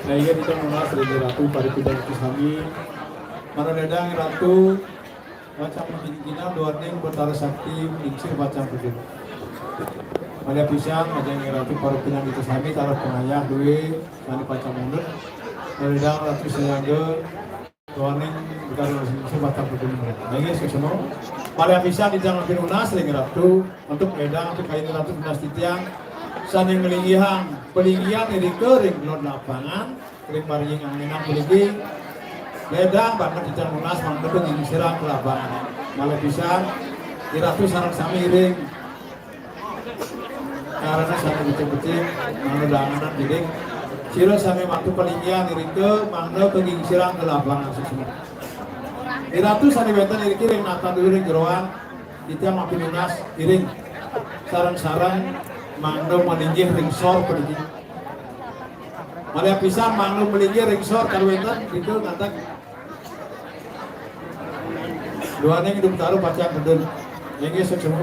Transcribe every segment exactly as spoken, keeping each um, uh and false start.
Nah, iya, kita nunas ring Ratu paripidang sami. Mangda ledang Ratu pacang makikinan duaning Batara Sakti, lingsir pacang pujud. Malih pisan, majeng Ratu paripidang sami, taler pangayah dué, sane pacang mundut. Mangda ledang Ratu sayangga duaning Batara Sakti, lingsir pacang pujud. Nah, inggih, suksma. Malih pisan, titiang pinunas ring Ratu, antuk ledang, antuk kayun Ratu nunas titiang, sane nglinggihang palinggihan irika ring Kelod Lapangan, ring pariying anggenang puniki, ledang banget titiang nunas mangda pangingsirang ka lapangan. Malih pisan, i Ratu sareng sami iring. Karana sami becik-becik, mangda danganan diri. Sira sami matur palinggihan irika, mangda pangingsirang ka lapangan suksma. I Ratu sane wenten iriki ring nata duwir ring jeroan, titiang mapinunas iring. Sareng-sareng mangda malinggih ring sor puniki. Malih pisan mangda malinggih ring sor kal wenten, dika nganteg. Duaning Ida Betara pacang tedun. Inggih, suksma.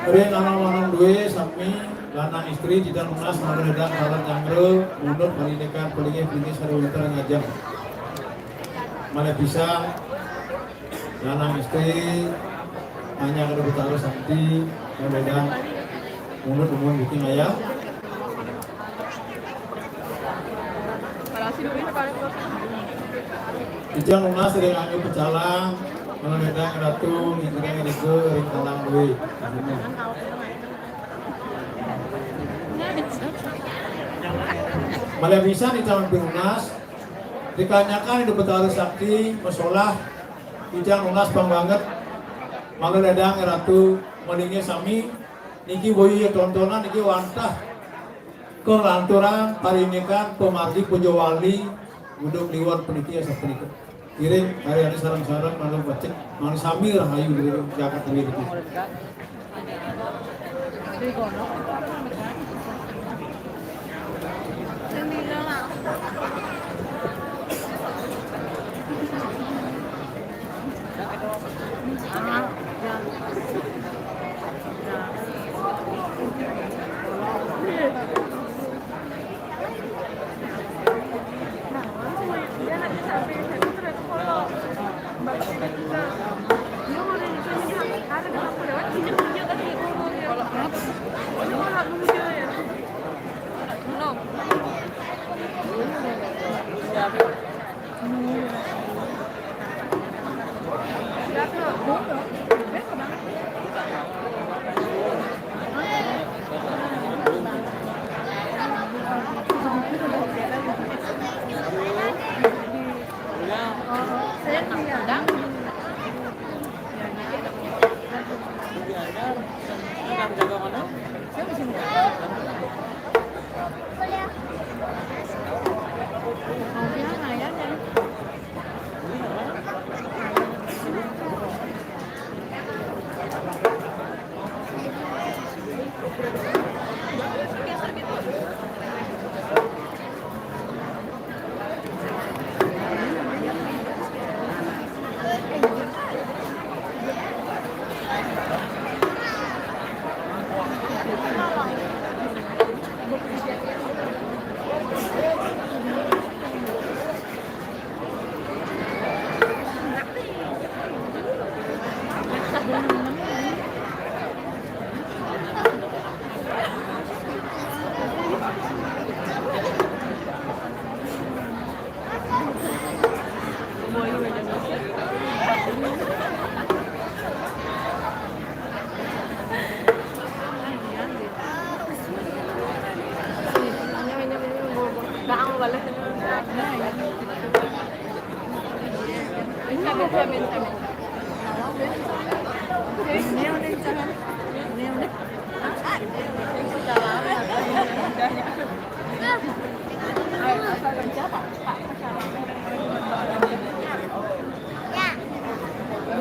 Ring anak lanang dué sami, lanang istri, titiang nunas mangda ledang taler nyanggra, mundut marindikan palinggih-palinggih sane wenten ring ajeng. Malih pisan, lanang istri, hanya kada bertaruh sakti, kadang munut umum bikin ayah. Ijang nunas ring angga pecalang, mangda ratu, ring ratu, ring kalang duit. Malih pisan ijang pinunas, dikanyakan Ida Betara Sakti, masolah, ijang nunas pang banget, mangda dadang ratu, malingnya sami, niki boya tontonan, niki wantah. Kalanturan parindikan pamargi puja wali, Gunung Kliwon puniki sapunika. Ngiring hari-hari sareng-sareng manuk bacek, manuk sami rahayu di jagat niki.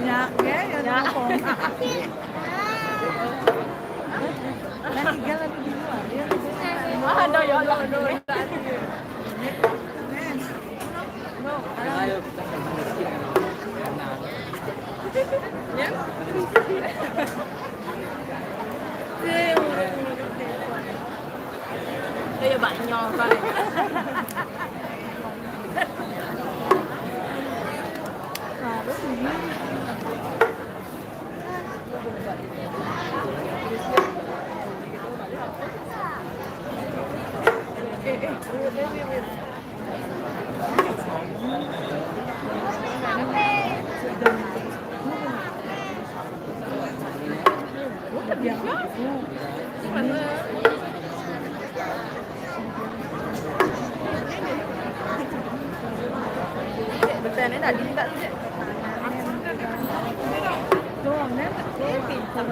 Ya, ya, ya, ya. Nah, tiga lagi di luar. Dia ada ya, ada. Kaya banyak kan. Harus ini. Betulnya tadi minta tuh, Cek. Tuh, pintar.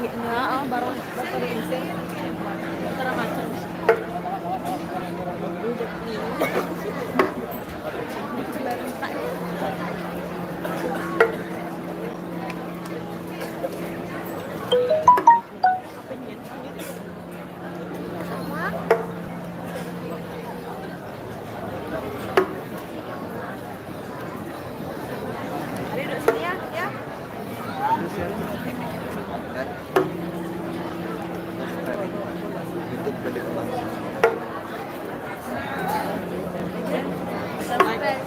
Iya, ah, baru, baru insert. Antara macam. Ayo duduk sini ya, ya. Subscribe.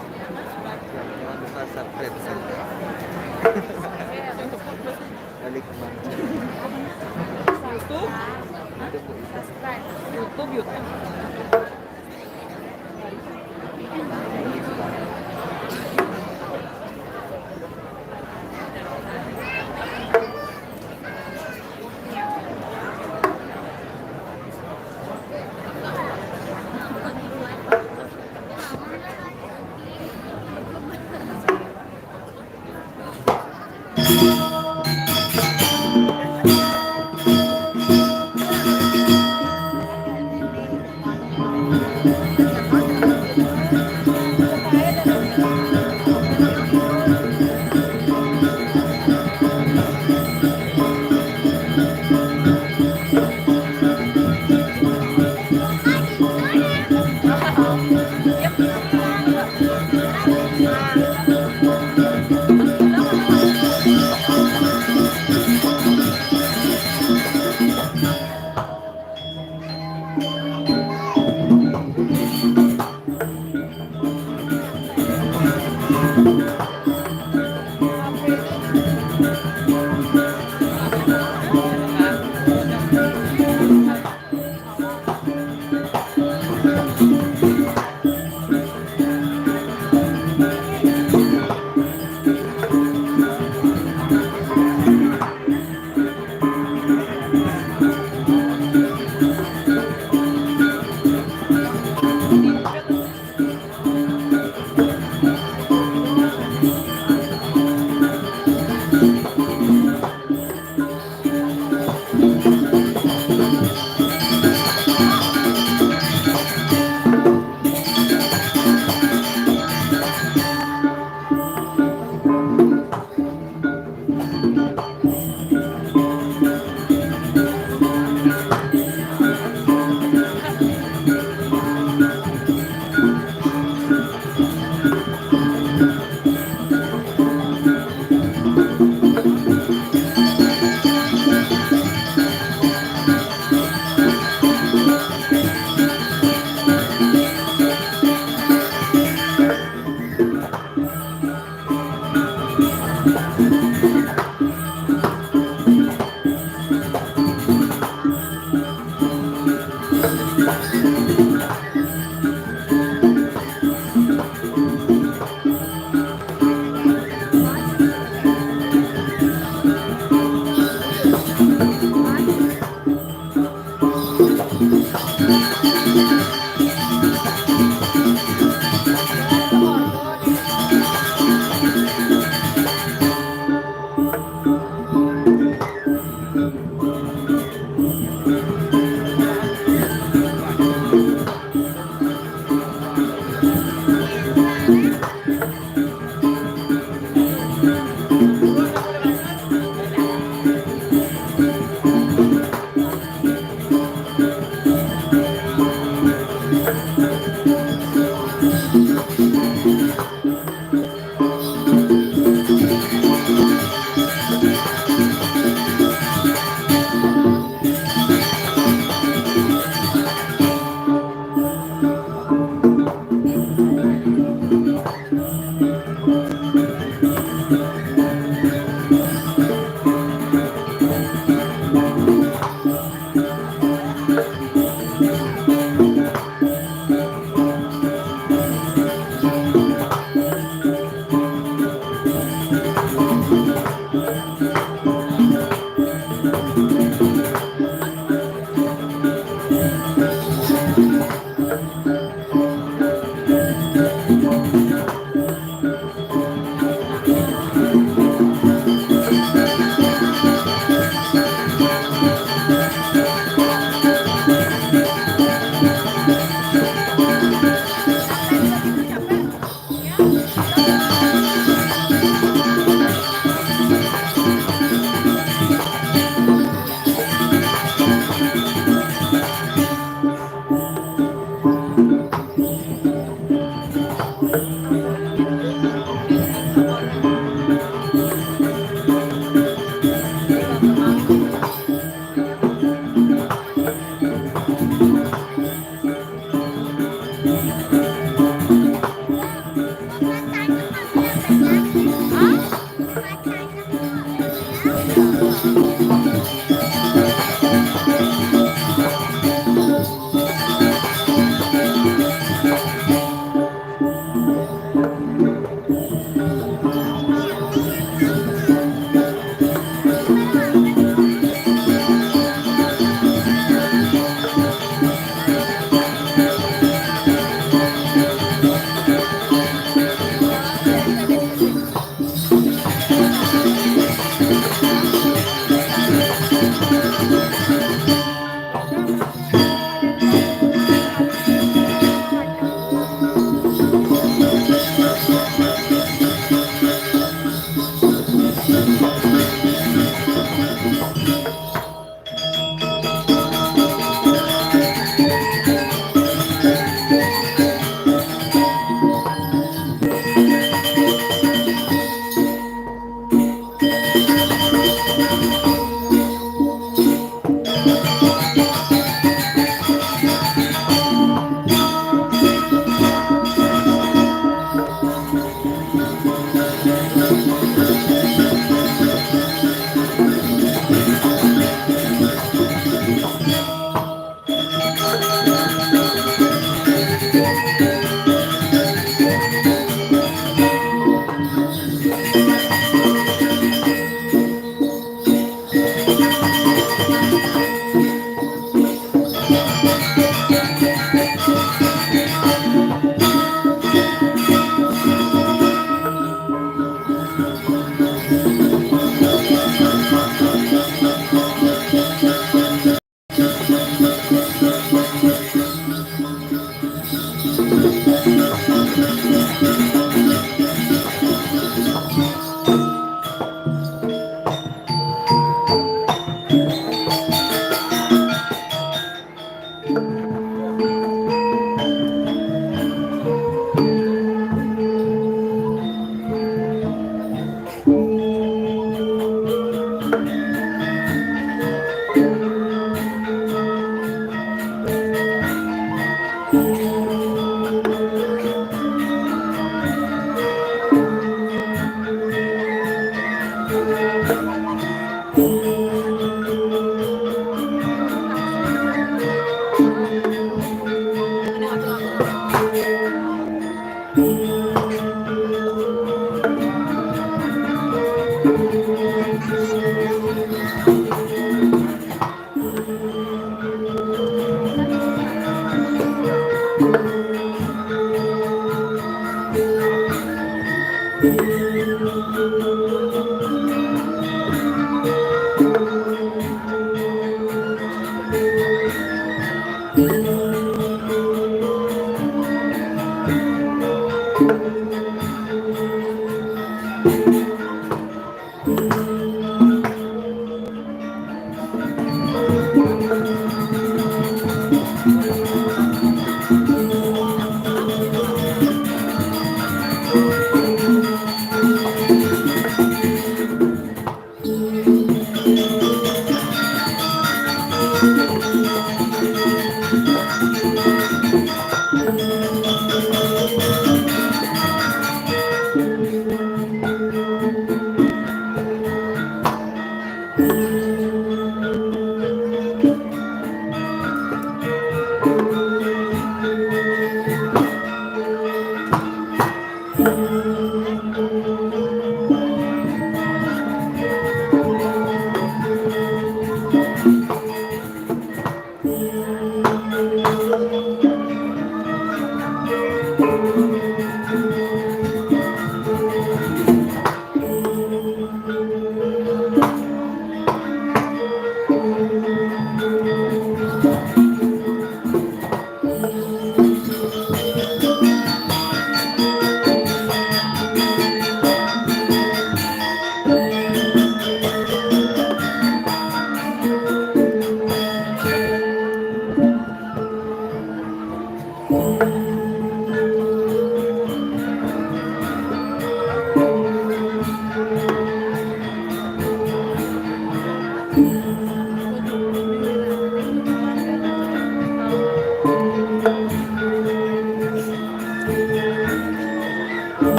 Jangan lupa subscribe. Balik ke mana? YouTube. YouTube, YouTube.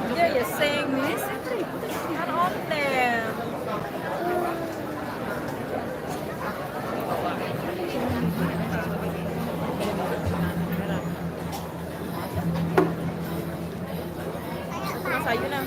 Dia ya sing, ini sing ribet kan on there. Mas Ayu nah.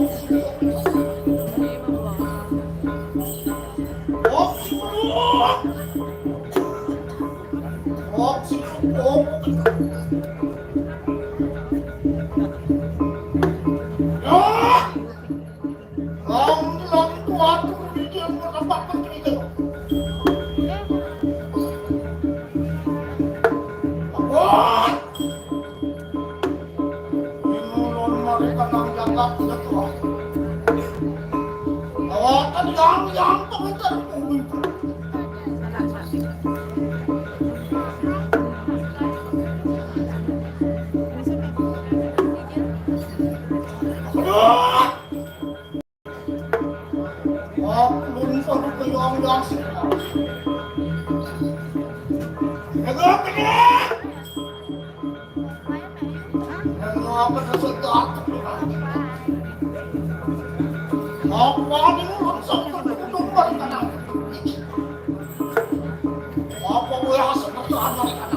Op, op. Op, op. Ya. Lam, lam, kuat, mikir, menebak, berpikir. Kuat. Ini lon mari kanang jagat udah tua. Awak kan yang, yang komentar. Aduh. Wah, lun sanggup ke yang, yang sih. Tegak, tegak. Yang apa sesuatu? Apa ada lun sanggup ke yang, yang sih? Apa boleh seperti anak-anak?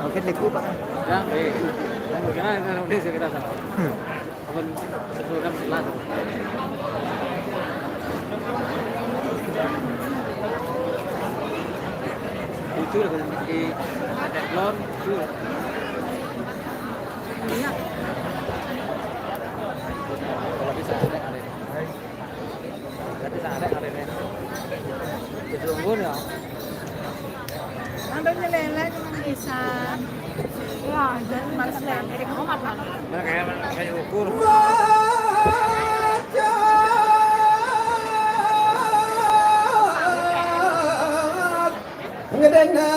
Mungkin di Kuba. Ya, eh. Mungkin ada Indonesia kita sama. Hmm. Apa, sesuai kan jelas. Jujur, kalau di, ada blon, jujur. Iya. Kalau bisa, ada, ada. Berarti sangat ada ini. Itu ungguh ya. Sampai nyeleneh nang desa. Wah, jadi males lele. Mereka kayak, kayak ukur. Ngedana.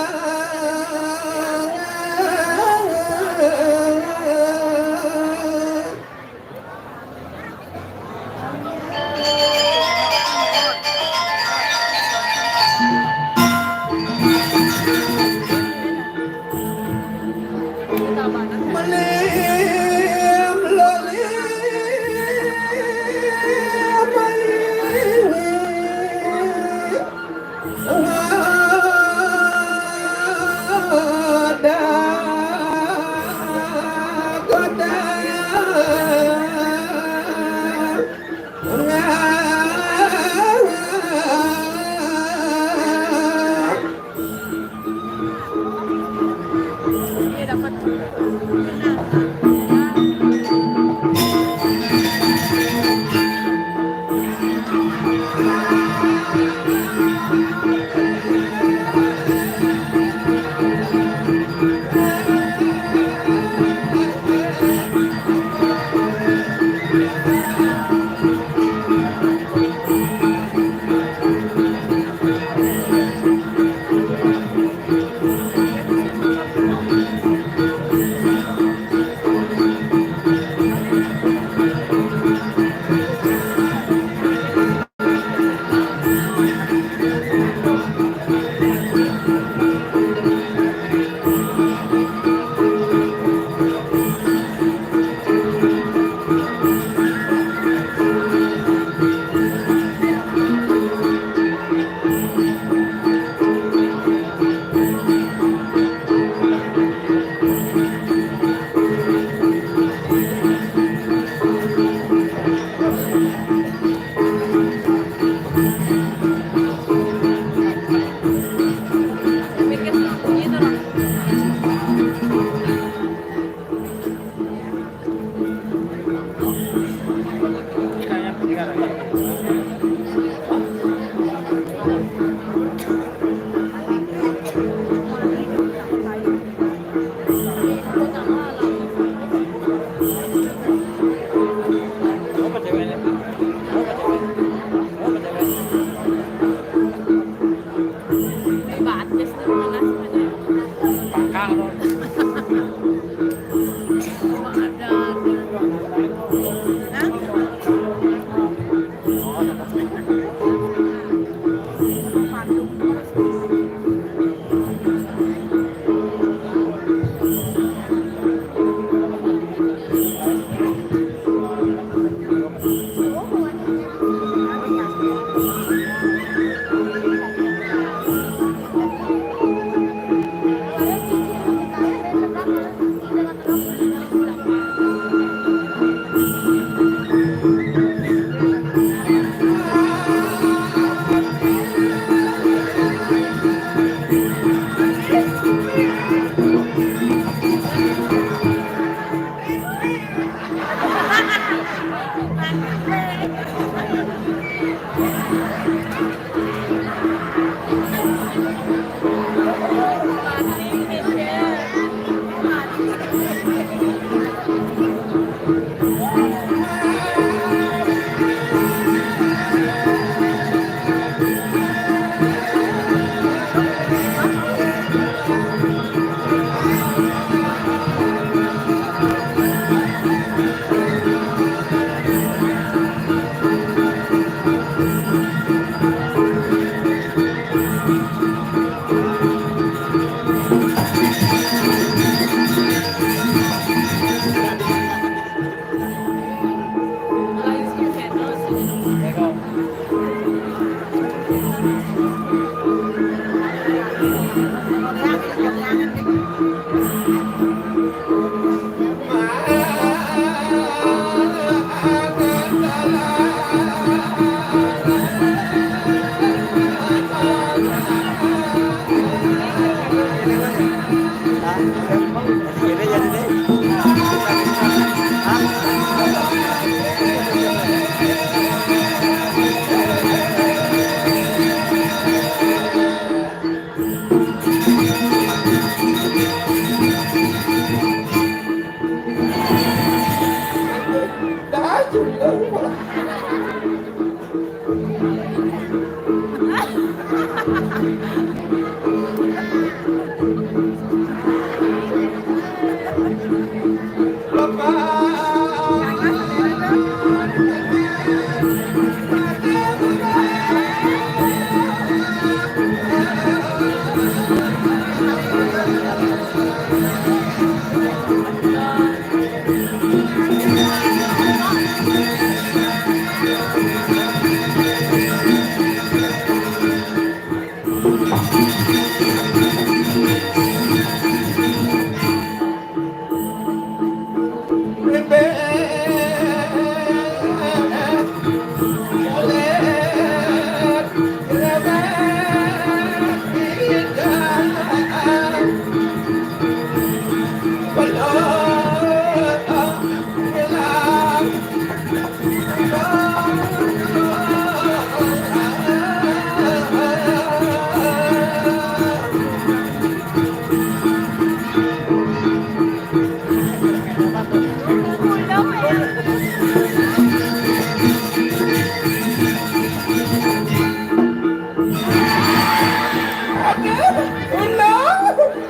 Aduh, ulung,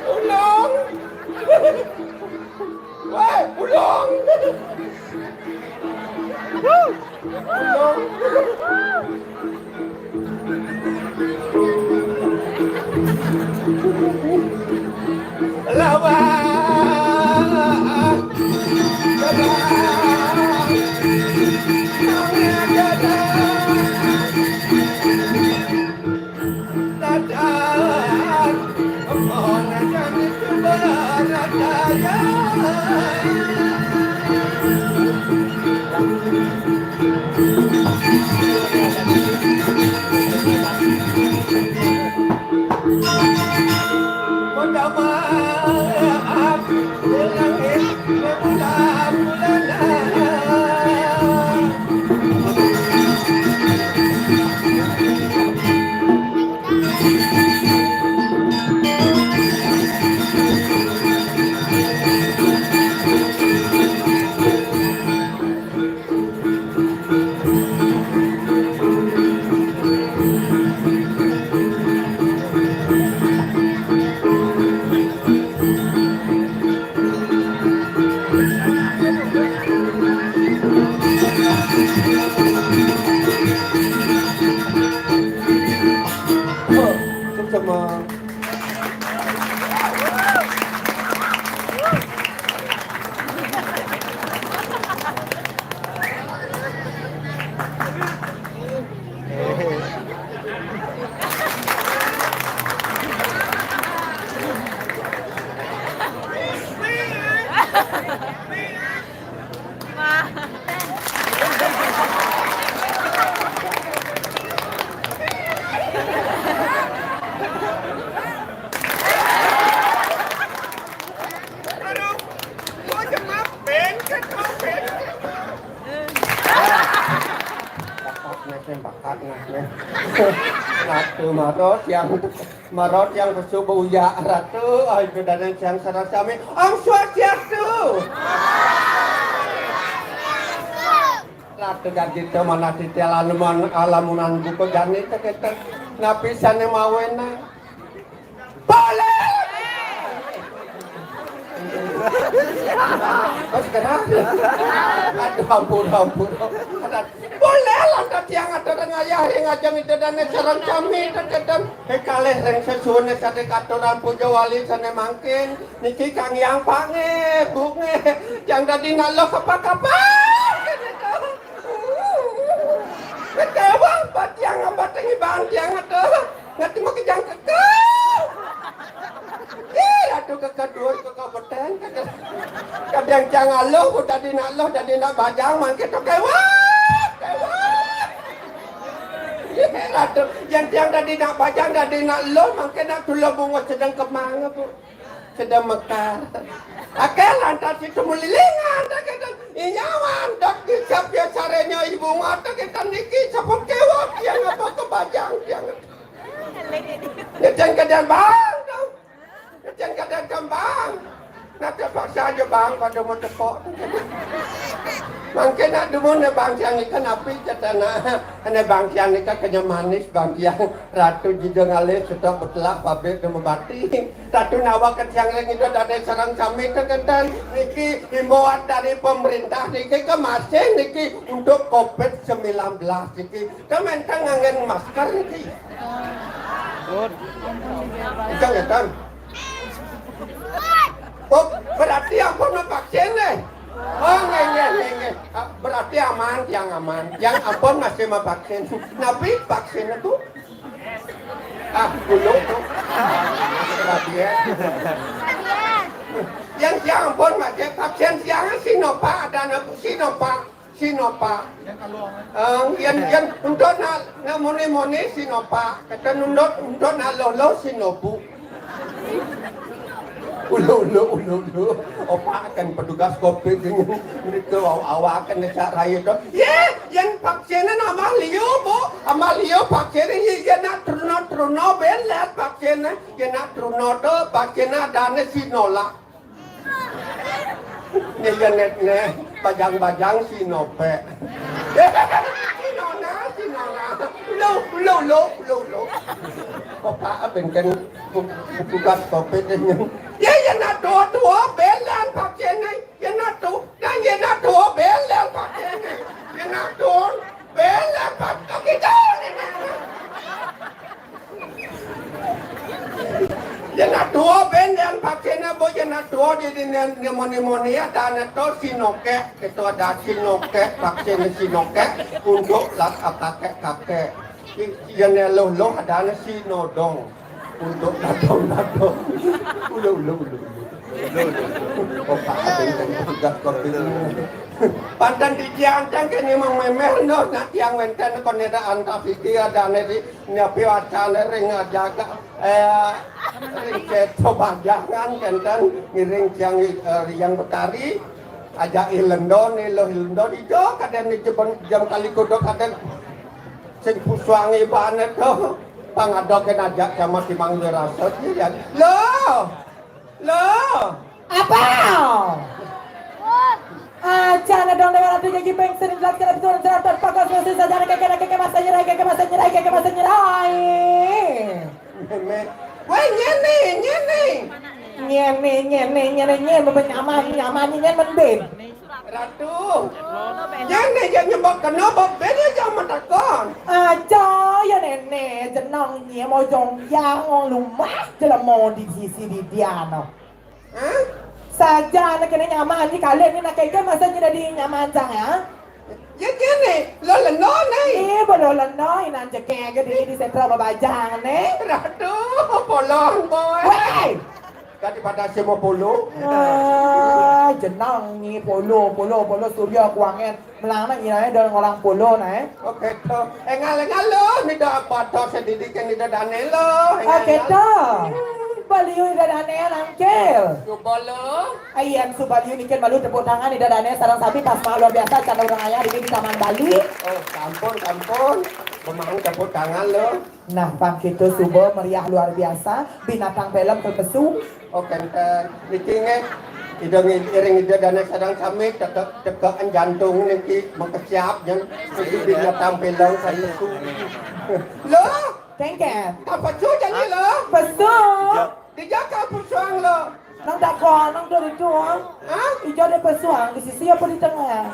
ulung. Wah, ulung. Ulung. Lawan. Sama. Aduh, gua aja maaf, Ben. Kan kau, Ben. Bakat nah, Ben, bakat nah, Ben. Ratu Marot yang, Marot yang pesu beuyak, Ratu. Ai, bedana siang sareng sami. Om Swastiastu. Ratu gagita mana titi alaman, alamunan buku jani teh kita. Napi sane mawena? Boleh. Mas kenapa? Aduh, ampun, ampun. Boleh lah, tadi yang ada orang ayah yang ngajeng itu dan sareng kami, tetetan. He kalih ring sesuhun sate katuran puja wali sane mangkin. Niki Kang Yang Pange, Bunge, yang tadi ngalok apa kabar? Kecewa, Pak, yang apa Ini bang tiang atuh. Ngerti mau kejang keke. Ih, atuh keke duit, keke beteng, keke. Kadang tiang aluh, ku dadi nak luh, dadi nak bajang, mangke to kewat, kewat. Ih, atuh, yang tiang dadi nak bajang, dadi nak luh, mangke nak tulah bunga sedang kemang, Bu. Sedang mekar. Akeh lantas itu mulilingan, tak kita inyawan, tak dicap ya sarenya ibu mata kita niki seput kewat, yang apa kebajang, yang Ngecen kadang bang, dong. Ngecen kadang kembang. Nah, terpaksa aja bang, pada mau tepok. Mangke nak dumun ne bang tiang ikan api, kata nak. Ane bang tiang ikan kenya manis, bang tiang. Ratu jideng alih, setok betelah, pabrik dia mebati. Ratu nawa ke tiang lagi itu dari sarang kami kekentan. Niki himbauan dari pemerintah niki ke masih niki untuk covid sembilan belas niki. Kan mentang nganggen masker niki. Good. Itu ya, Tan. Oh, berarti ampun vaksin deh. Oh, nggih, nggih, nggih, nggih. Ah, berarti aman, yang aman. Yang ampun masih mau vaksin. Napi vaksin itu? Ah, dulu tuh. Rabies. Yang siang ampun masih vaksin siang Sinovac, ada anak Sinovac. Sinovac. Eh, yen, yen untuk nak, nak muni-muni Sinovac. Kata nundut, untuk nak lolo Sinobu. Ulu, ulu, ulu, ulu. Opak kan petugas covid ini. Itu awak kan nak raya tu. Ye, yen vaksinnya nambah liu, Bu. Nambah liu vaksinnya, ye, ye nak teruna-teruna belet vaksinnya. Ye nak teruna tu vaksinnya ada ni Sinovac. Nih, ya, net, nih. Bajang-bajang Sinovac. Sinona, Sinona. Lo, lo, lo, lo, lo. Kok Pak Abeng kan bu-, buka covid ini. Ya, ya, nak tua-tua, belan vaksin ini. Ya, nak tu, nah, ya, nak tua, belan vaksin ini. Ya, nak tu, belan vaksin ini. Yen atuo ben, yen vaksinnya, Bu, yen atuo di, di, di, di moni-moni ada ane to Sinokek, itu ada Sinokek, vaksin Sinokek untuk lak-, kakek-kakek. Yen eluh-eluh ada ane Sinodong untuk dadong-dadong. Ulu, ulu, ulu, ulu. Ulu, ulu, ulu. Opak ada yang tugas covid ini. Panten di Ciancang kene mang memer no, nak tiang wenten kon ada antas iki ada ane di Nyapi wacane ring ajaga, eh, ring seto bajangan kenten ngiring tiang, eh, Riang Betari, ajak ilendon, iluh ilendon, ijo kaden ni jebon jam kali kodok kaden sing pusuang ibane to, pang ada ken ajak sama Timang Wirasa, iya. Loh! Loh! Apa? Aja ngedong dewa ratu janji pengsin jelas kena betul jelas tanpa kau selesai saja keke keke masa nyerai keke masa nyerai keke masa nyerai. Weh, nyene, nyene. Nyene, nyene, nyene, nyene, bebe nyaman, nyaman, nyene, men ben. Ratu. Nyene, jangan nyebab kena, bebe dia jangan matakon. Aja, ya nene, jenang, nye, mau jong, ya, ngong lumah, jelemo di sisi di dia, no. Hah? Saja anak kena nyaman ni kalian ni nak kaya masa ni dadi nyaman sang ya. Ya kene, lo leno ni. Eh, bolo leno inan jekeng ke di di sentra babajang ni. Ratu, polong boy. Weh. Daripada semua polo. Ah, jenang ni polo, polo, polo surya kuangen. Melang nak ngira dah orang polo nah, eh. Oke, to. Engal, engal lo, ni dah apa to sedikit ni dah dane lo. Engal, oke, engal. To. Baliu ida dane nangkil. Coba lo. Ayan su baliu nikin malu tepuk tangan ida dane sarang sami pas luar biasa cara orang ayah di, di Taman Bali. Oh, sampun, sampun. Memang tepuk tangan lo. Nah, pang kita suba meriah luar biasa, binatang film terpesu. Oh, kenten. Niki nggih. Ida ngi-, iring ida dane sareng sami teke-, tekekan jantung niki makesiap jan niki binatang film terpesu. Lo, kengken. Apa tu jadi lo? Pesu. Dijaka pesuang lo. Nang dakon, nang dari tu. Hah? Ijo dia pesuang di sisi apa di tengah?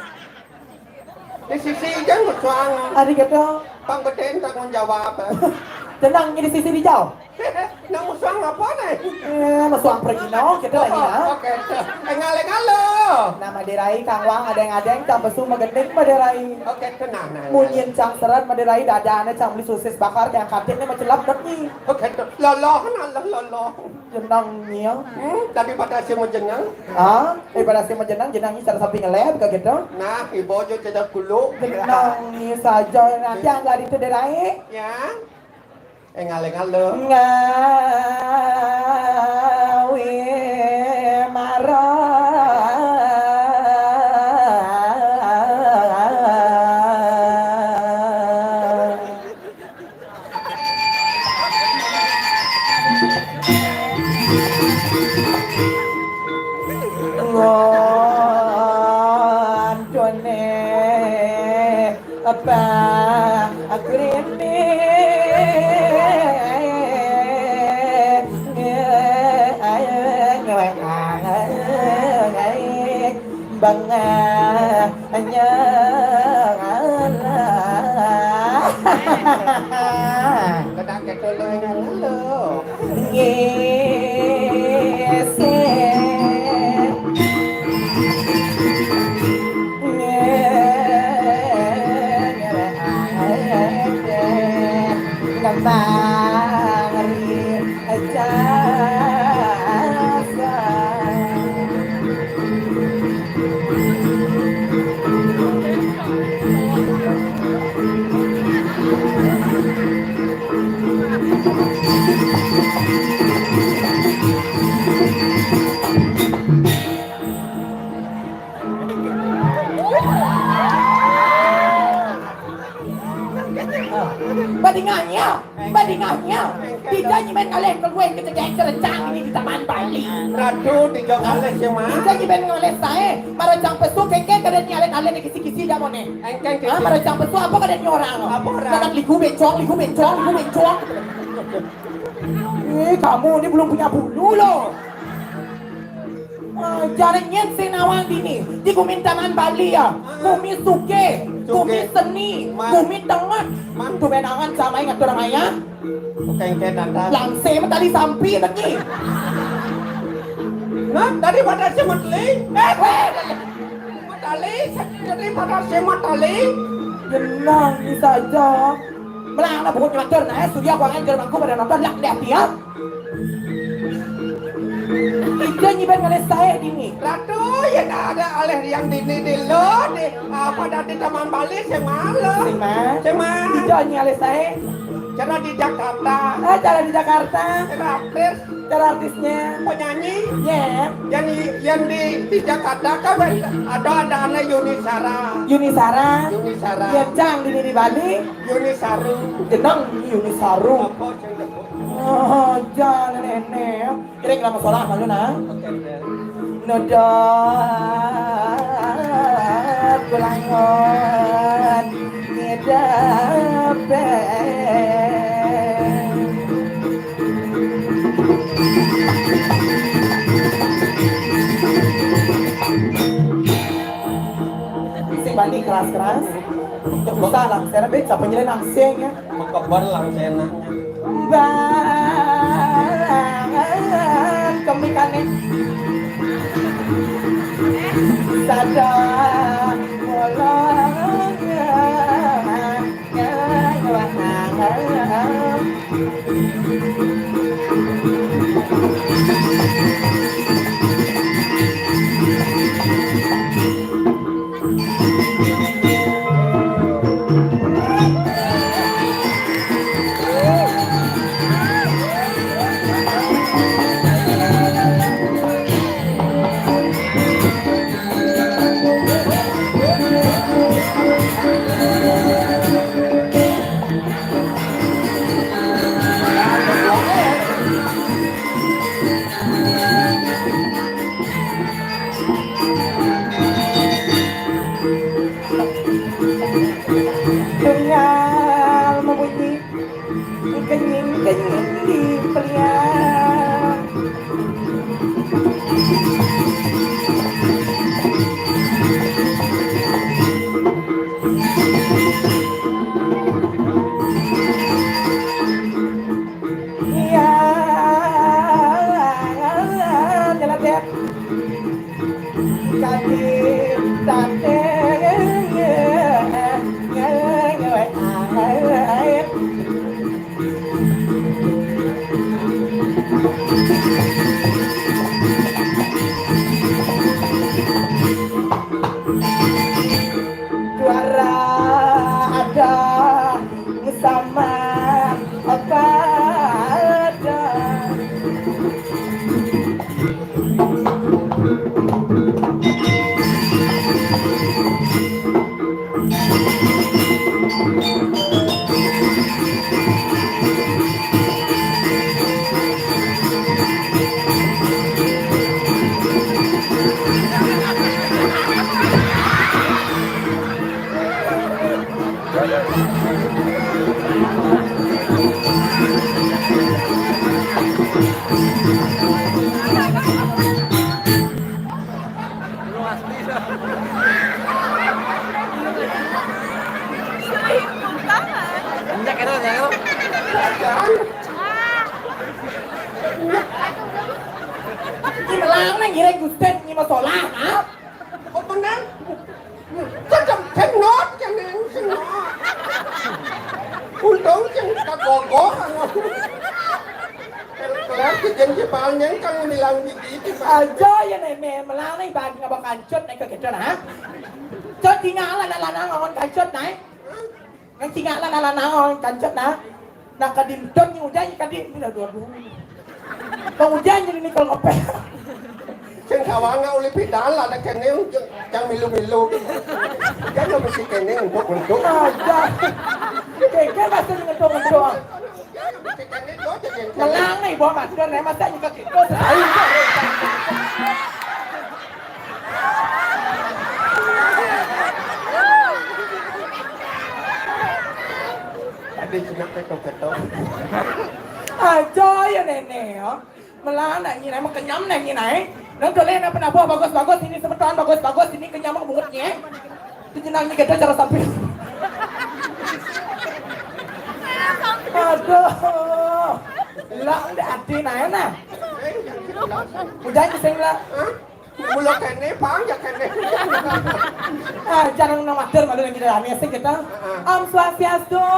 Di sisi ijang besuang. Ari kata. Pang beten tanggung jawab. Tenang, di sisi dijau. Nang musuang apa nih? Eh, musuang pergi no, kita lagi, oh, nah. Oke. Eh, ngalih-ngalih. Nah, Madé Rai, Kang Wang, adéng-adéng, cang pesu magending, Madé Rai. Oke, tenang, nah. Munyin cang seret, Madé Rai, dadané cang beli sosis bakar, yang katik nih macelap, dek, nih. Oke, tuh. Loloh, nah, loloh. Jenang, nih, ya. Hmm, tapi pada si mau jenang. Ah, daripada si mau jenang, jenang ini cara samping ngelep, kayak gitu. Nah, ibu aja tidak dulu. Jenang, nih saja, nanti anggar itu, Dé Rai. Ya. Eh, ngalih-ngalih. Ngawi marang. Ngontone. Apa agrene banganya. Kadang kecolongan lo. Ngisi. Ngembang ri jasa. Badingahnya, badingahnya. Kita nyimen ngalih keluar ke cedek kerencang ini di Taman Bali. Ratu, tiga kali sih, Mas. Kita nyimen ngalih saé, marang cang pesu kéngkén kadén nyi alit-alit kisi-kisi dah moné. Engkén. Ah, kisi. Marang cang pesu apa kadén nyi orang? Apa orang? Kadang liku bencong, liku bencong, liku bencong. Eh, kamu ini belum punya bulu loh. Ah, jare nyén sing nawang dini, di gumi Taman Bali ya. Gumi sugih, gumi seni, gumi tenget. Man. Tuh benangan sama ingat orang ayah. Kéngkén, Tante. Langsé tali sampi lagi. Nah, tadi pada si Metali. Eh, weh. Metali, tadi pada si Metali. Genang ni saja. Melang lah buku nyewater nah, eh, Surya Kuangan Jermanku pada nonton, lihat, lihat dia. Ija nyiben ngalih saé dini. Ratu, ya ada alih yang dini di lo, di apa, dari Taman Bali, sing malu. Sing mas. Sing mas. Ija nyi alih saé. Cara di Jakarta. Ah, cara di Jakarta. Cara artis. Cara artisnya. Penyanyi. Ya. Yang di, yang di, di Jakarta kan ada, ada anak Yuni Sara. Yuni Sara. Yuni Sara. Ya, cang dini di Bali. Yuni Saru. Jeneng Yuni Saru. Apa jeneng? Oh, jangan nenek. Kira-kira masalah malu nah. Oke, oke. Nedak kulangon ngedape. Sing bani keras-keras. Ya usah lah, saya bet siapa nyelin langsing ya. Mengkeber langsing enaknya. Bang, kemikane. Sada, bolong. Tinggal membunyi. Kenying-kenying di pelian. Iya, Juara ada sama apa ada. Ini melang nang ngiring Gusten, ini masalah, ha? Kok menang? Kan jam cenot, kan yang cenot. Untung yang kagogoh, anu. Kelar kejadian Jepang yang kan bilang gitu, Pak. Aja ya, Nene, melang nih, bagi ngapa kancut, naik ke kita, ha? Cut, tinggal lah, lah, lah, ngomong kancut, naik. Nang cingak lah, lah, lah, nah, kancut, nah. Nah, kadin ton ni udah, kadin, udah dua, dua. Bang ujan jadi ni kalau ngepel. Sing sawanga uli pidal ada kene, jang milu-milu. Kan lo mesti kene untuk, untuk. Aja. Keke masih ngetok-ngetok. Melang nih, bawa masker nih, masa nyekek itu, sekali. Tadi cina ketok-ketok. Aja ya, Nene, ya. Melang nak nyinai, emang kenyam nak nyinai. Nang tole nak pernah buah bagus-bagus, ini semeton bagus-bagus, ini kenyam bungut nye. Itu jenang ni kita cara sampai. Aduh. Lah, udah hati nah, nah. Udah ni sing lah. Mula kene, pang ya kene. Ah, jangan nang mater malu lagi dalam ya, sing kita. Heeh. Om Swastiastu.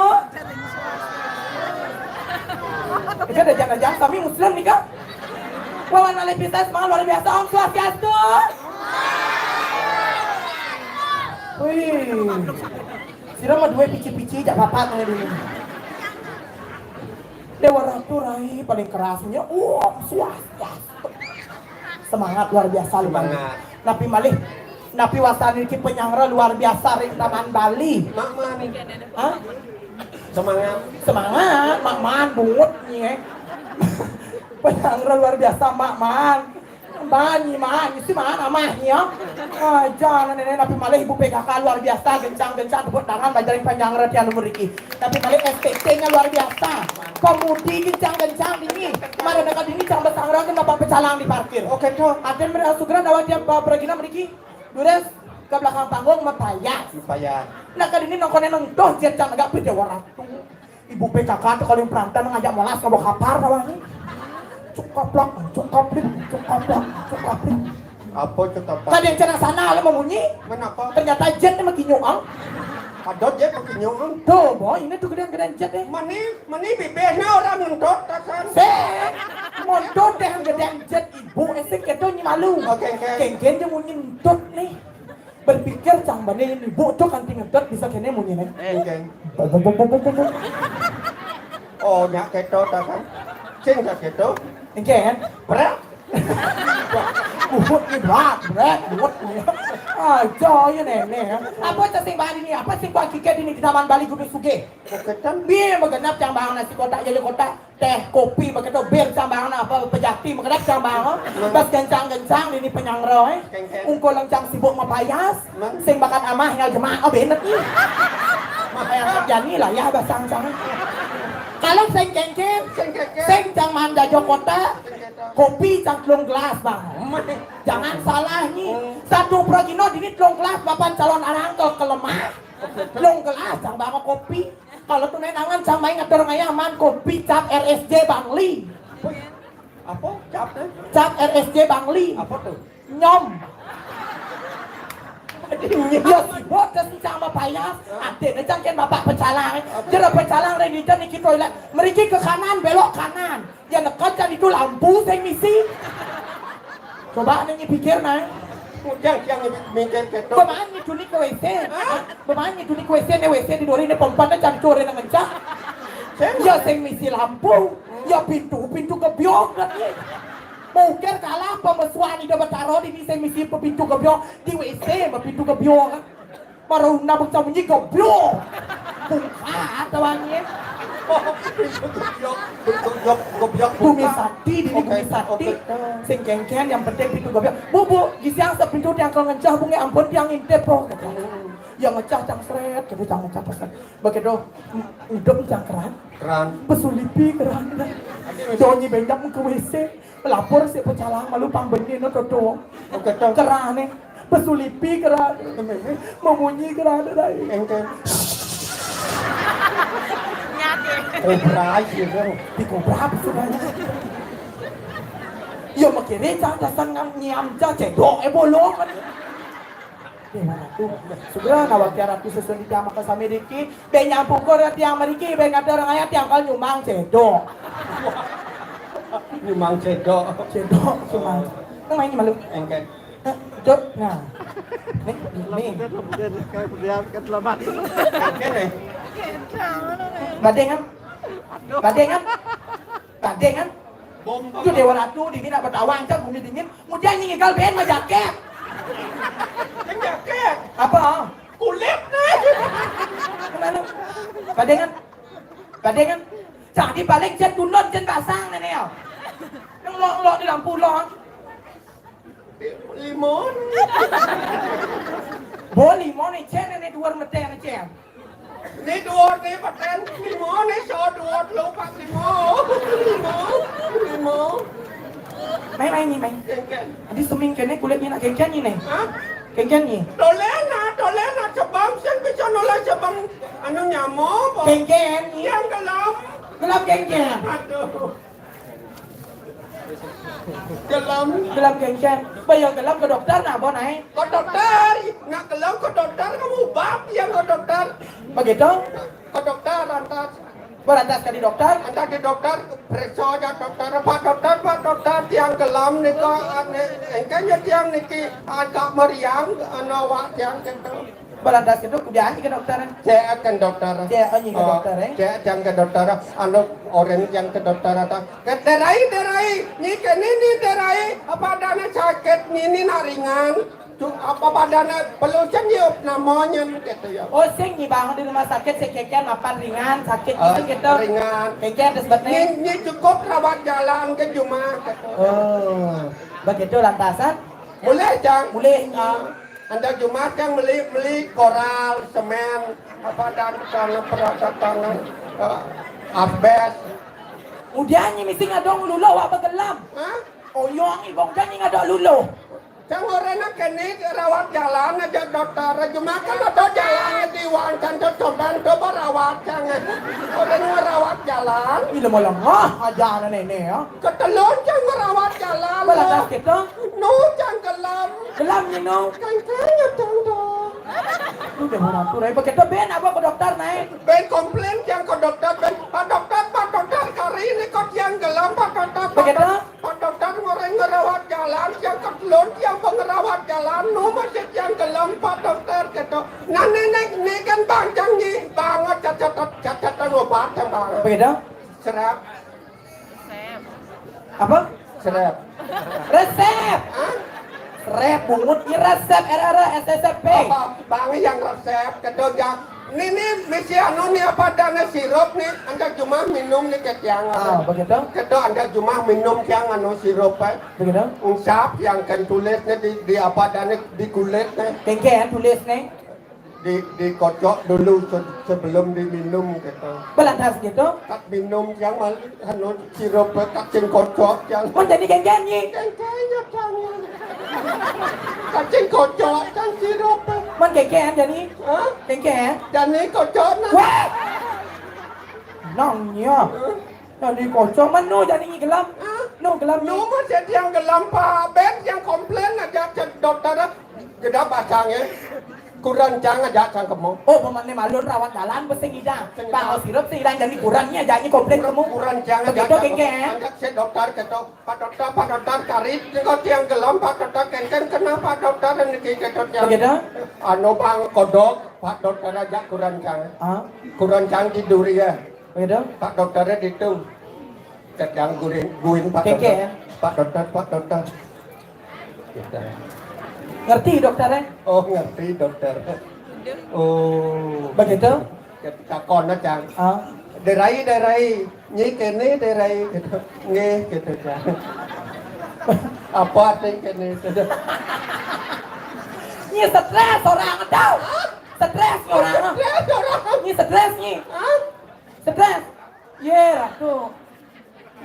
Kita ada jangan-jangan kami Muslim nih, Kak. Wawan malih pisan, semangat luar biasa. Om Swastiastu. Wih. Sira mah duwe pici-pici, jak papat ngene dulu. Dewa Ratu Rai paling kerasnya, Om Swastiastu. Semangat luar biasa, luar biasa. Semangat. Napi malih, napi wasan niki penyanggra luar biasa ring Taman Bali. Mak Man. Hah? Semangat. Semangat, Mak Man, bungut nih, eh. Penyanggra luar biasa, Mak Man. Man, Man, isi Man, amah, ya. Ah, jangan nenek napi malih ibu P K K luar biasa, gencang-gencang, tepuk tangan, bajarin penyanggra tiang mriki. Napi malih S P T-nya luar biasa. Pemudi gencang-gencang dini. Mara dekat dini cang besangra ke bapak pecalang di parkir. Oke, Dok. Aden mriki sugra dawa tiap, uh, peragina mriki. Dures ke belakang panggung mepayas. Mepayas. Nah, kadini nongkonen nengtoh jet cang agak pede waratu. Ibu P K K tuh kalau yang perantan ngajak molas ngabok kapar tawang. Cukaplak, cukaplik, cukaplak, cukaplik. Apa cukaplak? Tadi yang cenah sana, lo mau munyi? Kenapa? Ternyata jet ni makin nyuang. Ada jet makin nyuang. Tuh, boy, ini tuh gedean-gedean jet deh. Mani, mani bibirnya orang nuntut, kan? Se, nuntut deh gedean jet ibu, esek kedo nyi malu. Oke, oke. Kengken dia munyi nuntut nih. Berpikir cang bane ibu tuh kanti ngedot bisa kene munyi nih. Eh, oke. Bok, bok, bok, bok, bok, bok. Oh, nyak keto ta kan? Sing nyak keto. Engke kan? Berat. Buhut ni berat, berat, buhut ni. Aja ya nenek. Apa cak sing bari ni? Apa sing kuat kiket ini di Taman Bali Gunung Suge? Ketan. Biar magenap cang bang nasi kotak jadi kotak. Teh, kopi, begitu, bir, cang bang, apa, pejati, begitu, cang bang, oh. Bas gencang-gencang, ini penyangro, eh. Kengkeng. Ungkul lencang sibuk mapayas, sing bakat amah, tinggal jemak, oh, benet, ih. Mapayas jani lah, ya, basang, cang. Kalau sing kengkeng, sing kengkeng, sing cang mandajo kota, kopi, cang telung gelas, bang. Jangan salah, nih. Satu progino, dini telung gelas, papan calon arang ke, ke lemah. Telung gelas, cang bang, kopi. Kalau tunai tangan sampai ngatur ngayaman kopi cap R S J Bangli. Apa? Cap, eh? Cap R S J Bangli. Apa tuh? Nyom. Ya, si bot ke si sama payas. Adene cangken bapak pecalang. Jero pecalang reni niki toilet. Meriki ke kanan, belok kanan. Ya neked can itu lampu sing misi. Coba nih pikir, nah. Ujang yang mikir gitu. Bagaimana itu nih ke W C? Hah? Bagaimana itu nih ke W C, nih W C di dua ini pompa, nih can itu orang ngencak. Ya sing misi lampu, ya pintu, pintu gebyok kan nih. Mungkin kalah pemesuan ida betaro di ini sing misi pintu gebyok, di W C pintu gebyok kan. Maruna bangsa munyi gebyok. Bungkat tawangnya. Gebyok, gebyok, gebyok. Bumi sati, di ini bumi sati. Sing kengken, yang penting pintu gebyok. Bu, bu, gisiang sepintu tiang kalau ngencah, bu, nggak ampun tiang intip, po. Yang ngecah cang seret, gitu cang ngecah pesan. Begitu, udem cang keran. Keran. Pesulipi keran. Donyi banyak ke W C. Lapor si pecalang malu pang benih no toto. Kerane. Pesulipi kerane. Memunyi kerane dai. Engke. Kobra sih, kan. Di kobra sebenarnya. Yo, makire cang dasan ngam nyiam cang cedok, eh, bolong. Dewa Ratu, segera nawak Tiang Ratu susun di tiang maka sami riki, be nyampukor ya tiang meriki, be kata orang ayah tiang kal nyumang cedok. Nyumang cedok. Cedok, nyumang. Nang main malu. Engke. Eh, dok, nah. Nih, nih. Engke nih. Badeng kan? Badeng kan? Badeng kan? Itu Dewa Ratu dingin apa tawang kan bumi dingin. Kemudian nyinggal ben majaket. Jaket. Apa? Kulit nih. Kemana? Badeng kan? Badeng kan? Jadi paling jen tulun jen basang nenek ya. Yang lo lo di lampu lo. Limon. Bo limon nih jen nenek dua mete nih jen. Ni dua ni paten lima ni so dua telu empat lima. Lima. Lima. Mai mai ni mai. Kengken. Adi suming kene kulit ni nak kengken ni ni. Ha? Kengken ni. Tolena, tolena sebang sen bisa nolak sebang anu nyamo apa? Kengken ni. Yang gelap. Gelap kengken. Aduh. Gelem. Gelem kengken. Bayar gelem ke dokter nah, Bon, ai. Ke dokter. Nak gelem ke dokter, kamu bab yang ke dokter. Begitu? Ke dokter, lantas. Berantas ke di dokter? Lantas di dokter, periksa aja dokter. Pak dokter, Pak dokter, tiang gelem nika, ane, engkanya tiang niki agak meriang, anu awak tiang gitu. Belantas itu kudian ke dokter. Cek akan dokter. Cek, oh, nyi ke dokter, eh? Cek yang ke dokter. Anu orang yang ke dokter atau ke derai, derai. Ni ke ni, ni derai. Apa adanya sakit ni, ni nak ringan. Tu apa adanya perlu senyum namanya gitu ya. Oh, sing ni bang di rumah sakit si keken apa ringan sakit gitu. Ringan. Keken ada sebetulnya. Ni, ni cukup rawat jalan ke rumah gitu. Oh, begitu lantasan. Boleh, Cang? Boleh. Anda cuma yang beli beli koral, semen, apa dan tanah perasa tanah, eh, asbes. Udah ni mesti ngadong luluh awak begelam. Hah? Oyong ibong dah ni ngadong luluh. Cang orang nak kena rawat jalan aja dokter. Cuma kan ada jalan di Wangkan tu coban tu berawat jangan. Orang rawat jalan. Ih lemah-lemah aja anak nenek ya. Ketelun cang merawat jalan. Balatas kita. Nu cang kelam. Kelam ni nu. Kan kaya cang tu. Lu dah orang tu rai begitu ben apa ke dokter naik. Ben komplain cang ke dokter ben. Pak dokter, Pak dokter kari ni kau tiang gelam Pak dokter. Begitu. Pak dokter orang ngerawat jalan, yang ketelun yang pengerawat jalan, nu masih yang gelam Pak dokter gitu. Nah nenek ni kan bang cang ni banget cacat cacat obat yang bang. Begitu. Serap. Apa? Serep. Resep. Hah? Serep bungut ni resep R R S S P. Apa? Bang yang resep kedojak. Ni ni misi anu ni apa dana sirup ni anda cuma minum ni ke tiang. Ah, begitu. Kedo anda cuma minum tiang anu sirup eh. Begitu. Usap yang kan tulis ni di, di apa dana di kulit ni. Kengke tulis ni. Di, dikocok dulu se- sebelum diminum gitu. Belantas gitu. Tak minum yang mal anu sirup tak sing kocok yang. Mun jadi genjanyi. Kayaknya jangan. Tak sing kocok kan sirup. Mun genjan jadi. Hah? Genjan. Jadi kocok nah. Wah. Nongnya. Jadi kocok menu jadi gelam. Hah? No gelam. No mah jadi yang gelam Pak Ben yang komplain aja ke dokter. Kita pasang ya. Kurencang ajak cang kemo. Oh, pemané malun rawat dalan, bes sing idang. Sing idang. Bang sirup sing idang jadi kurencang, ajak nyi komplain kemo. Kurencang ajak. Begitu, cang kemo. Kéngkén. Ajak si dokter kéto. Pak dokter, Pak dokter, karit, engko tiang gelem, Pak dokter, kéngkén kena Pak dokter niki kéto tiang. Begitu? Anu, Bang, kodok, Pak dokter ajak kurencang. Ah? Kurencang tidur ya. Begitu? Pak dokternya ditu. Cék yang guring, guring, Pak dokter. Kéngkén. Pak dokter, Pak dokter. Gitu. Ngerti dokternya? Oh, ngerti dokter. Oh. Begitu? Takon, cang. Ah. Derai, derai. Nyi kéné, derai, gitu. Nggih, gitu, cang. Apa arti kéné itu? Nyi stres orang, aduh. Stres orang. Stres orang. Nyi stres, nyi. Hah? Stres. Yé, ratu.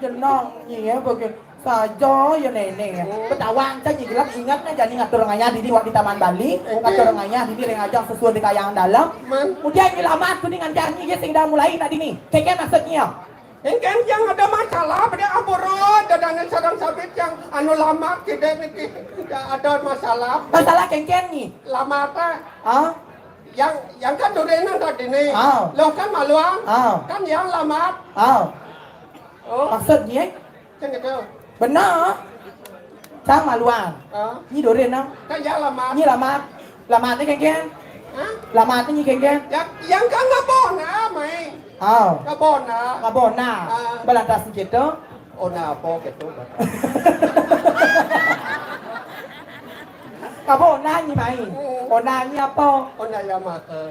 Jeneng nyi ya, bagi saja ya nenek ya. Betawang cang nyi gelem inget nah, jani ngatur ngayah dini wak di Taman Bali, ngatur ngayah dini ring ajang sesuai di kayang dalam. Kemudian nyi lamat tu dengan nyi ya sing dah mulai nak dini. Kéngkén maksudnya. Kéngkén yang ada masalah, pada aboro, dadane sareng sabit yang anu lamat, kita niki ada masalah. Masalah kéngkén nyi. Lamat, ah? Hah? Yang, yang kan durénan tadi nih. Ah. Loh kan maluan. Ah. Kan yang lamat. Ah. Oh. Maksudnya? Kan gitu. Benar. Cang maluan. Ah. Nyi durénan. Kan yang lamat. Nyi lamat. Lamatnya kéngkén. Hah? Lamatnya nyi kéngkén. Yang, yang kan ngabona, mai. Ah. Ngabona. Ngabona. Ah. Balantas gitu. Ona apa gitu? Apa ona nyi mai? Hmm. Ona nyi apa? Ona Yamaha.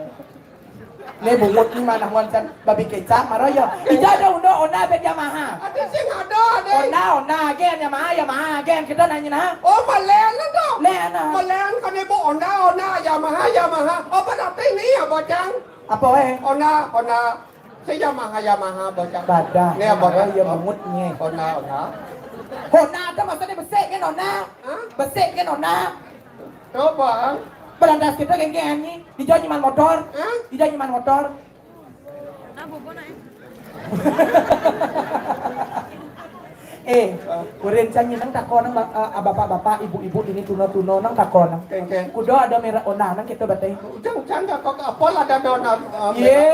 Né bungut nyi manah muan can babi kécap mara ya. Ija ada unda ona bét Yamaha. Ada sing ada, ada. Ona, ona gén Yamaha, Yamaha gén kita nanya nah. Oh, malen to. Lén nah. Malen kan ibu onda, onda Yamaha, Yamaha. Apa arti ini ya, Bocang? Apa, eh? Onda, onda. Saya Yamaha, Yamaha, Bocang. Badah. Né, Yamaha, Bocang. Ya, bungut nyi. Honda, Honda. Honda ada maksudnya besik kan Honda? Hah? Besik kan Honda? Coba. Balantas kita kéngkén nyi. Dijo nyeman motor. Hah? Dijo nyeman motor. Eh, kurencang nyi nang takon nang ba-, eh, bapak-bapak, ibu-ibu, dini tuna-tuna nang takon nang. Kéngkén. Kuda ada merek Honda nang kita batai. Ujang, ujang, kok apa lah ada Honda, eh, merek? Yé,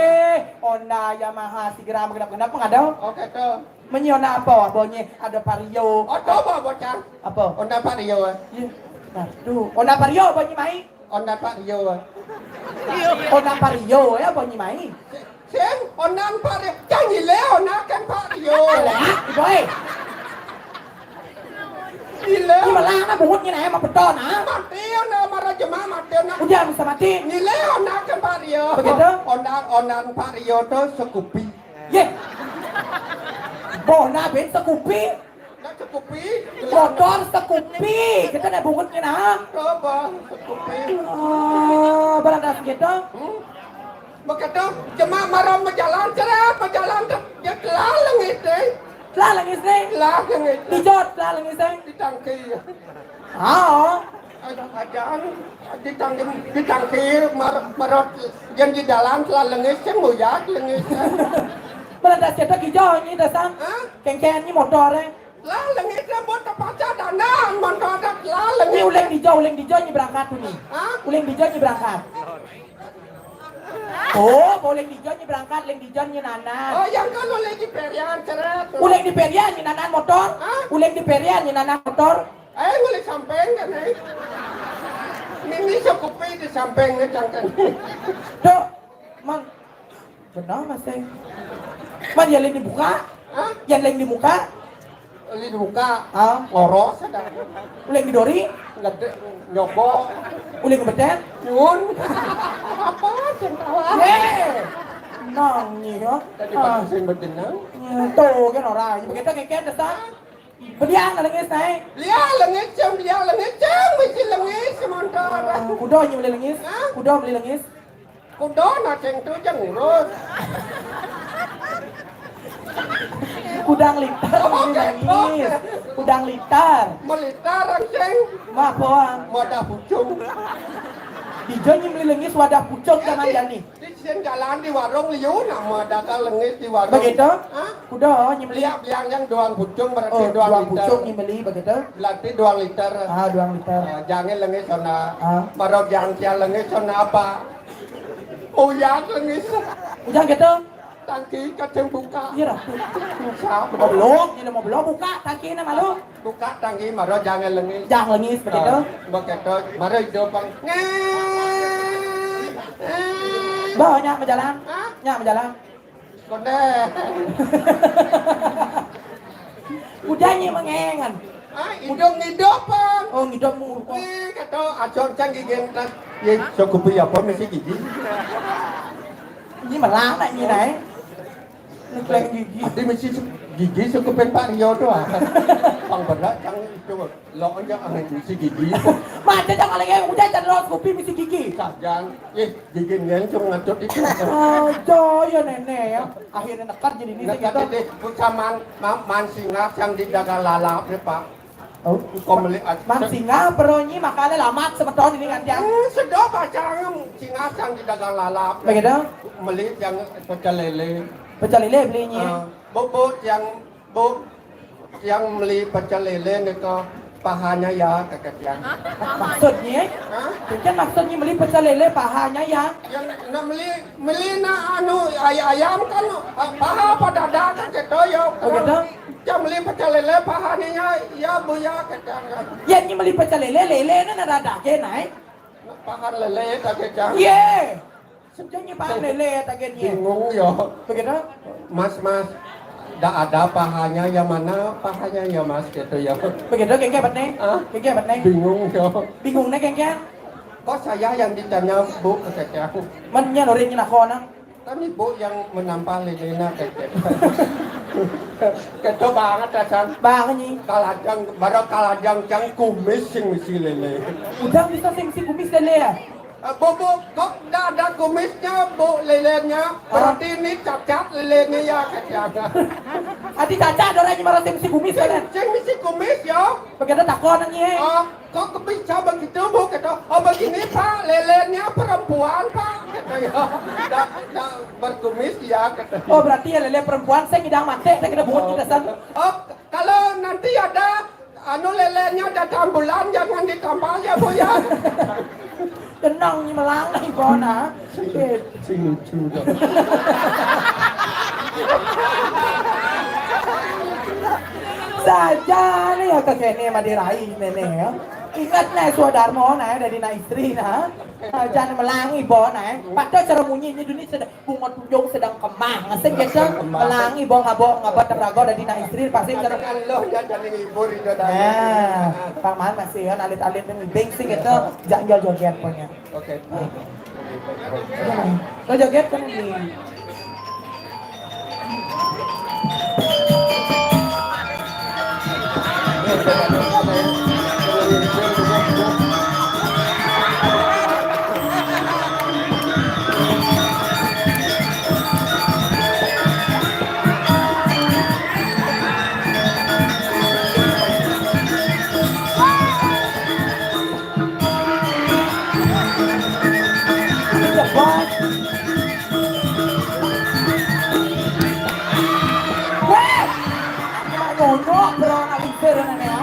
Honda, Yamaha, Sigra, genap-genap pun ada. Oke, tuh. Menyi Honda apa? Abonye ada Vario. Oh, tuh, apa, bocah. Apa? Honda Vario, eh. Iya. Nah, tuh. Honda Vario, abonye mai. Honda Vario. Honda Vario ya, apa nyi mai? Sing, Honda Vario. Cang nyilih Honda kan Vario. Alah, iboy. Nyilih. Ini malah anak bungut nyilih sama beton, ah. Mati, Honda marah jema, mati, Honda. Udah bisa mati. Nyilih Honda kan Vario. Begitu? Honda, Honda Vario tuh Scoopy. Yé. Bona ben Scoopy. Nak Scoopy. Motor Scoopy. Kita nak bungut kena. Coba Scoopy. Oh, balantas gitu. Hmm? Begitu, cuma marah majalan, ceret, majalan tu. Dia telah lengit, eh. Telah lengit, eh. Telah lengit. Dijot, telah lengit, eh. Di tangki. Ah. Ajan, ajan, di tangki, di tangki, mar-, marot, yang di dalam telah lengit, sing muyak lengit. Balantas kita kijau ni dasar. Hah? Kéngkén ni motor, eh. Lah, lengit rambut terpaksa dandan, mantu adat lah, lengit. Ni uling dijau, uling dijau ni berangkat tu ni. Hah? Uling dijau ni berangkat. Oh, uling dijau ni berangkat, uling dijau ni nanan. Oh, yang kan uling di perian, ceret. Uling di perian ni nanan motor. Hah? Uling di perian ni nanan motor. Eh, uling samping kan, eh. Ini Scoopy di samping ni, cangkang. Tuh, Mang, benar, Mas, eh. Man, yang lain dibuka? Hah? Yang lain dibuka? Lain dibuka? Ah. Loros ada. Uling didori? Nggak ada. Nyoba. Uling betet? Nyun. Apa sih, tawa? Yé. Nang ni ya. Tadi ah. Sing bedenang. Ya, tuh kan orang. Begitu kéngkén dasar. Beliang lengis, eh. Beliang lengis, cang, beliang lengis, cang, mesti lengis sementara. Ah, kuda nyi boleh lengis? Hah? Kuda boleh lengis? Kuda nak ceng tu je ngurus. Kudang litar. Oh, boleh lengis. Kudang litar. Melitar, ceng. Mah, poang. Madah pucung. Dija nyai meli lengis wadah pucung jaman jani? Di sini jalan di warung liu, nama dagang lengis di warung. Begitu? Hah? Kuda nyai meli. Iya, bilang yang duang pucung berarti. Oh, duang duang liter. Pucung nyai meli begitu? Berarti duang liter. Ah, duang liter. Ah, jangin lengis sana. Ah. Maro jang cia lengis sana apa? Uyang lengis. Uyang gitu? Tangki kacang buka. Iya, Ratu. Susah. Mau belok, ini mau belok buka tangki ini malu. Buka tangki, maro jang lengis. Jang lengis, begitu. Ah, begitu. Maro hidup, Bang. Ngé. Bah, nyak berjalan. Hah? Nyak berjalan. Kondé. Udah nyai mengengan. Ah, hidup-hidup, Bang. Oh, hidup mulu. Eh, kata acor cang gigi entas. Ya, cukup ya, apa misi gigi? Ini melang nak ini, nah, eh. Ini klaim gigi. Adi misi su-, gigi sukupin Pak Rio tu, ah. Pang berat, cang itu. Lo aja, ah, misi gigi. Macam cang lagi, udah cang lo sukupi misi gigi. Sajan, eh, gigi nyen cuma ngatut itu. Aja ya nenek ya. Akhirnya nekar jadi ini. Nekar gitu. Jadi, bukan man, man, man singa yang dijaga lalap ya, Pak. Oh, kau meli at-, man singa, peronyi, makanya lamat semeton ini kan, Tiang. Eh, sedap aja, singa yang dijaga lalap. Begitu? Meli yang pecel lele. Pecel lele belinya. Ah, bubut yang Bu, yang meli pecel lele nika pahanya ya, kata Tiang. Maksudnya? Hah? Mungkin maksudnya meli pecel lele pahanya ya. Yang nak meli, meli nak anu ay-, ayam kan, ah, paha apa dada kan gitu ya. Oh, gitu? Yang meli pecel lele pahanya ya, ya Bu ya, kata kan. Ya, ini meli pecel lele, lele ni nak dada ke naik. Nak paha lele, kata Tiang. Ye. Sejak nyi paham lele ya tagihannya. Bingung ya. Begitu? Mas, Mas, ndak ada pahanya, yang mana pahanya ya, Mas, gitu ya. Begitu, gengge bet nih? Hah? Gengge bet nih? Bingung ya. Bingung nih, gengge? Kok saya yang ditanya, Bu, kata aku. Mennya nurin nyinakona. Kan Ibu yang menampah lelena, kata. Keto banget, Hasan. Banget, Nyi. Kalajang, baru kalajang cang kumis sing misi lele. Udah bisa sing misi kumis lele ya? Eh, Bu, Bu, kok ndak ada kumisnya, Bu, lelenya? Ah. Berarti ini cacat lelenya ya, kata. Adi cacat, ada orang yang marah tim si kumis, kan? Cing, cing si kumis, ya. Begitu takon, nyi. Oh, kok bisa begitu, Bu? Kata, oh, begini, Pak, lelenya perempuan, Pak. Kata, ya, ndak, ndak berkumis, ya, kata. Oh, berarti ya lele perempuan, saya ngidang mati, saya kena bungut kita, san. Oh, kalau nanti ada anu lelenya datang bulan, jangan ditambah ya, Bu, ya. Tenang, ni melang ni, Bona. Sing, sing lucu dah. Saja ni ya, ke sini mah dirai nenek ya. Ingat nih, swadarmo nah, dari nak istri nah. Saja ni melang ni, Bona, eh. Padahal cara munyi ni dunia sedang bunga tunjung sedang kemang. Sing gitu, sedang kemang. Melangi, bong, abong, ngaba terago, ada dina istri, pasti. Tapi ter- kan lo ya jadi ngibur itu tadi. Nah, Pak Man masih ya, alit-alit nih, bing sing gitu, jangan joget pokoknya. Oke. Nah. Lo joget kan ini. Weh! Nyonyok, bro, nak lingsir, nenek, ya.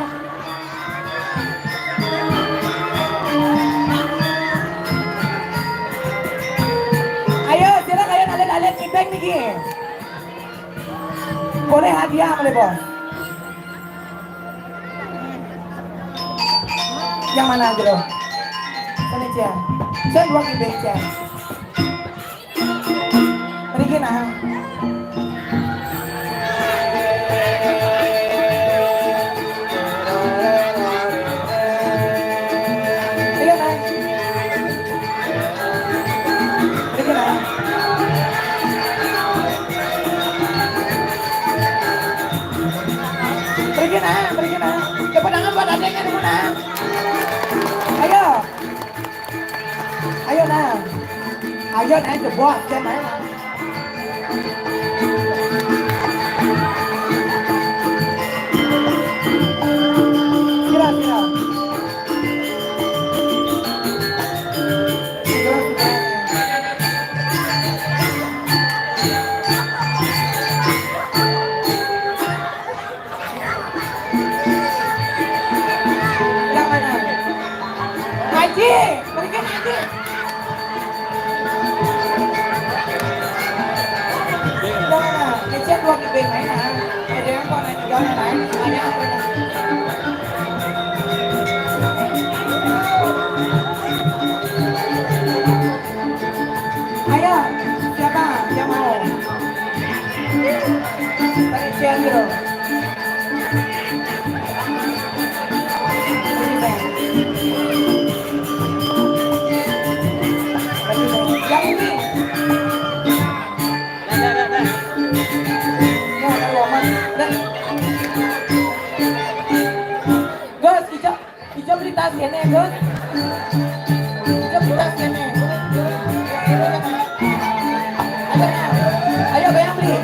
Ayo, silakan, ayo, alit-alit ngibing niki. Boleh hadiah, boleh, Bos. Yang mana aja, loh? Sini, Cia. Saya dua ngibing, Cia. Mriki nah. Iya, nah. Mriki nah. Mriki nah, mriki nah. Tepuk tangan buat adiknya dulu nah. Ayo. Ayo nah. Ayo nah, jebos, jan nah. Sira, sira. Main, ah. Ada yang apa, main juga, main. Ada apa? Ayo, siapa yang mau? Tarik siang dulu. Yang ini. Ya, kalau aman. Dah. Gus, Ica, Ica beli tas ini, Gus. Ica beli tas ini. Ayo, ayo, ayo, yang beli.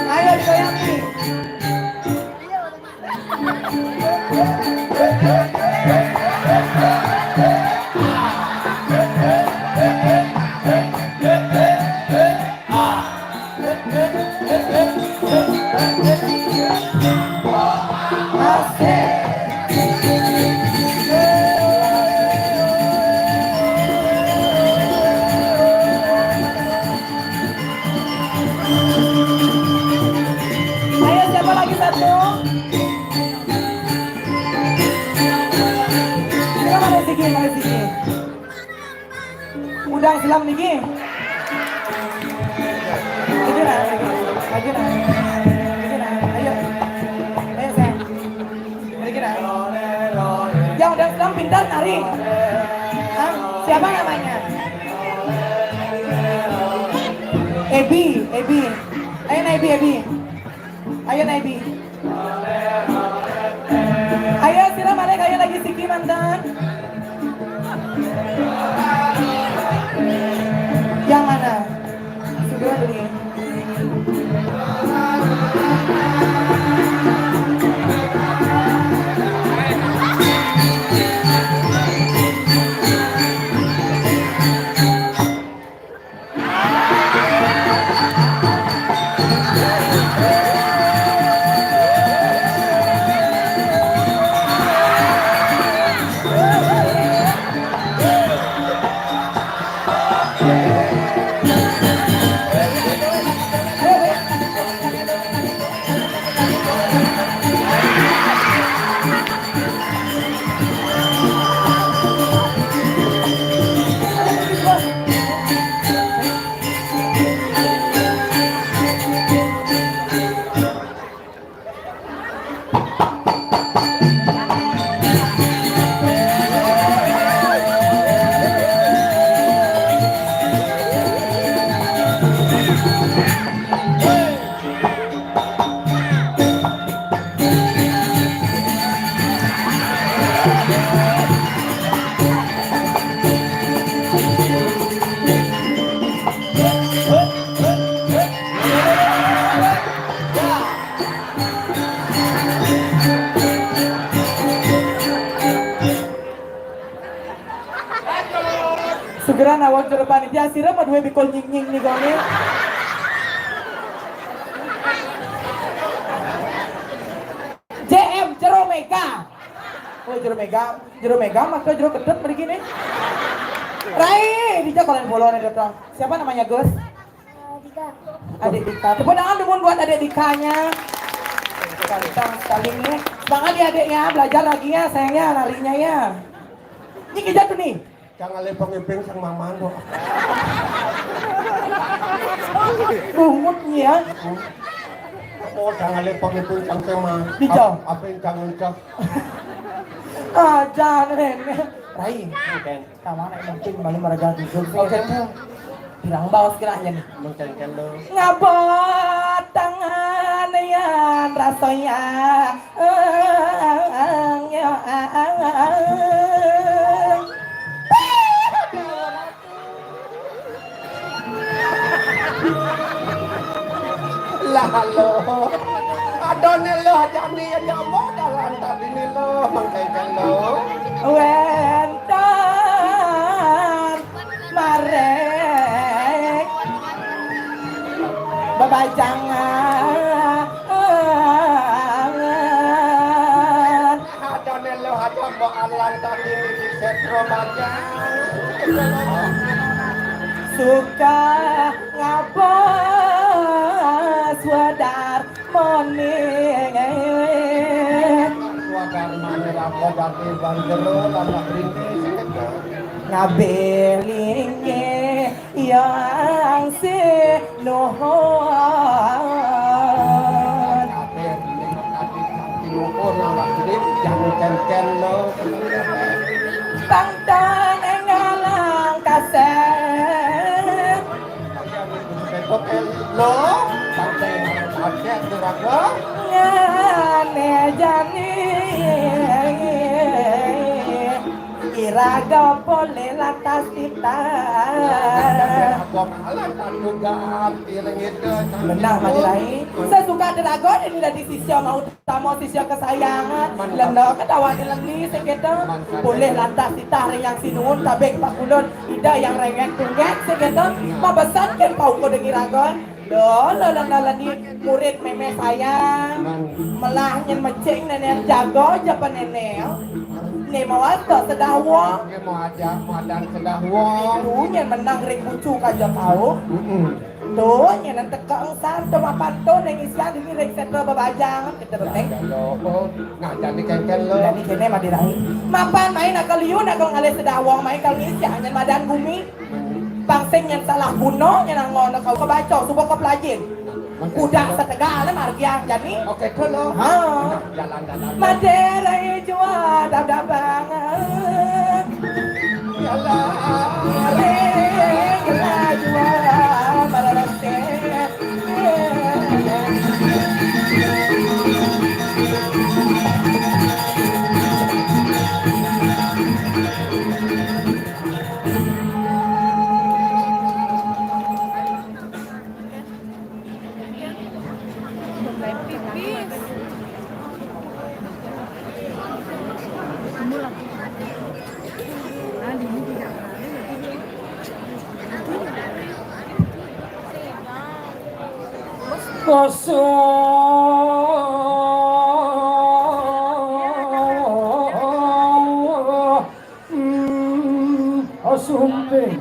Ayo, digoyangin. Asik. Ayo, siapa lagi satu? Siapa mana Ziki, mana Ziki? Udah silam niki. Maju nah, maju nah, maju nah, ayo, ayo sayang, maju nah. Yang udah silam pintar nari. Hah? Siapa namanya? Ebi, Ebi. Ayo nah, Ebi, Ebi. Ayo nah, Ebi. Ayo, sira balik, ayo lagi Ziki mantan. Yang mana? Sudah beli. Segera nawang jero panitia, sira mah duwe bikul nying-nying nih kone. J M, jero mega. Oh, jero mega, jero mega maka jero kedep mriki nih. Rai, dija kalian bolone datang. Siapa namanya, Gus? Dika. Adik Dika. Tepuk tangan dulu buat adik Dikanya. Ganteng sekali nih. Semangat ya, Dek, ya. Belajar lagi ya, sayang ya, narinya ya. Ini kita tuh nih. Jangan lepong iping sang maman kok. Bungut ya. Oh, jangan lepong iping sang tema. Dijo. Apa yang jangan cok? Ah, jangan. Rai. Oke. Kamana mungkin malu maraga jujur sih. Oke. Bilang baos kiranya nih. Mungkin kan lo. Ngabot tangan yan rasoya. Lah lo. Adone lo jani ya nyamuk dalan tadi ni lo mengkengken lo. Wenten marek bebajangan. Ada melu ada mbok alang tadi di setro bajang. Suka ngabas wadar moning. Wadar moning apa dadi bang jero landak rintis. Ngabeh linggih yang sinuhun. Kabeh ning ati tinuhun awak dhewe jangan cen-cen lo. Tangtang engalang kaseh. Lo, tangtang kaseh duraga. Ngane jani. Iraga poleh lantas titah. Menang mati lain. Sesuka deraga ini dari sisya mau utama sisya kesayangan. Lenda kedawane leni seketo. Poleh lantas titah ring yang sinuhun tabek pakulun. Ida yang rengek tungek seketo. Mabesan ken pauko dengi raga. Lo, lo, lo, lo, lo, ni murid meme sayang. Melah nyen mecing nene jago japa nene. Ne mawas to sedah wong. Nggih, mau aja madan sedah wong. Itu nyen menang ring bucu kaja tau. Mm-mm. Tuh, nyen teka engsan to mapan to neng isian dini ring setra babajang. Kita beteng. Ya, ya, lo. Oh, nah, jadi kengken lo. Jadi kene mati lain. Mapan main akal liu, akal ngalih sedah wong, main kal ngisian nyen madan gumi. Pang sing nyen salah guna, nyen angon kau kebaca, suba kau pelajin. Budak setegal le margiang jani. Oke, dulu. Ha. Jalan-jalan. Madere jua dab-dab banget. Yalah. Madere jua mararase. Kosong. Hmm, asumping.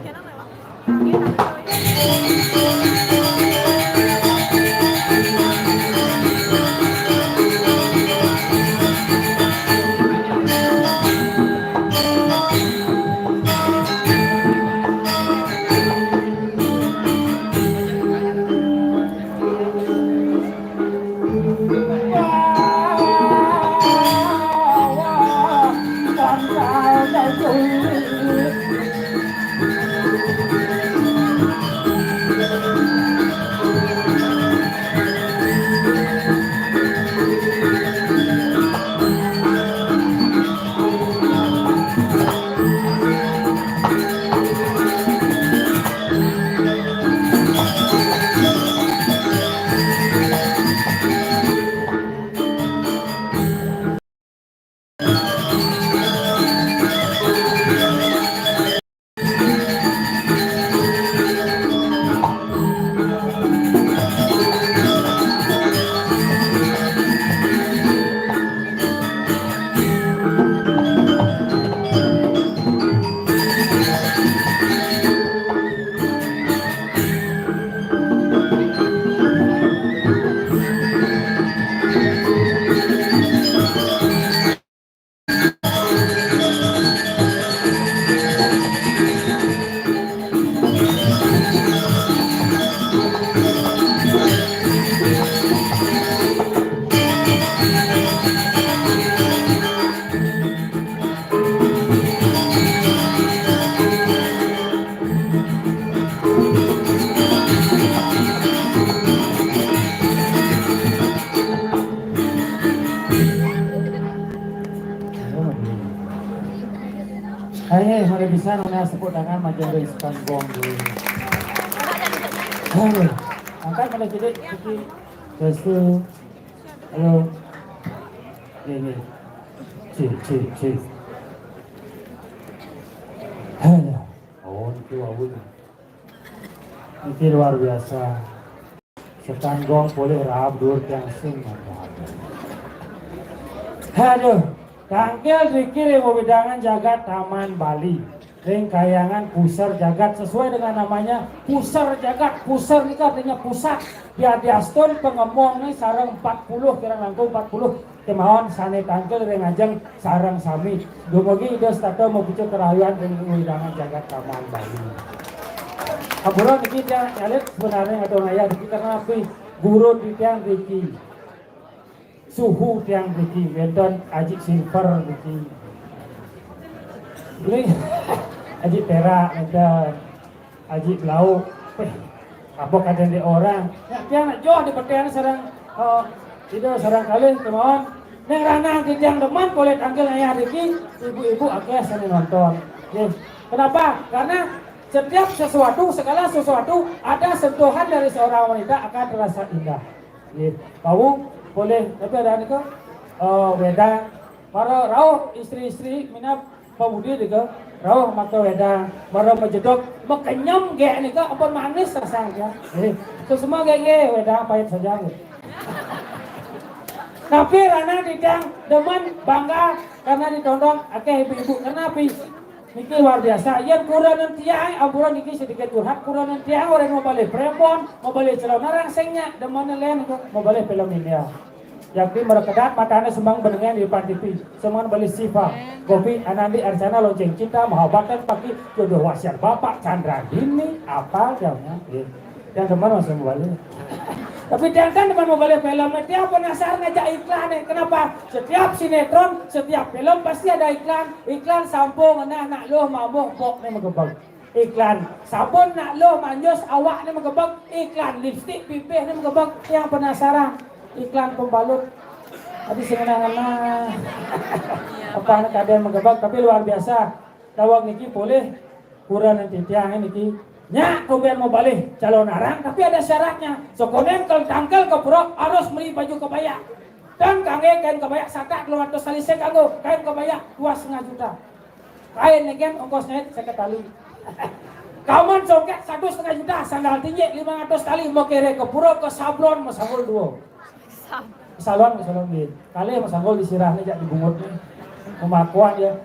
Kan mana tepuk tangan macam ada isukan gong dulu. Aduh, angkat mana jadi sikit. Restu. Halo. Ini. Cik, cik, cik. Halo. Oh, itu awal. Ini luar biasa. Setanggong polih raab dur tiang sing. Aduh, tangkil driki ring wewidangan jagat Taman Bali. Ring kahyangan pusar jagat, sesuai dengan namanya, pusar jagat. Pusar nika artinya pusat. Diastun pangemong ni sareng empat puluh, kirang langkung empat puluh. Kemaon sane tangkil ring ajeng sareng sami. Dumugi Ida setata mapucuk karahayuan ring wewidangan jagat Taman Bali. Ampura niki tiang nyalit sebenarnya ngadong ayah niki karena api guru di tiang niki. Suhu tiang niki, wenten Aji Silver niki. Ini Aji Perak, wenten Aji Blau. Eh, apa kata dia orang? Ya, tiang nak joh di petian sareng, eh, itu sareng kalih kemaon. Neng Ranang titiang demen polih tangkil ayah niki, ibu-ibu akeh sane nonton. Nggih. Kenapa? Karena setiap sesuatu, segala sesuatu ada sentuhan dari seorang wanita akan terasa indah. Nggih. Bau polih, tapi ada nika, eh, wedang. Para rauh istri-istri minab pamudi nika rauh maka wedang, para majedok, makenyem gek nika ampun manis rasanya. Nggih. Itu semua gek nggih, wedang pahit saja nggih. Tapi Ranang titiang demen bangga karena ditondong akeh ibu-ibu. Karena api? Niki luar biasa. Yen kurenan tiang, ampura niki sedikit curhat, kurenan tiang orang mabalih premon, mabalih celana rangsengnya, demen len mabalih film India. Yakti merekedat matane sembang benengan di depan T V, sembang beli Siva, Gopi, Anandi, Arcana, Lonceng Cinta, Mahabharata, Paki, Jodoh Wasiat Bapak, Chandra Dini, apa jamnya? Nggih. Yang demen masih mabalih. Tapi tiang kan demen mabalih film, tiang penasaran ngajak iklan nih. Kenapa? Setiap sinetron, setiap film pasti ada iklan. Iklan sampung, nah, nak luh mabuh, pok nih magebeg. Iklan sabun nak luh manjus, awak nih magebeg. Iklan lipstik, pipih nih magebeg. Yang penasaran, iklan pembalut. Tadi sing ngena-ngena. Apa anak ada yang magebeg, tapi luar biasa. Daweg niki polih kurenan titiang niki. Nyak, tumben mabalih calonarang, tapi ada syaratnya. Sakoneng kal tangkil ka pura harus meli baju kebaya. Dan kangge kain kebaya satak telung atus tali, sing kanggo kain kebaya dua setengah juta. Kain negen ongkos nyait seket tali. Kamen songket satu setengah juta, sandal tinjek lima ratus tali, makere ka pura ka Sablon masanggul dua. Salon, salon nggih. Kalih masanggul di sirah ni, jak dibungut ni. Mamakuan dia.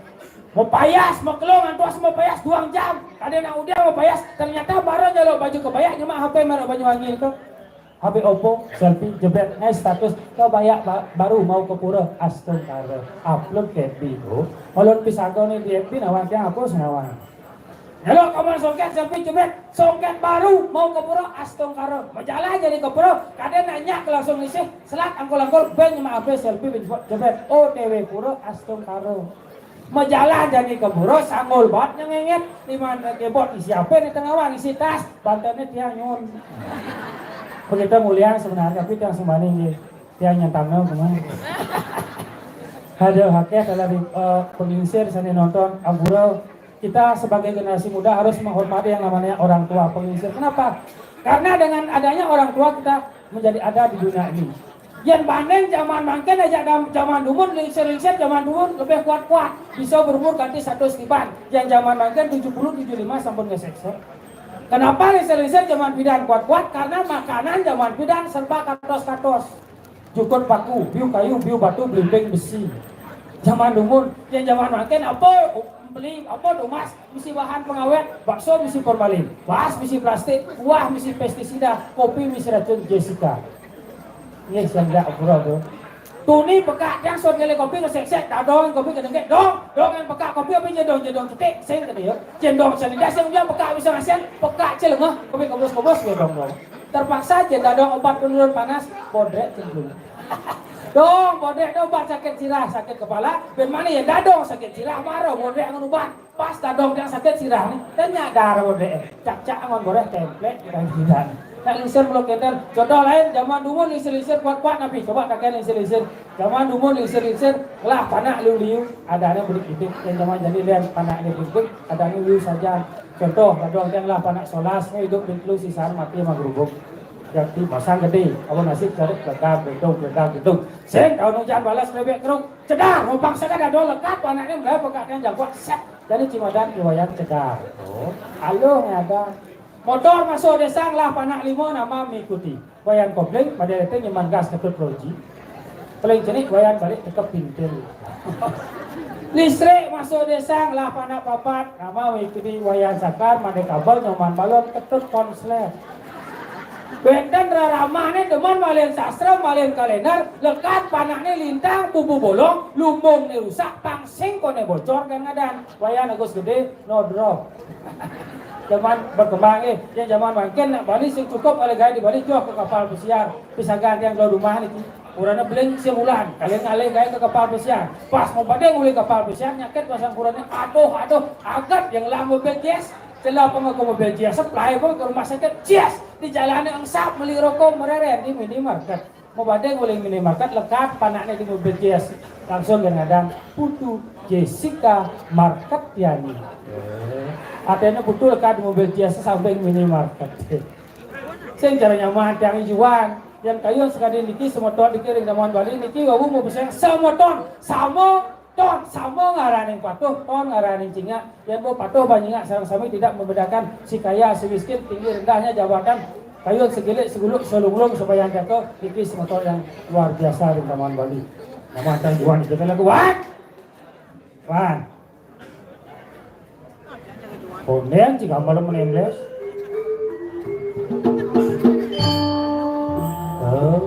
Mapayas, makelung, antos mapayas duang jam. Kada nak udah mapayas, ternyata baru nyaluk baju kebaya, nyemak H P merek Banyuwangi tu. H P Oppo, selfie, jebret, naik status, kebaya ba-, baru mau ke pura, astungkara. Upload ke F B tu. Kalau pisaga ni di F B, nawan tiang apa senawan? Nyaluk kamen songket, selfie, jebret, songket baru, mau ke pura, astungkara. Majalan jadi ke pura, kada nanya ke langsung ngisih, selat angkul-angkul, ben nyemak H P, selfie, ben jebret, O T W pura, astungkara. Majalan jadi ke pura, sanggul bat nyengenget, di mana kebot, isi apa ni tengah wang, isi tas, bantannya tiang nyun. Begitu mulia sebenarnya, tapi tiang sembani nggih. Tiang nyantangnya kemana? Ada haknya dalam, eh, pengingsir sane nonton, ampura. Kita sebagai generasi muda harus menghormati yang namanya orang tua, pengingsir. Kenapa? Karena dengan adanya orang tua kita menjadi ada di dunia ini. Yang banding zaman mangkin aja dam-, zaman dumun, lingsir-lingsir zaman dumun lebih kuat-kuat. Bisa berumur ganti satu setiban. Yang zaman mangkin tujuh puluh, tujuh lima sampun ngeseksa. Kenapa lingsir-lingsir zaman pidan kuat-kuat? Karena makanan zaman pidan serba katos-katos. Jukut paku, biu kayu, biu batu, belimbing besi. Zaman dumun, yang zaman mangkin apa beli, apa tumas, misi bahan pengawet, bakso misi formalin, baas misi plastik, kuah misi pestisida, kopi misi racun Jessica. Nggih, sing dak pura tu. Tuni pekak tiang sot ngelih kopi ngesek-sek, dadong kopi kedengkek, dong, dong yang pekak kopi apa jedong, jedong cetik, sing kena ya. Jendong salida sing dia pekak bisa ngasian, pekak celengah, kopi kebus-kebus ya dong, dong. Terpaksa je dadong obat penurun panas, bodrek cendung. Dong, bodrek dong obat sakit sirah, sakit kepala, ben mana ya dadong sakit sirah, marah bodrek ngan ubat. Pas dadong tiang sakit sirah ni, tanya darah bodrek. Cak-cak ngan boreh templek dan tidak. Nak lingsir mula kénten. Contoh lain, zaman dumun lingsir-lingsir kuat-kuat napi? Coba takén lingsir-lingsir. Zaman dumun lingsir-lingsir, lah panak liu-liu, adané bedik-bedik. Yén zaman jani lén panakné bedik-bedik, adané liu sajan. Contoh, gadong tiang lah panak solas, né idup di telu sisan mati magrubuk. Jadi masang gedé, apa nasib cari keledak gedung, keledak gedung. Sing taun ujan balas krebek keruk. Cedar, rompang saga dado lekat, panakné mulai pekak tiang jangkok, sét. Jadi cimadan iwayan cedar. Oh, aluh ada. Motor masuk désa lah panak lima nama mengikuti. Wayan kopling, pada itu nyeman gas ketut loji. Paling cenik wayan balik tekep pintil. Listrik masuk désa lah panak papat, nama mengikuti wayan sakar, made kabel nyoman balon ketut konslet. Wénten reramah né demen malin sastra, malin kalénder, lekat panakné lintang, bubu bolong, lumbung né rusak, pangsing koné bocor kan ngadan. Wayan Agus Gedé, no drop. Zaman berkembang, eh, yang zaman mangkin nak Bali sing cukup oleh gaya di Bali, joh ke kapal pesiar, pisagan yang dua rumah niki. Kurana beling sebulan, kalian ngalih gaya ke kapal pesiar. Pas mau bading oleh kapal pesiar, nyakit pasang kurana, aduh, aduh, agat yang lah mobil jazz, celah pengaku mobil jazz, supply pun ke rumah sakit, jazz, di jalannya engsap, beli rokok, mereren di minimarket. Mabading uling minimarket, lekat panakné di mobil Jazz. Langsung dia ngadan Putu Jessica Marketiani. Eh. Artinya Putu lekat di mobil Jazz samping minimarket. Sing cara nyaman tiang ijuan. Yang kayun sekali niki semeton dikiring zaman Bali niki wau mau beseng semeton sama ton sama ngaraning patuh, ton ngaraning cingak. Yang mau patuh banyingak sareng sami tidak membedakan si kaya, si miskin, tinggi rendahnya jabatan, kayun segilik, seguluk, selunglung, supaya jaga niki semeton yang luar biasa di Taman Bali. Nama tangguhan itu kan lagu Wan. Wan. Konden si gambar menembles. Oh.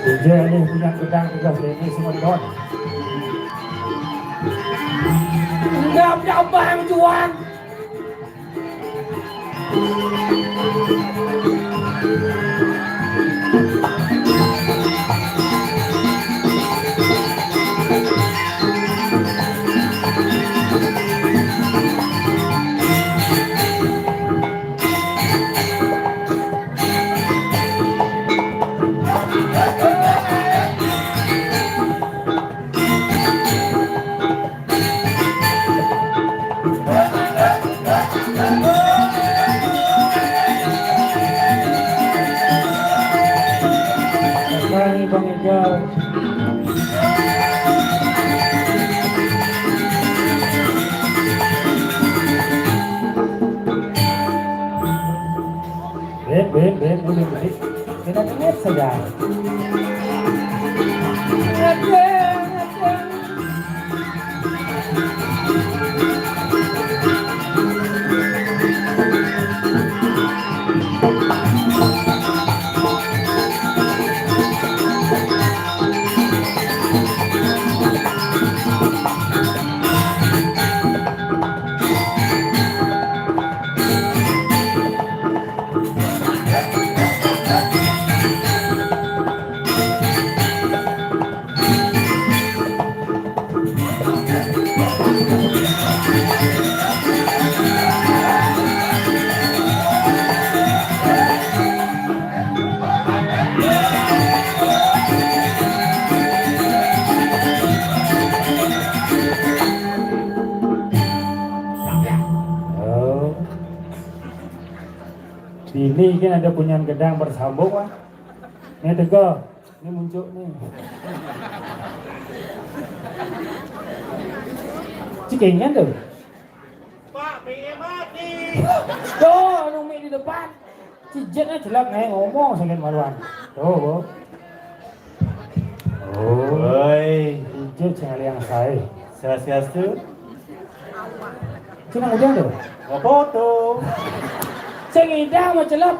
Ije nih punya gedang tiga ini semua don. Enggak ada bang juan. Bang Ijal. Ben, ben, ben, ben, ben. Kena kena saja. Oh. Ini kan ada punyan gedang bersambung, Wan. Ini tegal. Ini muncul nih. Cikengan tuh. Pak, B M mati. Tuh, anu mik di depan. Cijitnya jelek nih ngomong sakit maluan. Tuh, Bu. Oh. Woi. Ijit sing aliang saé. Swastiastu. Cina udah tuh. Apa tuh? Sing indah mau celep.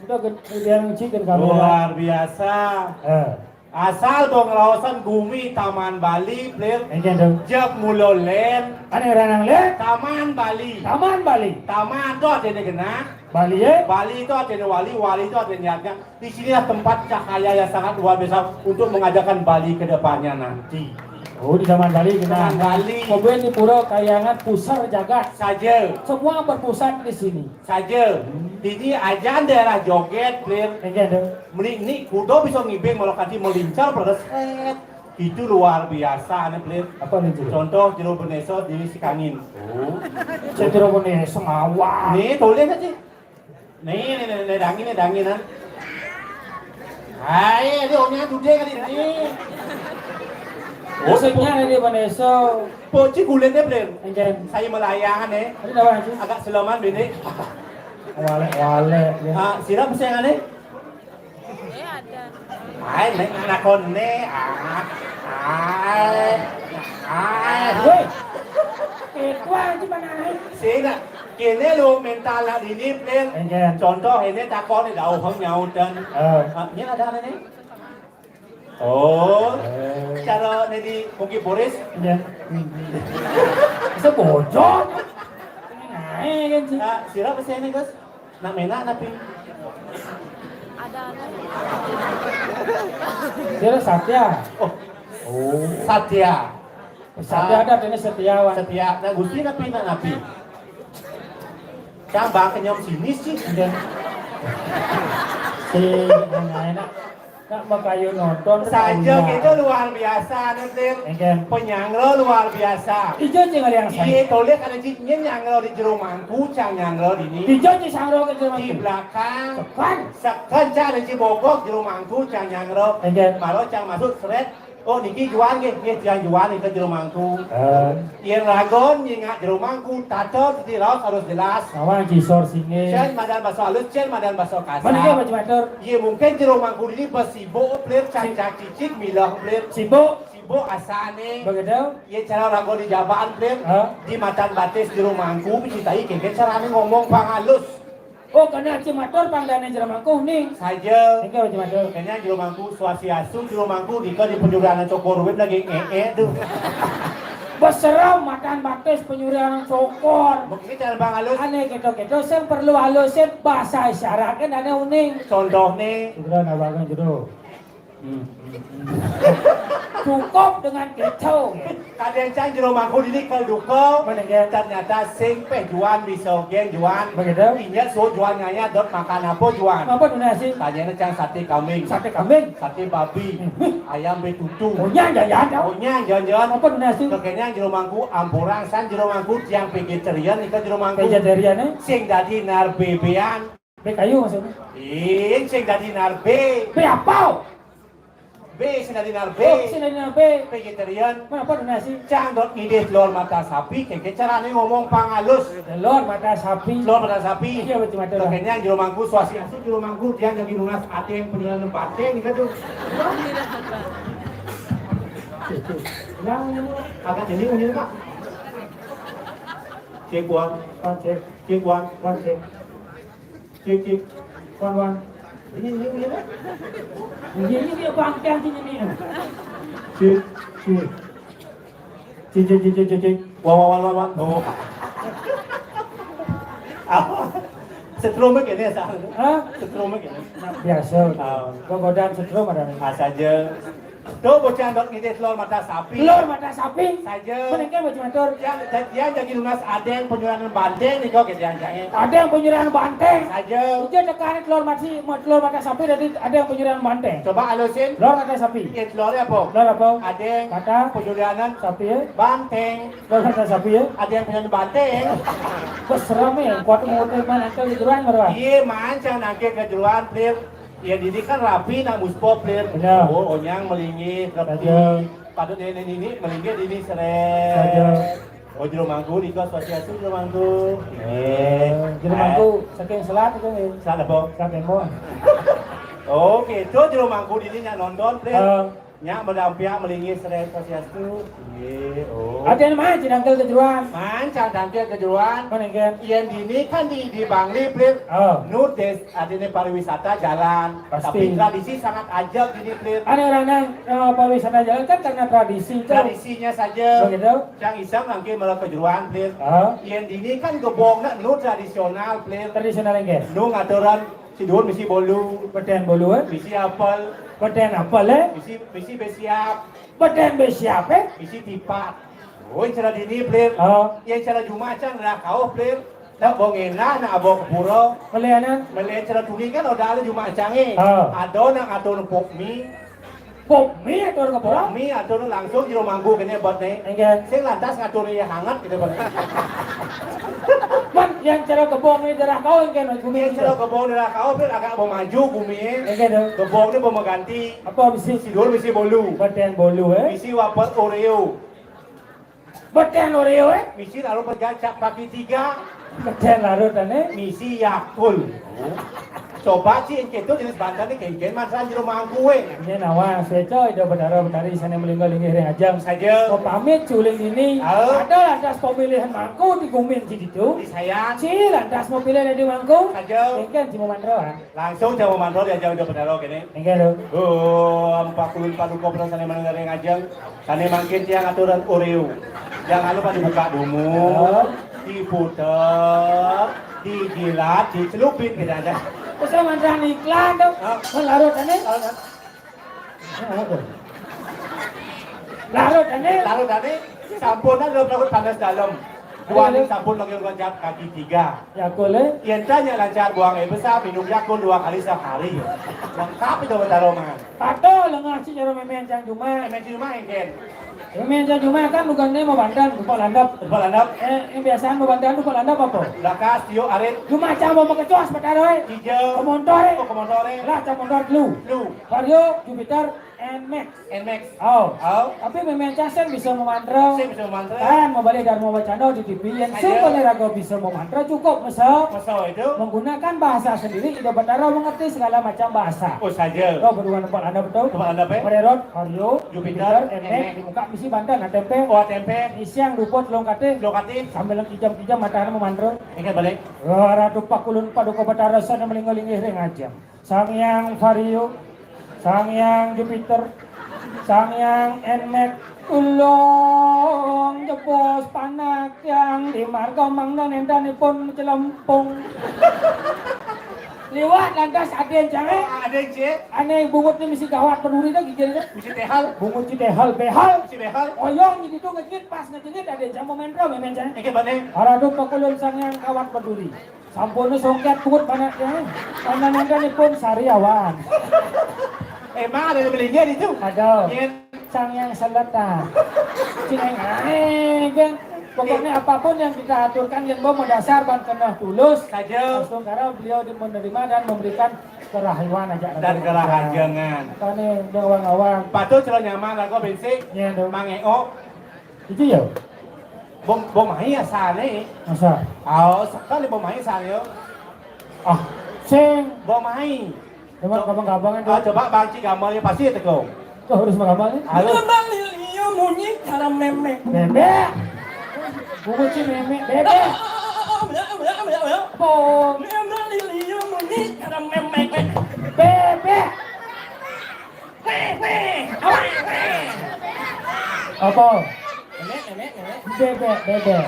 Udah ged-, udah nguci kan kamera. Luar biasa. Eh. Asal dong lawasan gumi Taman Bali, Plir. Ini tuh. Jak mulo len. Ada orang nang len. Taman Bali. Taman Bali. Taman tuh ada di genah. Bali ya? Bali itu ada di wali, wali itu ada di niatnya. Di sinilah tempat cahaya yang sangat luar biasa untuk mengajarkan Bali ke depannya nanti. Oh, di Taman Bali, kena. Taman Bali. Kemudian di Pura Kahyangan, pusar jagat. Saja. Semua berpusat di sini. Saja. Hmm. Dini ajan daerah joget, Plir. Enggak ada. Meni, ni kuda bisa ngibing malah kanti melincar pada set. Itu luar biasa, nih, Plir. Apa nih, Jero? Contoh, Jero Beneso di Sikangin. Oh. Saya Jero Beneso ngawal. Nih, tulis aja. Nih, nih, nih, nih, dangin, nih, dangin, ah. Hai, ini omnya dude kali ini. Oh, sebenarnya ada di Beneso. Poci gulitnya, Plir. Enggak. Saya melayangan, nih. Ini apa, Haji? Agak selaman, bini. Walek-walek, ya. Ah, sirap pesengan, nih. Eh, ada. Ai, nek nakon ne, ah, ai, ai. Woi, itu aja mana ai? Sina, kene lo mental lah dini, Plir. Enggak. Contoh ini takon ne dauh nyautan. Eh. Ah, ini ada apa nih? Oh, eh. Cara ne di Bukit Boris. Enggak. Bisa bocor. Ini naik kan sih. Nah, sirap sih ini, Gus. Nak mena tapi ada anak. Dia Satya. Oh. Oh. Satya. Satya ada, ini Setiawan. Setia. Nah, Gusti tapi nak napi. Cang bang kenyom sini sih. Iya. Si enak-enak. Nak makayu nonton. Saja gitu luar biasa, Nurdin. Enggak. Penyangro luar biasa. Ijo cing ada yang saya. Iya, toleh ada cing nyangro di jero mangku, cang nyangro di ini. Ijo cing sangro ke jero mangku. Di belakang. Sekan. Sekan, cang ada cing bogok jero mangku, cang nyangro. Enggak. Malah cang masuk seret. Oh, niki juan nggih, nggih, tiang juan niki jero mangku. Eh. Yen ragon nyingak jero mangku, tata titi raos harus jelas. Awang cisor singing. Cen madan baso halus, cen madan baso kasar. Mana dia, Pak Matur? Iya, mungkin jero mangku ini besibuk, Plir, cacak cicik, milah, Plir. Sibuk? Sibuk asane. Begitu? Iya, cara ragon di jabaan, Plir. Hah? Di matan batis jero mangku, dicintai kengken carane ngomong pang halus. Oh, karena Haji Matur pang dane jero mangku ning. Saja. Enggak, Haji Matur. Kayaknya jero mangku, swastiastu, jero mangku, dika di penyurian cokor wit lagi ngee tuh. Beserem matan batis penyurian cokor. Mungkin cara bang halus. Ane gitu-gitu, sing perlu halusin bahasa isyarat kan ane uning. Contohnya. Sudah nabakan jero. Hmm. Cukup dengan keco. Kadang cang jero mangku dini kel duka. Mana, Gen? Ternyata sing peh juan bisa, Gen, juan. Begitu. Ingat so juan nganya dot makan apa juan? Apa tuh nasi? Tanyanya cang sate kambing. Sate kambing? Sate babi. Hmm. Ayam betutu. Oh, nya, nya, nya, nya. Oh, nya, nya, nya. Apa tuh nasi? Kekenya jero mangku, ampurang san jero mangku, tiang vegetarian, ika jero mangku. Vegetarian, eh? Sing dadi narbebean. Be kayu maksudnya? Ih, sing dadi narbe. Be apa? Be sing dadi narbe. Oh, sing dadi narbe. Vegetarian. Mana apa donasi? Cang dot ngidih telur mata sapi, kengke carane ngomong pang halus. Telur mata sapi. Telur mata sapi. Iya, betul, betul. Kekenya jero mangku, swastiastu jero mangku, tiang jagi nunas adeng penyulan batin gitu. Nah, agak ini, ini, Pak. Cek, one, one, cek. Cek, one, one, cek. Cek, cek. Wan, wan. Ini, ini, ini. Ini, ini dia bangkang sini nih. Cek, cek. Cek, cek, cek, cek, cek, cek. Wah, wah, wah, wah, wah. Oh. Apa? Setrum kene, Sang. Hah? Setrum kene. Nah, biasa. Ah. Gogodan setrum ada nih. Ah, saja. Tuh, bocah dot ngidih telur mata sapi. Telur mata sapi? Saja. Menengke, Bocah Matur. Yang, yang jadi lunas adeng penyurangan banteng nih kok, gitu, yang, yang. Adeng penyurangan banteng? Saja. Itu tekan telur mati, telur mata sapi, jadi adeng penyurangan banteng. Coba halusin. Telur mata sapi. Iya, telurnya apa? Telur apa? Adeng. Mata. Penyurangan. Sapi, ya? Banteng. Telur mata sapi, ya? Adeng penyurangan banteng. Bos, serem, ya. Kuat mau teman, angkel di jeruan, baru. Iya, mancang nangke ke jeruan, Plir. Ya, dini kan rapi, nak muspop, Plir. Bener. Oh, onyang melinggih, rapi. Betul. Patut nenek nini melinggih dini seret. Betul. Oh, jero mangku, nika swastiastu jero mangku. Eh, jero mangku saking selat itu nih. Selat apa? Selat Tembok. Oke, itu jero mangku dini nyak nonton, Plir. Eh. Nyak medampiak melinggih seret swastiastu. Nggih, oh. Ada yang mana cedangkel ke jeruan? Mancang dangkel ke jeruan. Mana, Gen? Yen dini kan di, di Bangli, Plir. Oh. Nu des-, Artinya pariwisata jalan, pasti. Tapi tradisi sangat ajeg ini, Plir. Ada orang yang, eh, pariwisata jalan kan karena tradisi itu. Tradisinya saja. Begitu. Cang iseng nangke malah kejeruan, Plir. Ah. Yen dini kan gebongna nu tradisional, Plir. Tradisional nggih. Nu ngaturan si duhun misi bolu. Beden bolu, eh? Misi apel. Beden apel, eh? Misi, misi besiap. Beten bé siapé? Misi tipat. Oh, cara dini, Plir. Oh. Yén cara jumacan dah kauh, Plir. Nak bongena, nak abong ka pura. Melianan? Melian cara tuni kan ada ada jumacangé. Oh. Ada nak atur pokmi. Pokmi atur ka pura? Pokmi atur langsung jero mangku kéné buat né. Enggak. Sing lantas ngatur ya hangat gitu, Bang. Man, yang cara kebong ini darah kau yang kena gumi. Yang cara kebong darah kau, Plir, agak mau maju gumi. Enggak dong. Kebong ini mau mengganti. Apa bisi? Si dulu bisi bolu. Beten bolu, eh? Bisi wapet Oreo. Beten Oreo, eh? Misi lalu kerja cak pagi tiga. Beten larut, ane? Misi Yakul. Coba sih, yang gitu jenis banten nih, kayak masalah jero mangku, eh. Ini nawa, seco, Ida Betara Betari, sana melingga linggih ring ajeng. Saja. Mau pamit, culing ini. Halo. Ada lantas pemilihan mangku di gumin si ditu. Di saya. Si lantas mau pilih dari mangku. Saja. Engken si mau mandro, ah. Langsung jamu mandor ya, jamu jamu daro kene. Enggak lho. Oh, empat puluh empat ruko pernah sana mana ngajeng. Sana mangkin tiang aturan Oreo. Jangan lupa dibuka dulu, diputer, dijilat, dicelupin gitu aja. Terus saya mantan iklan dong. Ah. Larut ane. Larut ane. Larut ane, sampunan lho, larut panas dalam. Duaning sampun lagi ngajak kaki tiga. Yakul, eh? Yen tanya lancar buang air besar, minum Yakul dua kali sehari. Lengkap itu Betara mangan. Patuh lengah cik jero memen cang cuma. Memen cuma engken. Memen cang cuma kan bukan mau bandan, lupa landap. Lupa landap. Eh, yang biasaan mau bandan, lupa landap apa? Lakas, tio, arit. Cuma cang mau mekecos, Betara, eh. Hijau. Kemontor, eh. Oh, kemontor, eh. Lah, cang montor dulu. Lu. Vario, Jupiter, Nmax. Nmax. Oh. Oh. Tapi memen cang sing bisa memantra. Sing bisa memantra. Kan mau balik Dharma Wacana di T V yang sing boleh raga bisa memantra cukup mesa. Mesa itu. Menggunakan bahasa sendiri, Ida Betara mengerti segala macam bahasa. Oh, saja. Oh, berhubungan tempat anda betul? Tempat anda apa? Mererot, Vario, Jupiter, Jupiter, Nmax, Nmax. Dibuka misi bandan, tempe. Oh, tempe. Isiang dupot longkate. Longkate. Sambil kijam-kijam matahari memantra. Ingat balik. Ratu Pakulun Paduka Betara sana melingga-linggih ring ajeng. Sang Hyang Vario, Sang Hyang Jupiter, Sang Hyang Nmax, tulung jebos panak tiang di marga mangda nendanipun celempung. Liwat lantas aden cang, eh? Aden, Cik. Ane bungut ni misi gawat peduri dah gigil dah. Misi tehal. Bungut si tehal, behal. Misi behal. Oyong gitu tuh ngejengit pas ngejengit aden cang mau main drum ya main cang. Oke, bane. Aradu pakulun Sang Hyang gawat peduri. Sampun songket kuat banget ya. Karena nonton pun sariawan. Emang ada yang belinya di itu? Ada. Yen. Sang yang seleta. Cing ae, kan. Pokoknya apapun yang kita aturkan yang mau dasar ban kena tulus. Saja. Langsung karena beliau di- menerima dan memberikan kerahiwan aja. Dan kerahajengan. Kane udah awang-awang. Patuh celana nyaman lagu bensin. Iya, dong. Mangeo. Itu ya? Bom, bom ae asalnya. Masa? Oh, sekali bom ae asalnya. Ah, sing. Bom ae. Coba gampang-gampang itu. Ah, coba banci gambarnya pasti itu kau. Tuh, harus gampang nih. Halo. Kembali iya munyi cara memek. Bebek. Bungut si memek, bebek. Bela, bela, bela, bela. Bom. Kembali iya munyi cara memek. Bebek. Apa? Nenek, nenek, nenek. Bebek, bebek.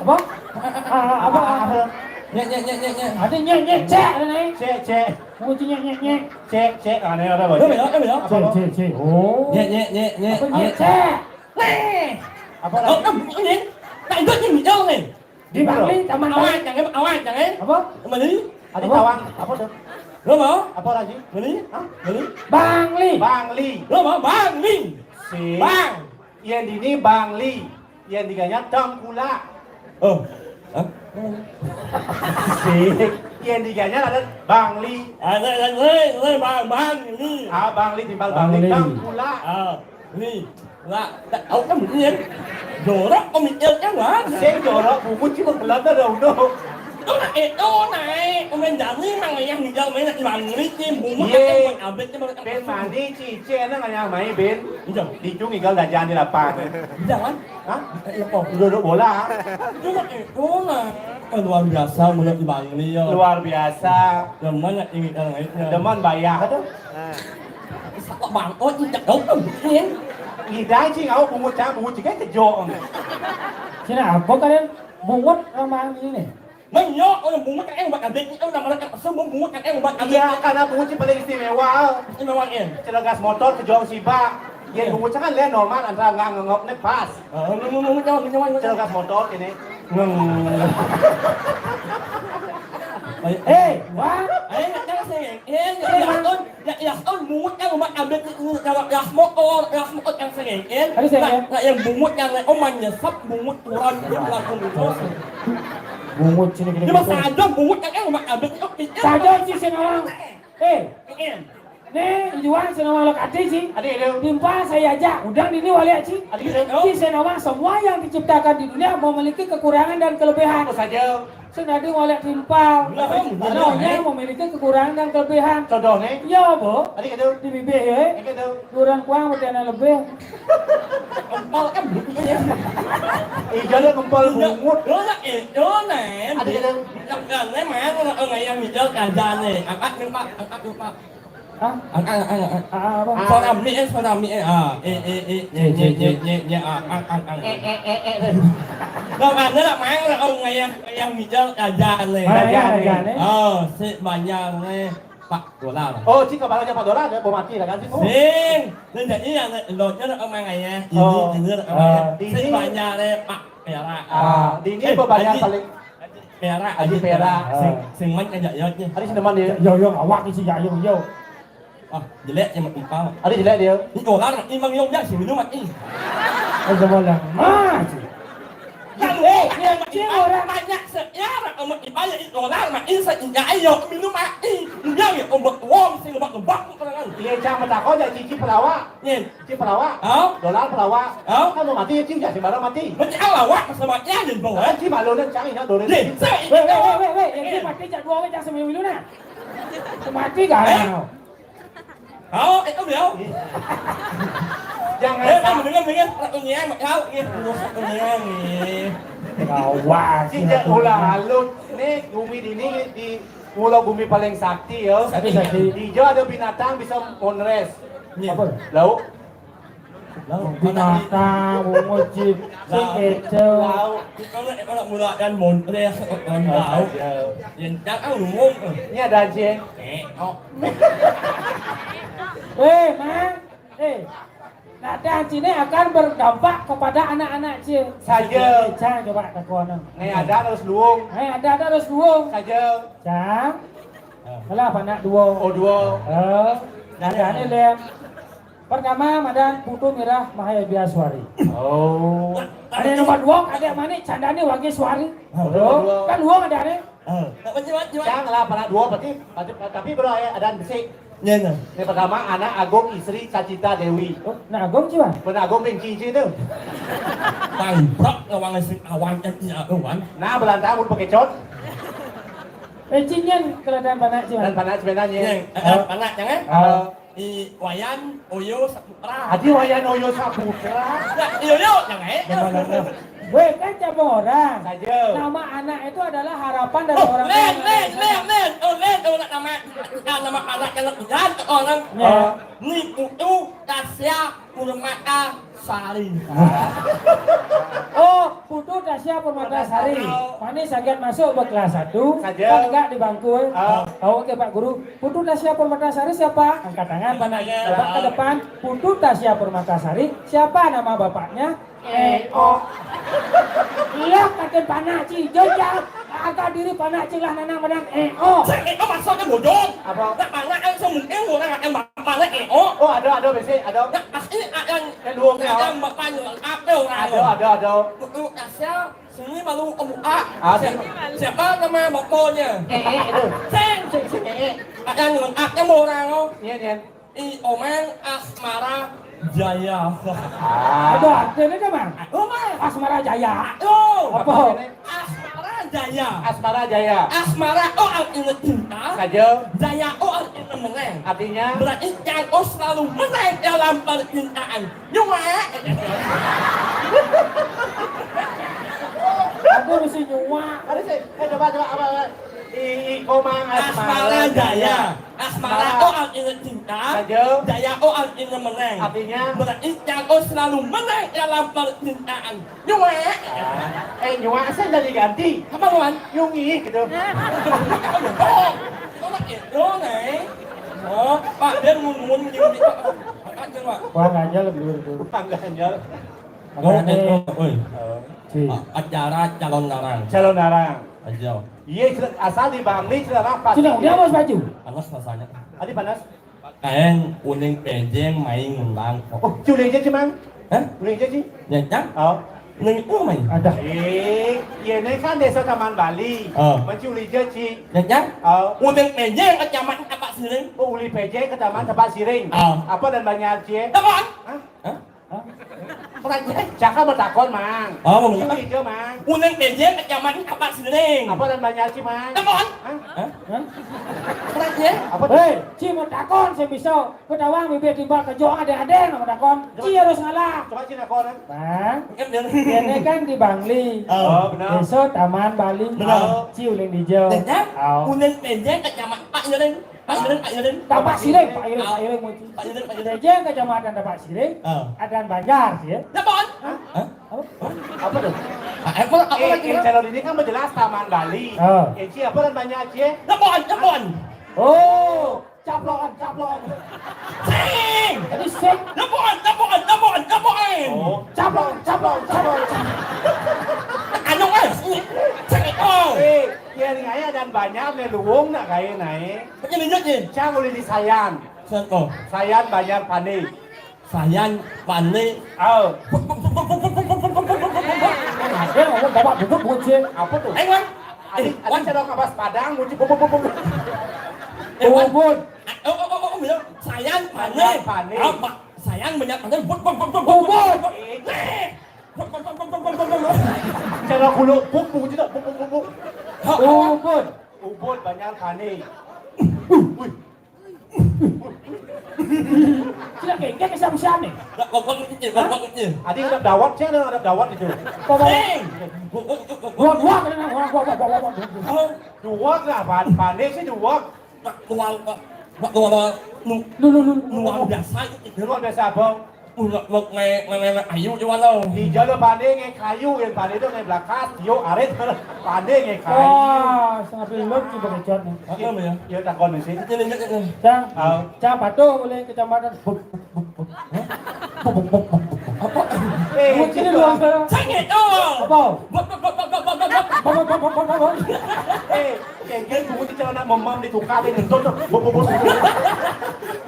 Apa? Ah, apa? Apa? Nyek, nyek, nyek, nyek, nyek. Ada nyek, nyek, cek, ada nih. Cek, cek. Kunci nyek, nyek, nyek. Cek, cek. Ada, ada, Bang. Cek, cek, cek. Oh. Nyek, nyek, nyek, nyek. Apa nyek, cek? Nih. Apa lagi? Oh, kamu ini. Tak ikut ini, jauh nih. Di Bangli, Taman Awan, Bangli. Jangan, awan, jangan. Apa? Bangli. Ada tawang. Apa tuh? Lo mau? Apa lagi? Bangli. Hah? Bangli. Bangli. Bangli. Lo mau Bangli? Si. Bang. Yang dini Bangli. Yang diganya Tengkulak. Oh. Hah? Si. Yang diganya ada Bangli. Ada yang lain, lain Bang, Bangli. Ah, Bangli timbal Bangli. Bangli. Tengkulak. Ah. Ni, lah, tak tahu kan begini. Jorok pemikirannya, Bang. Sing jorok bungut cuma kelada dah udah. Itu nak itu naik pemain jami mang yang hijau main nak Bangli ni bungut. Ye. Kan abet ni. Pen mani cici anak yang main ben. Hijau. Dijung igal dah jangan di lapangan. Hijau kan? Hah? Lepo. Duduk bola. Itu nak itu nah. Kan luar biasa melihat di Bangli ya. Luar biasa. Demen nak tinggi kan naiknya. Demen bayar tu. Bang, oh, tidak tahu kan, ya. Ngidai cing, awak bungut cang, bungut cing kan kejok. Sini apa kalian bungut ramah ini? Menyok, orang bungut kan, eh, umat abet ni, orang mereka semua bungut kan, eh, umat abet. Iya, karena bungut sih paling istimewa. Istimewa, eh. Celegas motor ke jong sibak. Ya, bungut kan lain normal, antara nggak ngengok nih pas. Oh, bungut, bungut, bungut, bungut. Celegas motor ini. Ngeng. Eh, wah. Eh, nggak tahu sih. Eh, nggak tahu. Ya, ya, kan bungut kan umat abet ni, kalau ya motor, ya motor yang sengengken. Ada sengengken? Nah, nah, yang bungut yang naik oman nyesap, bungut turun, bungut langsung bungut. Bungut sini gini. Dia masa ada bungut yang kan umat abet ni, oke. Saja si senawang. Eh, eh. Nih, Ijuan senawang lok ati si. Adi, adi. Timpa saya aja, udang dini wali aci. Adi, adi. Si senawang semua yang diciptakan di dunia memiliki kekurangan dan kelebihan. Apa saja? Sing dadi ngolek timpal. Lah, bener, nya eh? Memiliki kekurangan dan kelebihan. Contohnya? Ya, Bu. Tadi gitu. Di bibir, ya. Kayak gitu. Kurang kuang berarti anak lebih. Empal kan gitu ya. Iya, lo kempal bungut. Lo nak itu, Nen. Ada gitu. Tekannya mana, lo ngayang hijau kerja nih. Angkat, angkat, angkat, angkat. Hah? Ang, ang, ang, ang. Ah, apa? Suara mi, eh, suara mi, eh. Ah, eh, eh, eh, nye, nye, nye, nye, nye, ah, ang, ang, ang. Eh, eh, eh, eh, eh. Lah, mana lah, mang, lah, oh, ngayah, ngayah mijal, kerajaan, eh. Mana kerajaan, eh? Oh, si banyak, eh, Pak Dolar. Oh, si kepalanya Pak Dolar, ada, mau mati lah, kan, sih? Oh. Sing. Nah, jadi, ya, nah, lotnya, lah, mang, ngayah. Ini, oh, ini, lah, mang, ngayah. Ah, si ini banyak, eh, Pak Perak. Ah, ini eh, banyak Haji. Paling Perak, Haji Perak. Sing, sing man kan Jayot nya. Ada sing demen dia. Yo, yo, awak ni si Jayot, yo. Ah, jelek dia mak timpal. Ada jelek dia. Ni orang ni mang yong dah si minum mati. Oh, zaman lama je. Kan eh, orang banyak sejarah amat ibarat orang mati sa Jayot minum mati. Dia ni obat wong sing obat lebak tu kan. Iya, cang mata kau jadi cici pelawak. Ni. Cing pelawak. Hah? Dolar pelawak. Hah? Kan mau mati, cing jadi sembarang mati. Mati awak sama dia ni bawa. Kan cing malu ni, cang ingat dolar. Ni, saya weh, weh, weh, weh, weh. Yang dia mati jak dua orang, jak sembilan dulu nah. Mati kan? Eh? Oh, eh, oh, dia. Jangan. Eh, tak mendengar, mendengar. Tak mendengar, mak kau. Ni, tak mendengar ni. Gawat. Cing jak ulah halut. Ni, bumi dini di Mula bumi paling sakti, ya. Sakti, sakti. Di Ijo ada binatang bisa monres. Ni. Apa? Lauk. Lauk. Binatang, bungut, cip. Lauk. Kecoa. Lauk. Kalau, kalau mula kan monres, kan lauk. Ya. Yang tak tahu, ngomong. Ni ada anjing. Eh, oh. Eh, Mang. Eh, nah, dan sini akan berdampak kepada anak-anak cil. Saja. Cang coba takon. Ni ada terus luung. Ni ada terus luung. Saja. Cang. Alah, panak dua. Oh, dua. Eh, nah, ada ni lem. Pertama, madan Putu Mirah Mahaya Biaswari. Oh. Ada nomor dua, ada mana? Candani Wagi Suari. Oh, dua. Kan luung ada ni. Ah. Cang lah, panak dua, berarti, berarti, tapi bro, eh, ada besi. Ya, ya. Ni pertama, anak Agung istri Cacita Dewi. Oh, nak Agung siapa? Pernah Agung benci je tu. Tangkap lawan si awan kan, ya, awan. Nah, belantang pun pakai cot. Eh, cing nyen kelihatan panak siapa? Dan panak sebenarnya. Ya, eh, panak jangan. Ah. I Wayan Oyo Saputra. Adi Wayan Oyo Saputra. Nah, iyo, iyo, jangan, eh. Jangan, jangan. Weh, kan cabang orang. Saja. Nama anak itu adalah harapan dari orang tua. Oh, lain, lain, lain, lain. Oh, lain, oh, nak nama, ah, nama anak yang nak punya orang. Ya. Ni Putu Tasya Permata Sari. Oh, Putu Tasya Permata Sari. Mana sangat masuk ke kelas satu, saja. Kan enggak di bangku, eh. Ah. Tahu ke Pak Guru? Putu Tasya Permata Sari siapa? Angkat tangan, panak. Ya. Coba ke depan. Putu Tasya Permata Sari, siapa nama bapaknya? Eh, oh. Lah, kata panak cing, jauh-jauh. Agak diri panak cing lah, nanang menang. Eh, oh. Saya, eh, oh, maksudnya bodoh. Apa? Nak panak kan semungkin orang akan bapaknya, eh, oh. Oh, ada, ada, besi, ada. Nak, pasti akan, eh, dua punya, ada oh. Bapaknya, apa orang? Ada, ada, ada. Betul, kasihan. Sini malu, oh, ah. Ah, siapa, sini. Siapa nama bapaknya? Eh, eh, itu. Sing. Sing, sing, eh, eh. Akan lengkapnya mau orang, oh. Iya, iya. I Omang Asmara Jaya. Ah. Aduh, artinya apa, Mang? Aduh, Mang. Asmara Jaya. Aduh. Apa? Asmara Jaya. Asmara Jaya. Asmara, oh, artinya cinta. Saja. Jaya, oh, artinya menang. Artinya? Berarti Cang, oh, selalu menang dalam percintaan. Nyuak. Aku mesti nyuak. Ada sih. Eh, coba, coba, apa, apa? I, I Komang Asmara Asmara Jaya. Jaya. As, Semarak o artinya cinta, Saja. Jaya o artinya menang. Artinya? Berarti Cang o selalu menang dalam percintaan. Nyuwak. Ah. Eh, nyuwak saya dari ganti. Apa, Wan? Nyungi gitu. Oh, itu, Neng. Oh, Pak, dia ngungun gini. Pak, Pak, Pak. Wah, aja lebih dulu. Tangga aja. Oh, Makanya, itu, oi. Oh. Si. A-, acara calon larang. Calon larang. Aja. Iya, asal di Bangli, celana pas. Sudah, udah, Mas, baju? Panas rasanya. Adi panas. Kaen uling pejeng main ngundang. Oh, ci uling ci, Mang? Hah? Uling ci? Ya, Cang? Oh. Uling itu main. Ada. Eh, iya, ini kan desa Taman Bali. Oh. Menci uling ci. Ya, Cang? Oh. Uling pejeng kecamatan Tapak Siring. Oh, uling pejeng kecamatan Tapak Siring. Oh. Apa dan banyak ci? Teman. Hah? Hah? Hah? Pertanyaan. Caka bertakon, Mang. Oh, mau. Ci uling ci, Mang. Uling pejeng kecamatan Tapak Siring. Apa dan banyak ci, Mang? Teman. Hah? Hah? Hah? Pertanyaan. Apa? Hei, ci mau takon, saya bisa. Ketawa bibir timbal kejo ade-ade nama dakon. Ci harus ngalah. Coba ci dakon, eh. Bang, ini kan di Bangli. Oh, benar. Desa Taman Bali. Benar. Ci uling dijo. Benar. Au. Uling pejeng kecamatan Pak Iring. Pak Iring, Pak Iring. Tapak Siring, Pak Iring, Pak Iring, muci. Pak Iring, Pak Iring. Pejeng kecamatan Tapak Siring. Oh. Adan Banjar, ya. Telepon. Hah? Hah? Apa? Apa tuh? Ah, apa, apa eh, lagi, eh, ya? Calon ini kan berjelas Taman Bali. Oh. Eh, ci, apa dan banyak ci, eh? Telepon, telepon. Oh. Caplokan, caplokan. Sing! Tadi sing. Lapuan, lapuan, lapuan, lapuan. Oh, caplokan, caplokan, caplokan. Anu, eh, sing. Sing, oh. Eh, ya, ni kaya dan banyak, ni luwung nak kaya naik. Macam ni, ni. Cang boleh di Sayan. Sayan, oh. Sayan banyak panik. Sayan, panik. Oh. Ada ngomong bapak duduk, bukan sih? Apa tuh? Eh, Wan. Ada, eh, ada Wan. Cara kapas Padang, muncul bubuk, bubuk. Eh, Wan. Ubun. Oh, oh, oh, oh, oh, ya. Sayan, panik. Sayan, panik. Apa? Sayan, banyak panik. Bubuk, bubuk, bubuk, bubuk. Ubun. Eh. Bubuk, bubuk, bubuk, bubuk, bubuk. Cara kulo, buk, buk, tidak, buk, buk, buk, buk. Ubun. Ubun, banyak panik. Wih. Sila kengkeng siam-siam nih. Bak, bak, bak, kecil, bak, bak, kecil. Ada yang ada dawat, saya ada, ada dawat itu. Bawa. Hei! Gua, gua, gua, gua, gua. Dua, dua, dua, dua, dua, dua. Oh. Dua lah, pan-, panik sih dua. Bak, luar, bak, bak, luar, luar, lu, lu, lu, lu, luar biasa itu. Luar biasa, Bang. Ulah, ulah, nge-, nge-, nge-, ayu je walau. Di jalan panik, nge kayu, yang panik tu nge belakas, yo, arit, panik, nge kayu. Wah, sangat lembut sih pakai cat ni. Apa ya? Ya, takon ni sih. Kecil ingat, kecil. Cang, ah. Cang patuh boleh kecamatan. Bup, bup, bup, bup. Hah? Bup, bup, bup, bup, bup. Apa? Eh, buat sini dua sekarang. Sakit tu. Apa? Bup, bup, bup, bup, bup, bup, bup. Bup, bup, bup, bup, bup, bup. Eh, kayak gini bunyi celana memam ditukar, dia nyentuh tu. Bup, bup, bup, bup.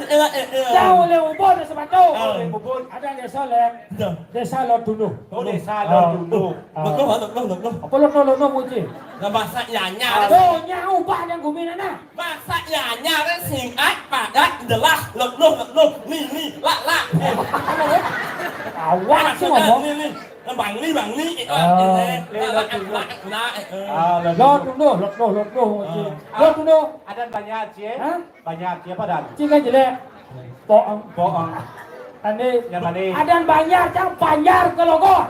Eh, eh, eh. Cang boleh ubun sepatu. Ah. Boleh ubun. Ada desa lain. Dah. Desa Lor Tunduh. Oh, desa Lor Tunduh. Ah. Lor Tunduh, Lor Tunduh, Lor Tunduh. Apa Lor Tunduh, Lor Tunduh, Muji? Nah, bahasa Gianyar. Aduh, nyawa ubah yang gumi nana. Bahasa Gianyar singkat, padat, jelas, Lor Tunduh, Lor Tunduh, ni, ni, la, la. Eh, apa ni? Awak sih ngomong. Ni, ni. Bang ni, bang ni. Eh, ah, eh, eh, Lor Tunduh. La, la, la, la, eh, eh. Ah, Lor Tunduh. Lor Tunduh, Lor Tunduh, Lor Tunduh, Muji. Ah. Lor Tunduh. Ada banyak, Cik. Hah? Banyak siapa dan? Cik kan jelek. Bohong. Bohong. Tadi. Yang tadi. Adan Banjar, Cang, Banjar Gelogor.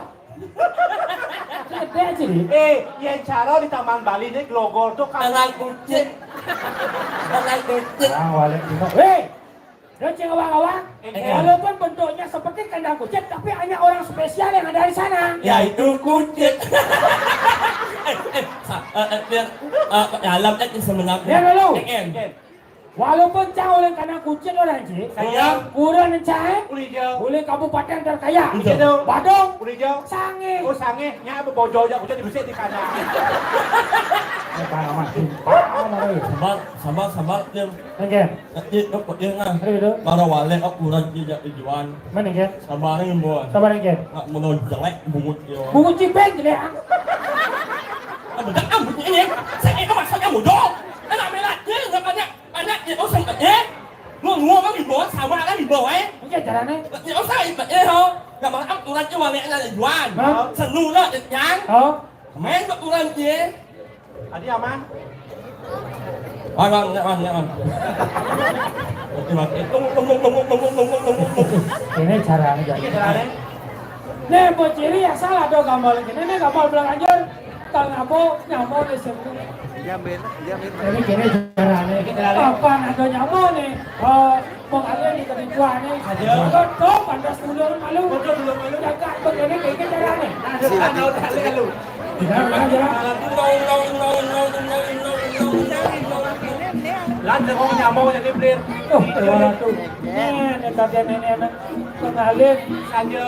Jelek sih. Eh, yang cara di Taman Bali ni Gelogor tu kan. Tangan kucing. Tangan kucing. Ah, walik juga. Hei, dia cing awang-awang. Eh, eh. Walaupun bentuknya seperti kandang kucing, tapi hanya orang spesial yang ada di sana. Yaitu kucing. Eh, eh, sa-, eh, eh, biar, eh, dalam kan sebenarnya. Biar dulu. Eh, eh. Walaupun cang ulih kandang kucing orang, Cik. Sayang. Kurang cang. Ulih jauh. Ulih kabupaten terkaya. Iya. Badung. Ulih jauh. Sangeh. Oh, sangeh. Nya bebojo aja kucing dibesik di kandang. Sabar, sabar, sabar, Tim. Oke. Nanti kok dia ngah. Ayo, gitu. Para wale kok kurang jejak tujuan. Mana, Cik? Sabar, Mbon. Sabar, Cik. Nggak mau jelek, bungut dia. Bungut cipeng jelek, ah. Ah, bedak, ah, bungut ini. Saya itu maksudnya bodoh. Enak melatih, nggak banyak. Anak dia usah ikut, eh? Lu, lu kan di bawah, sama kan di bawah, eh? Iya, caranya. Dia usah ikut, eh, ho. Gak malah aturan cuma lihat aja jual. Hah? Senu lah, Cang. Oh. Main ke aturan dia. Tadi aman? Aman, aman, aman. Oke, Mas. Eh, tunggu, tunggu, tunggu. Ini caranya. Ini caranya. Nih, buat ciri yang salah tuh gambar ini. Ini gambar belakang aja. Tang apa nyama ni semua. Diambil, diambil. Jadi gini caranya. Kapan ada nyama ni? Oh, mengalir di kebibuan ni. Ada. Kau tahu pantas dulu malu. Betul dulu malu. Jaga begini gini caranya. Ada, ada, ada, ada. Tidak ada. Lah, dia mau nyama jadi pelir. Oh, tu. Ni, ni tadi ni, ni, ni. Mengalir. Ada.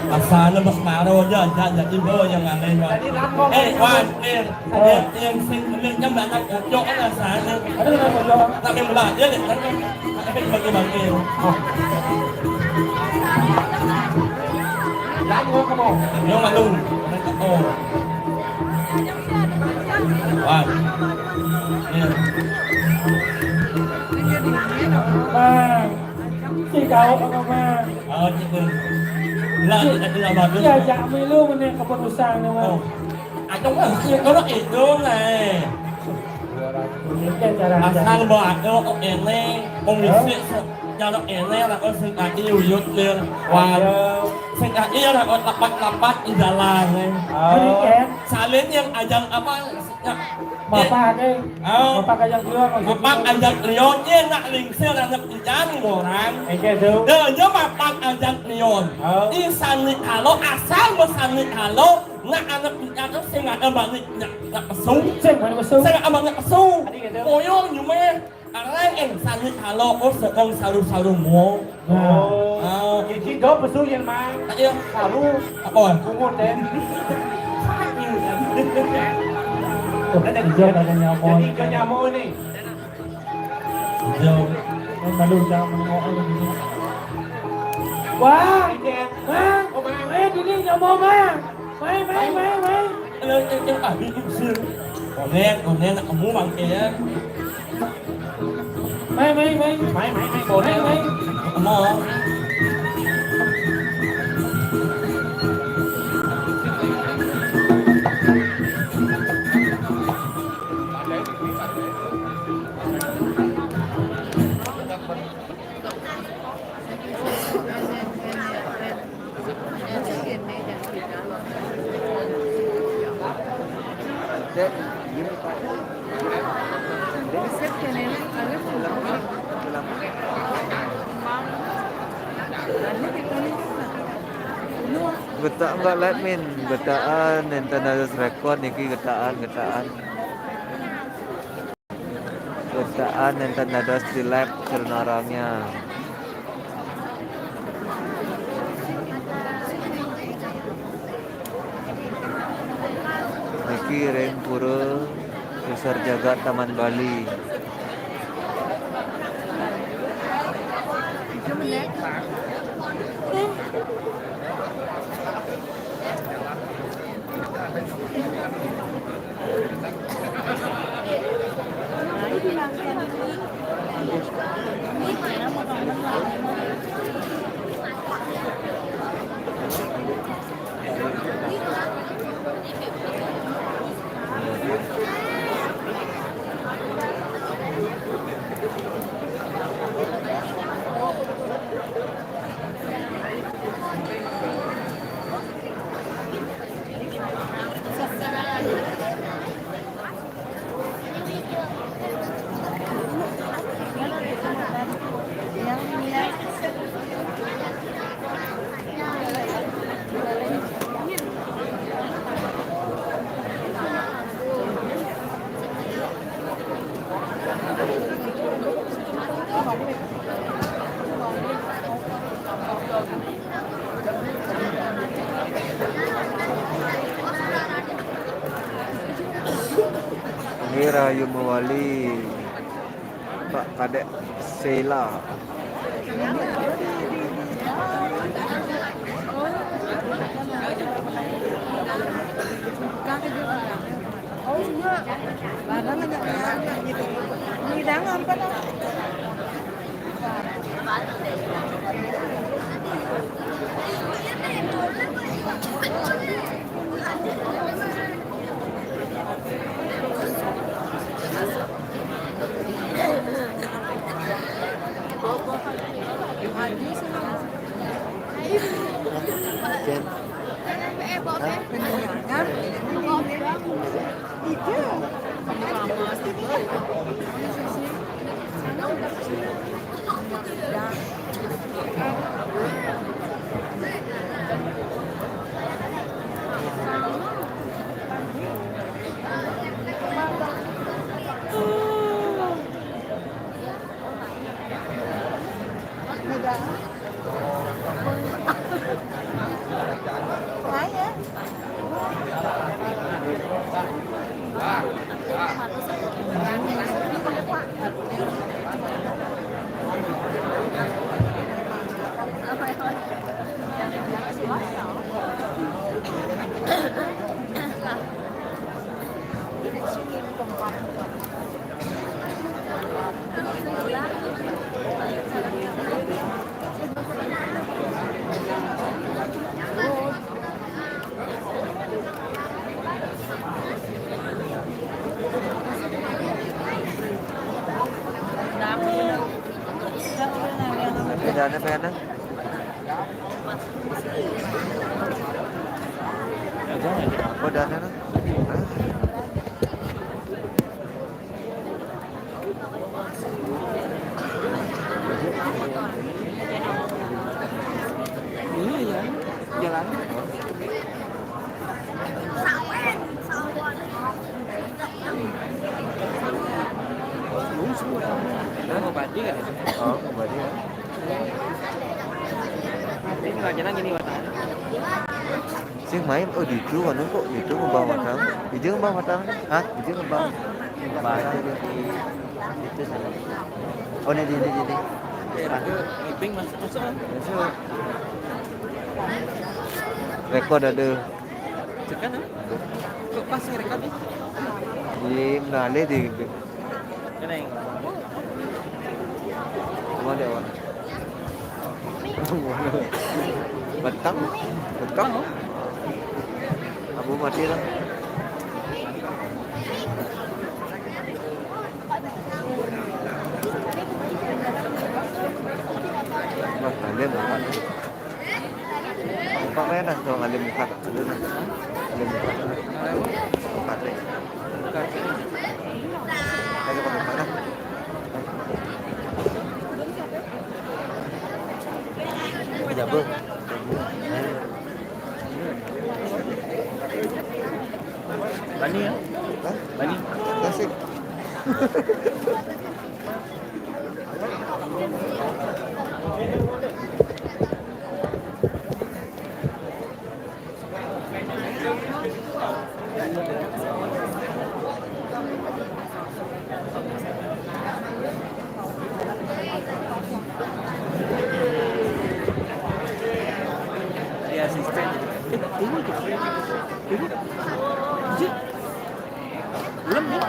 Asana mas maro aja, aja, aja, ibu yang aneh, Wan. Eh, Wan, eh, yang, yang sing, yang, yang banyak, cocok kan asana. Ada kenapa, Cok? Tapi belah, dia, dia, dia, tapi bagi-bagi. Oh. Yang mau kamu? Yang malu. Oh. Wan. Iya. Bang. Si kau apa, Bang? Oh, gitu. Lah, kita tidak bagus. Ya, jak milu menit keputusan ni, Bang. Oh. Aku mah, ya, kalau itu, lah. Ini kan cara asal bawa aku ini, kondisi se-, cara ini, lah, aku sing kaki uyut, Lil. Wan. Iya. Sing kaki, ya, lah, lepat-lepat di jalan, eh. Oh. Ini kan? Salin yang ajang apa, ya. Bapak, eh. Oh. Bapak ajang lion, maksudnya. Bapak ajang lion, ya, nak lingsir anak ikan, orang. Oke, tu. Dah, dia bapak ajang lion. Oh. Ih, sanik halo, asal mau sanik halo, nak anak ikan tu sing ada balik, nak, nak pesu. Sing ada balik pesu. Sing ada balik pesu. Tadi kata. Koyong, cuma. Arang, eh, sanik halo, oh, sedang saru-saru mo. Oh. Oh. Jadi, do pesu yang mang. Tak, iya. Saru. Apa? Bungut, eh. Tuh, kan ada hijau, ada nyamuk. Jadi, hijau nyamuk ni. Jauh. Kan malu jangan menengok ni. Wah, Mang. Oh, Mang. Eh, dini nyamuk, Mang. Mai, mai, mai, mai. Alah, eh, eh, ah, bibir sir. Konek, konek, nak kamu bangke ya. Mai, mai, mai. Mai, mai, mai, konek, mai. Kamu. Getak enggak live min, getaan, internal record niki getaan, getaan. Getaan nenten dados di live sebenarnya. Niki ring Pura Pusar Jagat Taman Bali. Ini Rahayu Mawali, Pak Kadek Sheila. Oh, iya. Barang aja, ya, gitu. Ngidang apa, dah? Jen. Hah? Pindahan na, pindahan na. Pindahan na. Iya, iya. Jalan. Hah? Mau badi kan? Oh, mau badi ya. Ini wajahnya gini, wajahnya. Sing main, oh, di itu, anu kok, itu ngembang batang. Itu ngembang batang. Hah? Itu ngembang. Baca di itu sana. Oh, ini, ini, ini. Eh, raga, iping masuk, masuk, kan? Masuk. Rekod ada. Tekan, ah. Kok pas ngerekam, ya? Di mana di Keneng. Mana, Wan? Betang? Betang? Abu mati lah. Wah, kalian makan. Apa kaya na? Tuh, ada muka. Ada muka. Muka teh. Ada muka mana? Jago. Bani ya? Hah? Bani. Asik. Dia asisten. Eh, ini tuh. Ini. Cik. Belum, ya?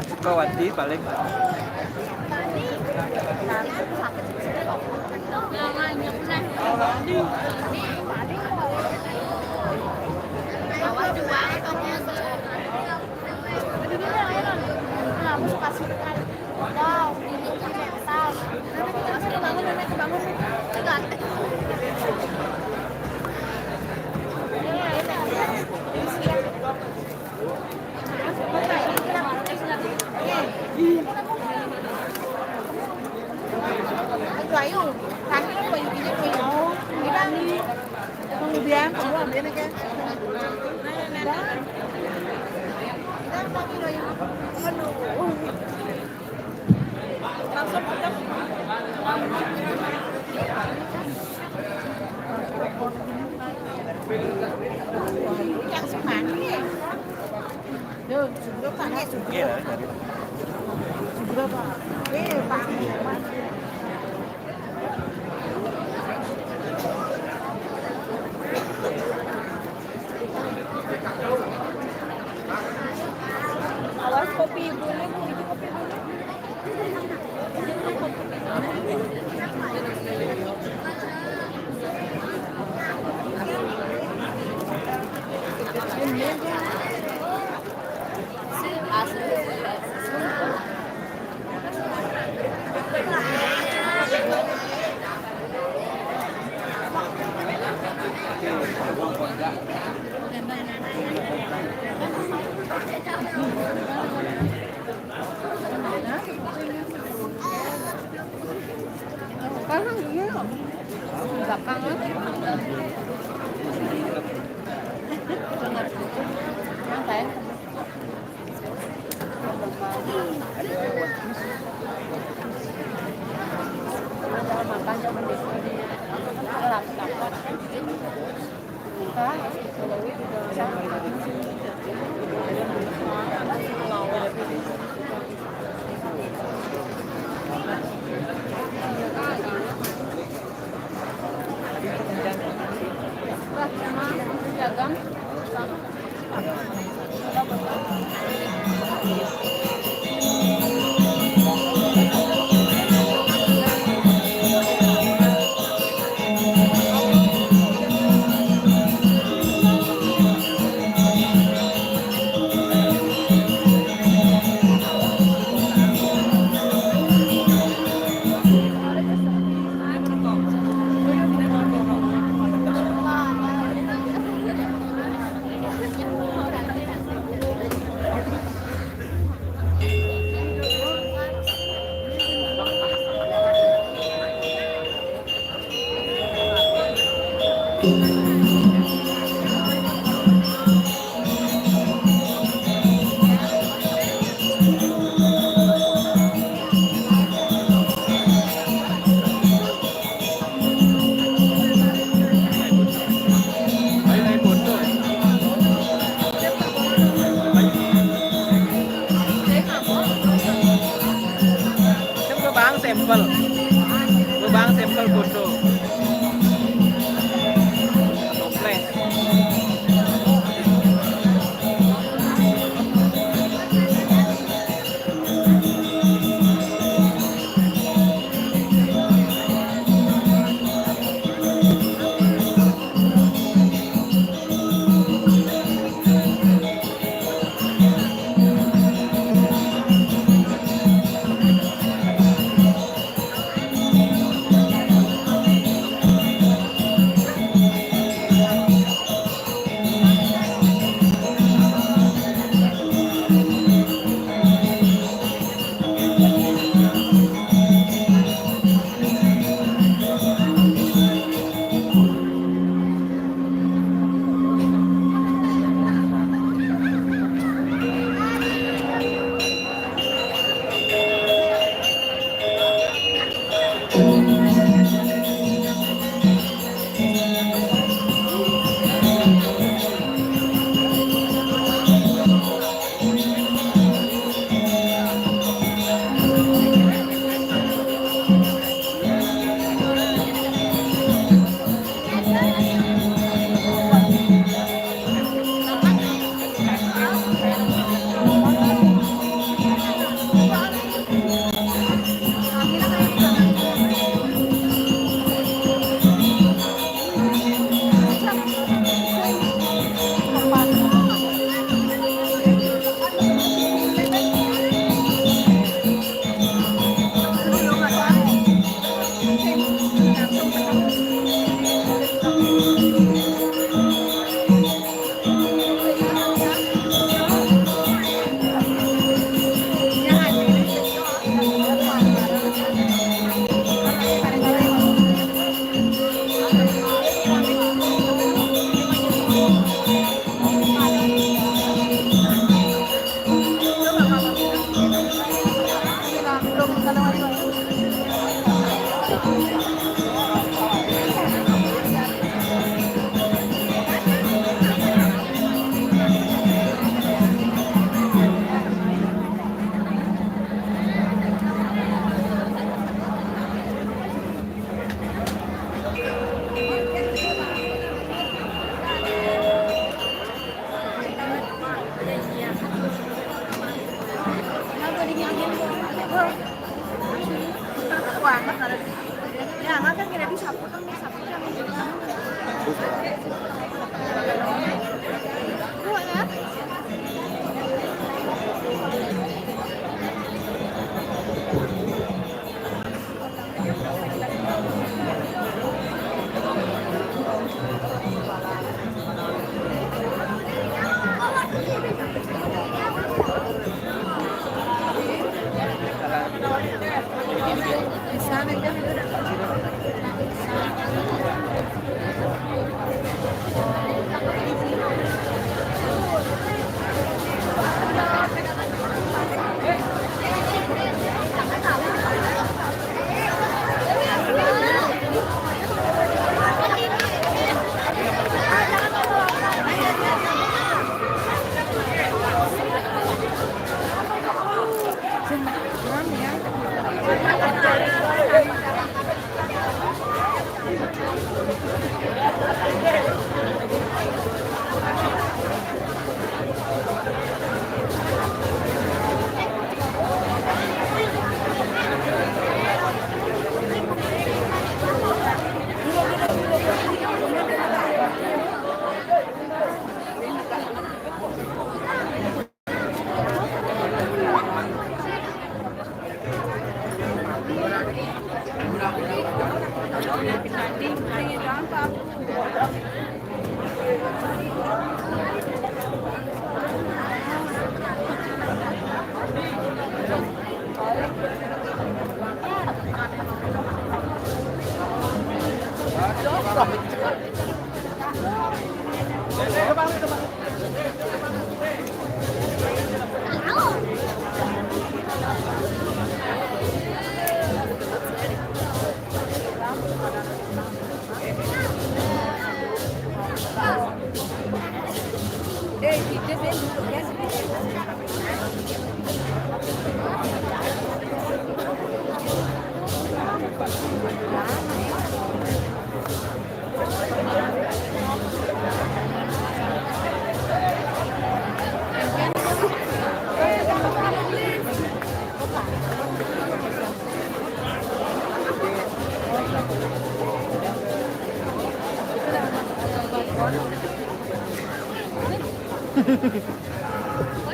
Buka wadi paling. Awas kopi bulu, itu kopi bulu. Belakang. Santai.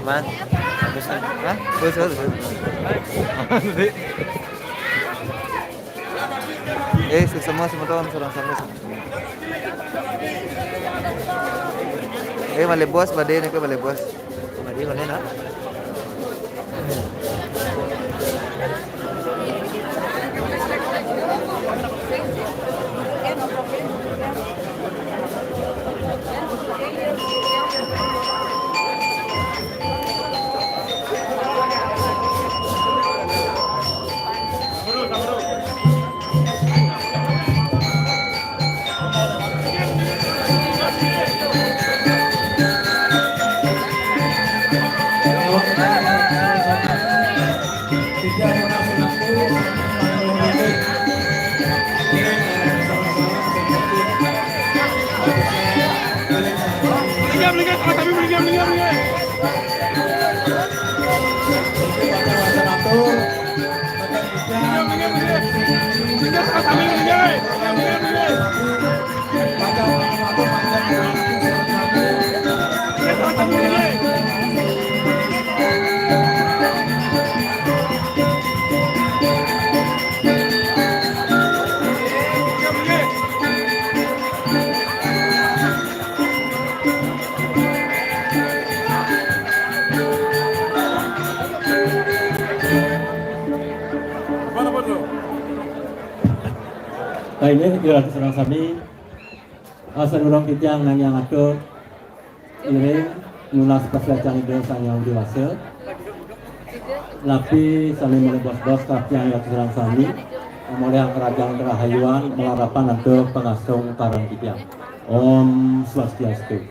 Man, bagus kan? Hah? Bagus, bagus, bagus. Eh, semua, semua tuh, sama, sama, sama. Eh, malebos, badé né, malebos. Badé, badé, nak. Nah, ini ira sareng sami. Asa nulung titiang nanging atur iring nunas pasacan Ida Sang Hyang Widhi Wasa. Napi sané malebos-bos kapian ira sareng sami, molihang karahayuan malarapan antuk pangasung pareng titiang. Om Swastiastu.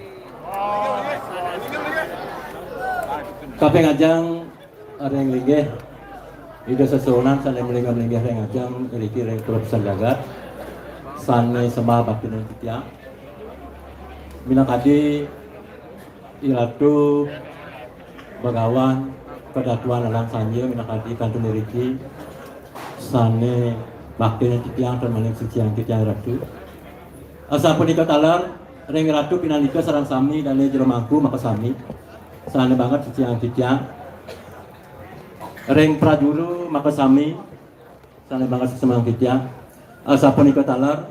Kaping ajeng ring linggih Ida sesuhunan sané malingga-linggih ring ajeng iriki ring Pura Pesan Jagat sané sembah bakti ring titiang. Minakadi Iratu Bagawan Kadatuan Alang Sanja minakadi kantun iriki sané bakti ring titiang tur malih suciang titiang Ratu. Asapunika taler ring Ratu pinandika sareng sami dané jero mangku makasami. Sané banget suciang titiang. Ring prajuru makasami, sané banget suciang titiang. Asapunika taler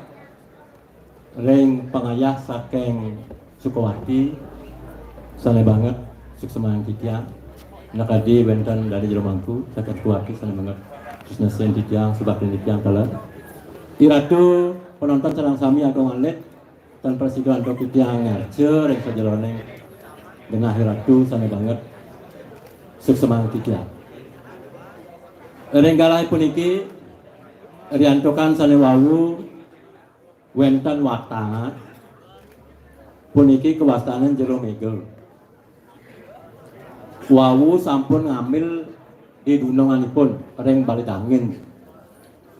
ring pangayah saking Sukawati, sané banget suksmayang titiang. Nakadi wénten dané jero mangku saking Sukawati, sané banget tresnasin titiang, subaktin titiang taler. Iratu panonton sareng sami agung alit, tan prasida antuk titiang ngarca ring sajeroning genah Iratu sané banget suksmayang titiang. Ring galahé puniki riantukan sané wau wénten watangan puniki kawastanin Jero Méga. Wau sampun ngambil didununganipun ring Balé Dangin.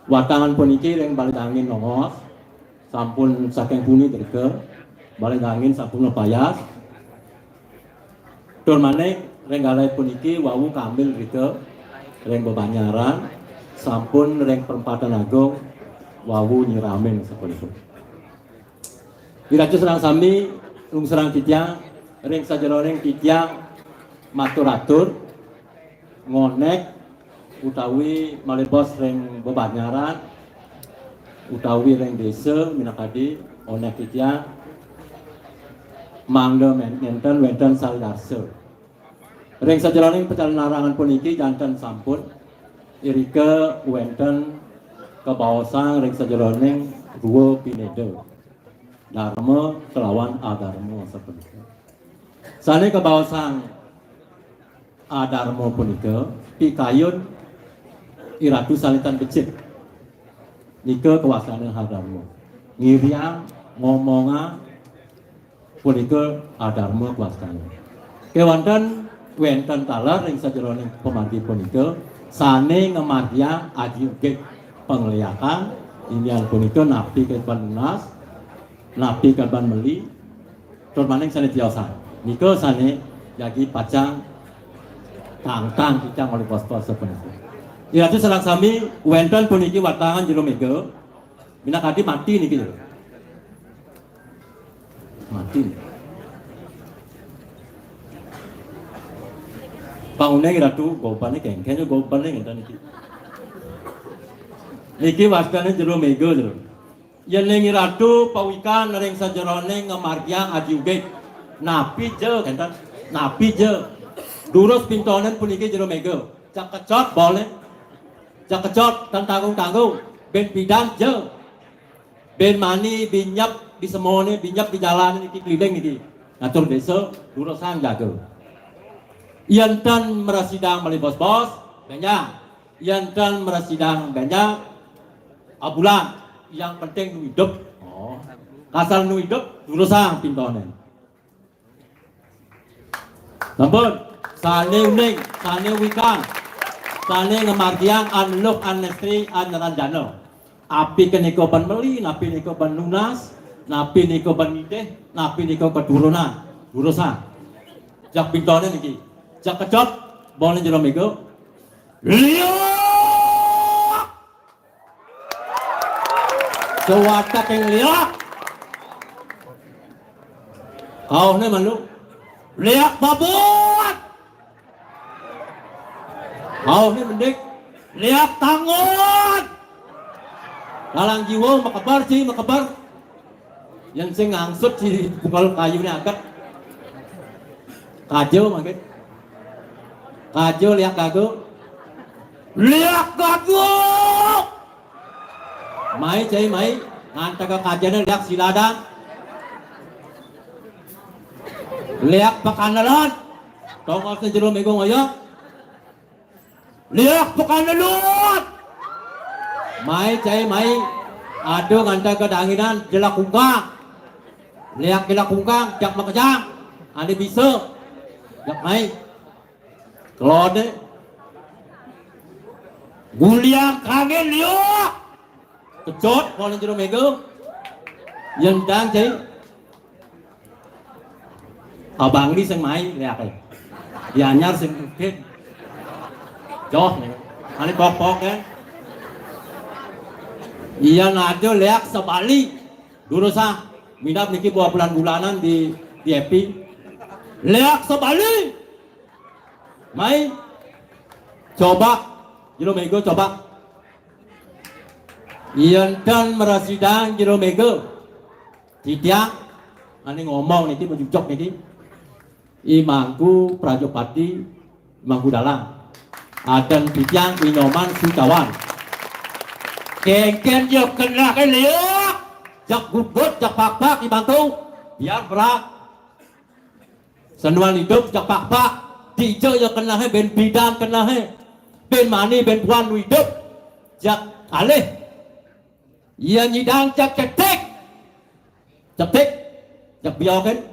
Watangan puniki ring Balé Dangin nongos, sampun saking puni drika, Balé Dangin sampun mapayas. Tur malih ring galahé puniki wau kambil drika ring bebanjaran, sampun ring perempatan agung wau nyiramin sapunika. Iratu sareng sami lungsrang titiang ring sajeroning titiang matur-atur, ngonék utawi malebos ring bebanjaran utawi ring désa minakadi onék titiang mangda men-, nénten wénten saridarsa. Ring sajeroning pacalinarangan puniki janten sampun irika wénten kabaosang ring sajeroning dua pinéda, darma kelawan adarma sapunika. Sané kabaosang adarma punika pikayun Iratu sané tan becik. Nika kawastanin adarma. Ngiriang, ngomongang, Punika adarma kawastane. Kewanten wenten taler ring sajeroning pamargi punika sane ngamargiang aji ugig pangliakan, inggih punika napi kaban nunas, napi kaban meli, tur maning sane tiosan. Nika sane jagi pacang tangtang titiang olih pos-pos sapunika. Iratu sareng sami wenten puniki watangan Jero Mega, minakadi mati niki. Mati. Pang uning Ratu, gobane kengken, gobane ngenten niki. Niki wastane Jero Mega, Jero. Yening Ratu pawikan ring sajeroning ngamargiang aji ugig. Napi ja, kenten? Napi ja? Durus pintonen puniki Jero Mega. Cak kecot bole. Cak kecot, tan tanggung-tanggung. Ben pidan ja. Ben mani, ben nyep di semone, ben nyep di jalane niki keliling niki. Ngatur desa, durusang jaga. Yen tan mrasidang meli bos-bos, benjang. Yen tan mrasidang benjang, abulan. Yang penting nu idup. Oh. Kasal nu idup, durusang pintone. Sampun, sane uning, sane wikan, sane ngamargiang aneluh anestri aneranjana. Api kenika ban meli, napi nika ban nunas, napi nika ban ngidih, napi nika keturunan. Durusang. Jak pintone niki. Jak kecot, bone Jero Mega. Liuk! Sawatek ing liak. Kauhne malu. Liak babut. Kauhne mendik. Liak tangut. Lalang jiwa makeber ci, makeber. Yen sing ngangsut ci bungkal kayune aget. Kaja mangkin. Kaja liak gaga. Liak gaga. Mai, cai, mai. Ngantega kajane liak siladan. Liak pakanelan. Tongosne Jero Mega ngoyong. Liak pakanelut. Mai, cai, mai. Ada ngantega danginan jelak kungkang. Liak jelak kungkang, jak makejang. Ane bisa. Jak mai. Kelode. Guliang kage liuk. Kecot, bone Jero Mega. Yen dang, cai. Abang di sing mai, liake. Gianyar sing mungkin. Joh, nih. Ane pok-pok, ya. Iya, nado liak sebali. Durusang. Minab niki buah bulan-bulanan di, di Epi. Liak sebali. Mai. Coba. Jero Mega, coba. Yen tan mrasidang Jero Mega. Titiang ane ngomong niki, majujuk niki. I Mangku Prajapati, Mangku Dalang. Adan titiang I Nyoman Sutawan. Kengken ya kenake liuk. Jak gugut, jak pakpak, I Mangku. Biar berak. Sanuan idup jak pakpak, dija ya kenahe, ben pidan kenahe, ben mani, ben puan nu idup, jak alih. Iya nyidang jak cetik, cetik, jak biokin.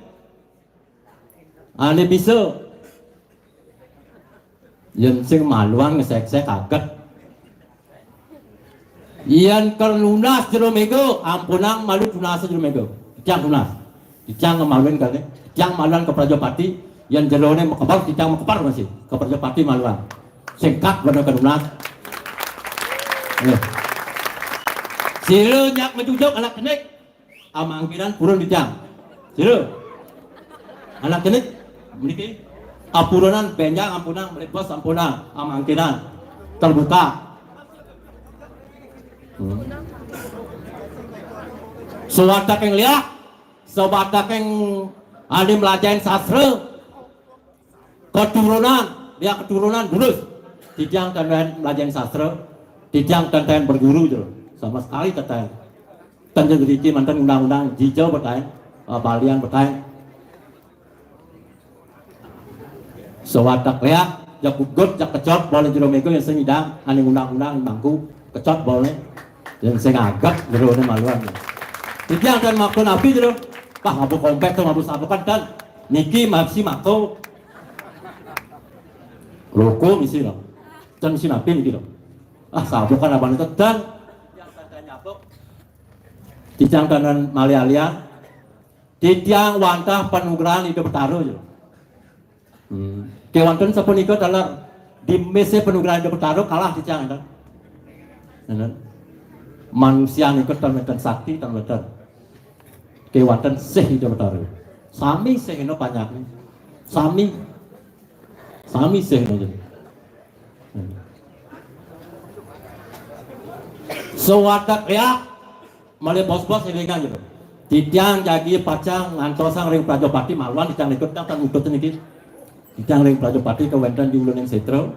Ane bisa. Yen sing maluan ngesek-sek aget. Yen ker nunas Jero Mega, ampunang malu tunas Jero Mega. Titiang tunas. Titiang maluin kali. Titiang maluan ka Prajapati, yen jerone makeber, titiang makeber masih. Ka Prajapati maluan. Singkat bener ker nunas. Nggih. Sira nyak majujuk anak kenik. Amangkiran purun titiang. Sira. Anak kenik mriki. Apurunan benjang ampunang, mlebos ampunang, amangkiran. Terbuka. Hmm. Sawatek ing liak, sawatek ing ane mlajahin sastra. Keturunan, dia keturunan bulus. Titiang ten mlajahin sastra, titiang ten berguru, jero. Sama sekali ten. Ten jadi manten undang-undang jija betaen, eh, balian betaen. Sawatek liak, jak gugut, jak kecot, bole Jero Mega yen sing nyidang, ane undang-undang mangku, kecot bole. Yen sing aget, jerone maluan. Titiang ten makon api, jero. Ah, mabuk kompét to, mabuk sabukan, dan niki masih mako. Loko misi lo. Ten misi napi niki lo. Ah, sabukan apa niki, dan titiang kanan malialian. Titiang wantah panugrahan Ida Betara, jero. Hmm. Kéwanten sapunika taler, di misi panugrahan Ida Betara kalah titiang, enten. Enten. Manusia nika tan wénten sakti, tan wénten. Kéwanten sih Ida Betara. Sami sihna panjaké. Sami. Sami sihna, jero. Hmm. Sawatek léak, malih bos-bos élingang, jero. Titiang jagi pacang ngantosang ring Prajapati, maluan titiang nika, titiang tan ngutut niki. Titiang ring Prajapati kawénten di uluning sétra.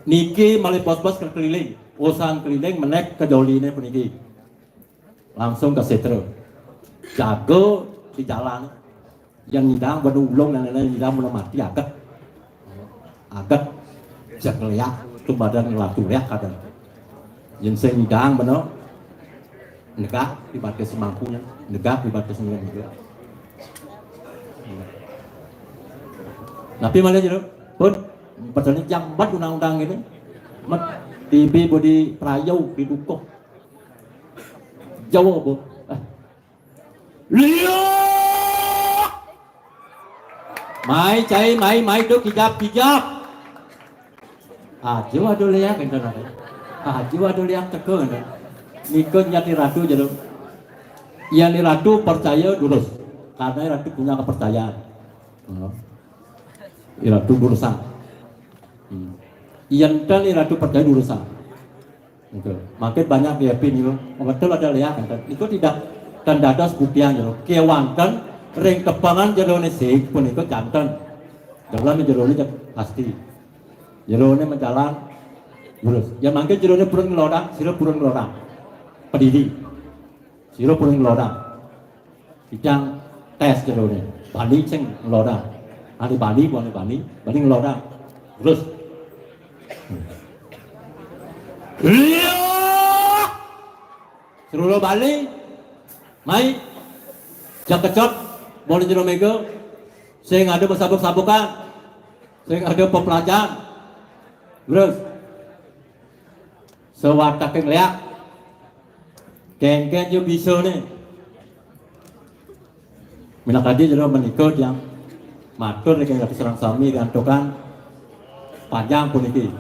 Niki malih bos-bos kekeliling, usan keliling menék ka joliné puniki. Langsung ka sétra. Jaga di jalan. Yén nyidang bana ulung, nang nyidang bana mati, aget. Aget. Cek léak, tumadan latu léak kadén. Yén sing nyidang bana negak di batis semangkunya, negak di batis semangkunya. Napi malih, jero? Pun, padahal jambat undang-undang ini. Met, tibi budi prayo di dukuh. Jawa, Bu. Eh. Liak! Mai cai, mai, mai, duk, kijap, kijap. Aja ada léak, enten ada. Aja ada léak teka, enten. Nika nyati ratu, jero. Yén ratu percaya, durus. Karena ratu punya kepercayaan. Oh. Ratu durusang. Hmm. Yén ten ratu percaya, durusang. Gitu. Mangkin banyak di happy nih, betul ada léak, kan? Itu tidak tan dados buktian, jero. Kéwanten ring tepengan jeroné sih punika janten. Dalam jeroné pasti. Jeroné majalan, lurus. Ya mangkin jeroné purun ngelodang, sira purun ngelodang. Pedidi. Sira purun ngelodang. Titiang tes jeroné. Bani sing ngelodang. Ahli Bani, bani Bani, Bani ngelodang. Terus. Iya. Seluruh Bali. Mai. Jakecot. Boleh jero méga. Sing ada besabuk-sabukan. Sing ada pepelajaran. Terus. Sawataking léak. Kéngkén yo bisa né. Minakadi jero menika titiang matur ring Ratu sareng sami riantukan panjang puniki.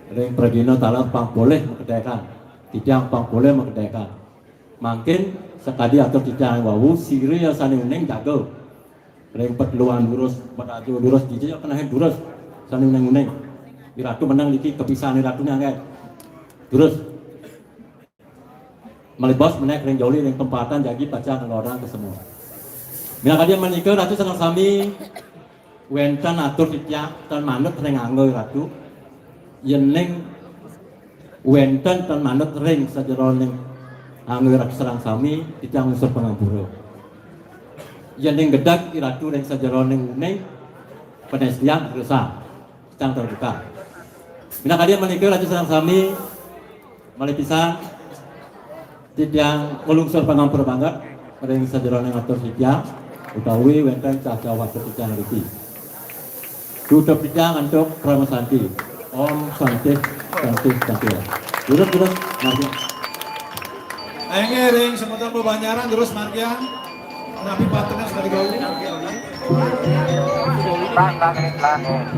Ring pragina taler pang polih makedékan. Titiang pang polih makedékan. Mangkin sakadi atur titiang wau, sira ya sané uning jaga. Ring peteluan durus, pedajo durus, dija ya kenahin durus. Sané uning-uning. Iratu menang niki kepisahan iratuné anggé. Durus. Malih bos menék ring joli ring tempatan jagi pacang ngelodang ka semua. Minakadi menika Ratu sareng sami wénten atur titiang tan manut ring angga Ratu. Yéning wénten tan manut ring sajeroning angga Ratu sareng sami titiang nunas pangampura. Yéning gedeg Iratu ring sajeroning uning panestian dosa. Titiang terbuka. Minakadi menika Ratu sareng sami malih pisan titiang nglungsur pangampura banget ring sajeroning atur titiang utawi wénten cah-cah wastu titiang riki. Tutup titiang antuk parama santi. Om Santi, Santi, Santi. Durus, durus, mari. Inggih ring semeton bebanjaran durus margiang. Napi paternya sudah digawi. Bang langit-langit.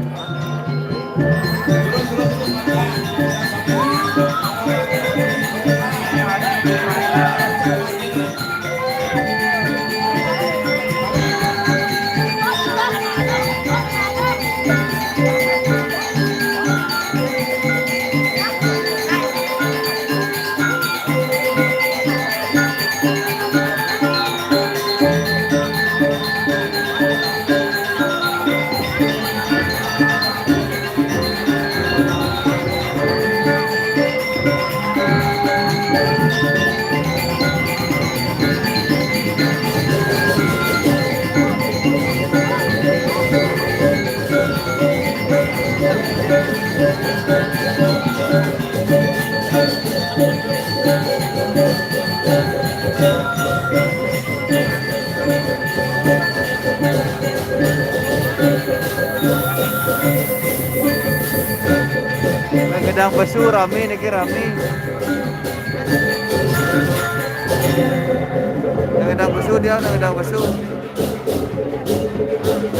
Dang pesu rame niki, rame. Nang dang pesu dia, nang dang pesu.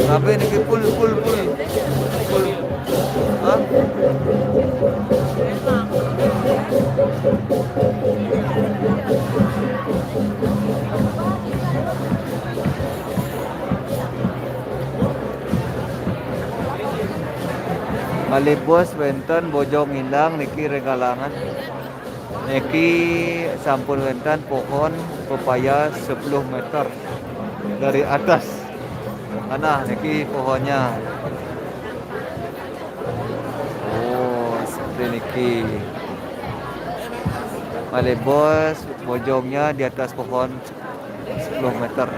Rame niki, full, full, full. Full. Hah? Malih bos wénten bojong ilang niki ring galangan. Niki sampun wénten pohon pepaya sepuluh meter dari atas. Nah, niki pohonnya. Oh, seperti niki. Malih bos, bojongnya di atas pohon sepuluh meter.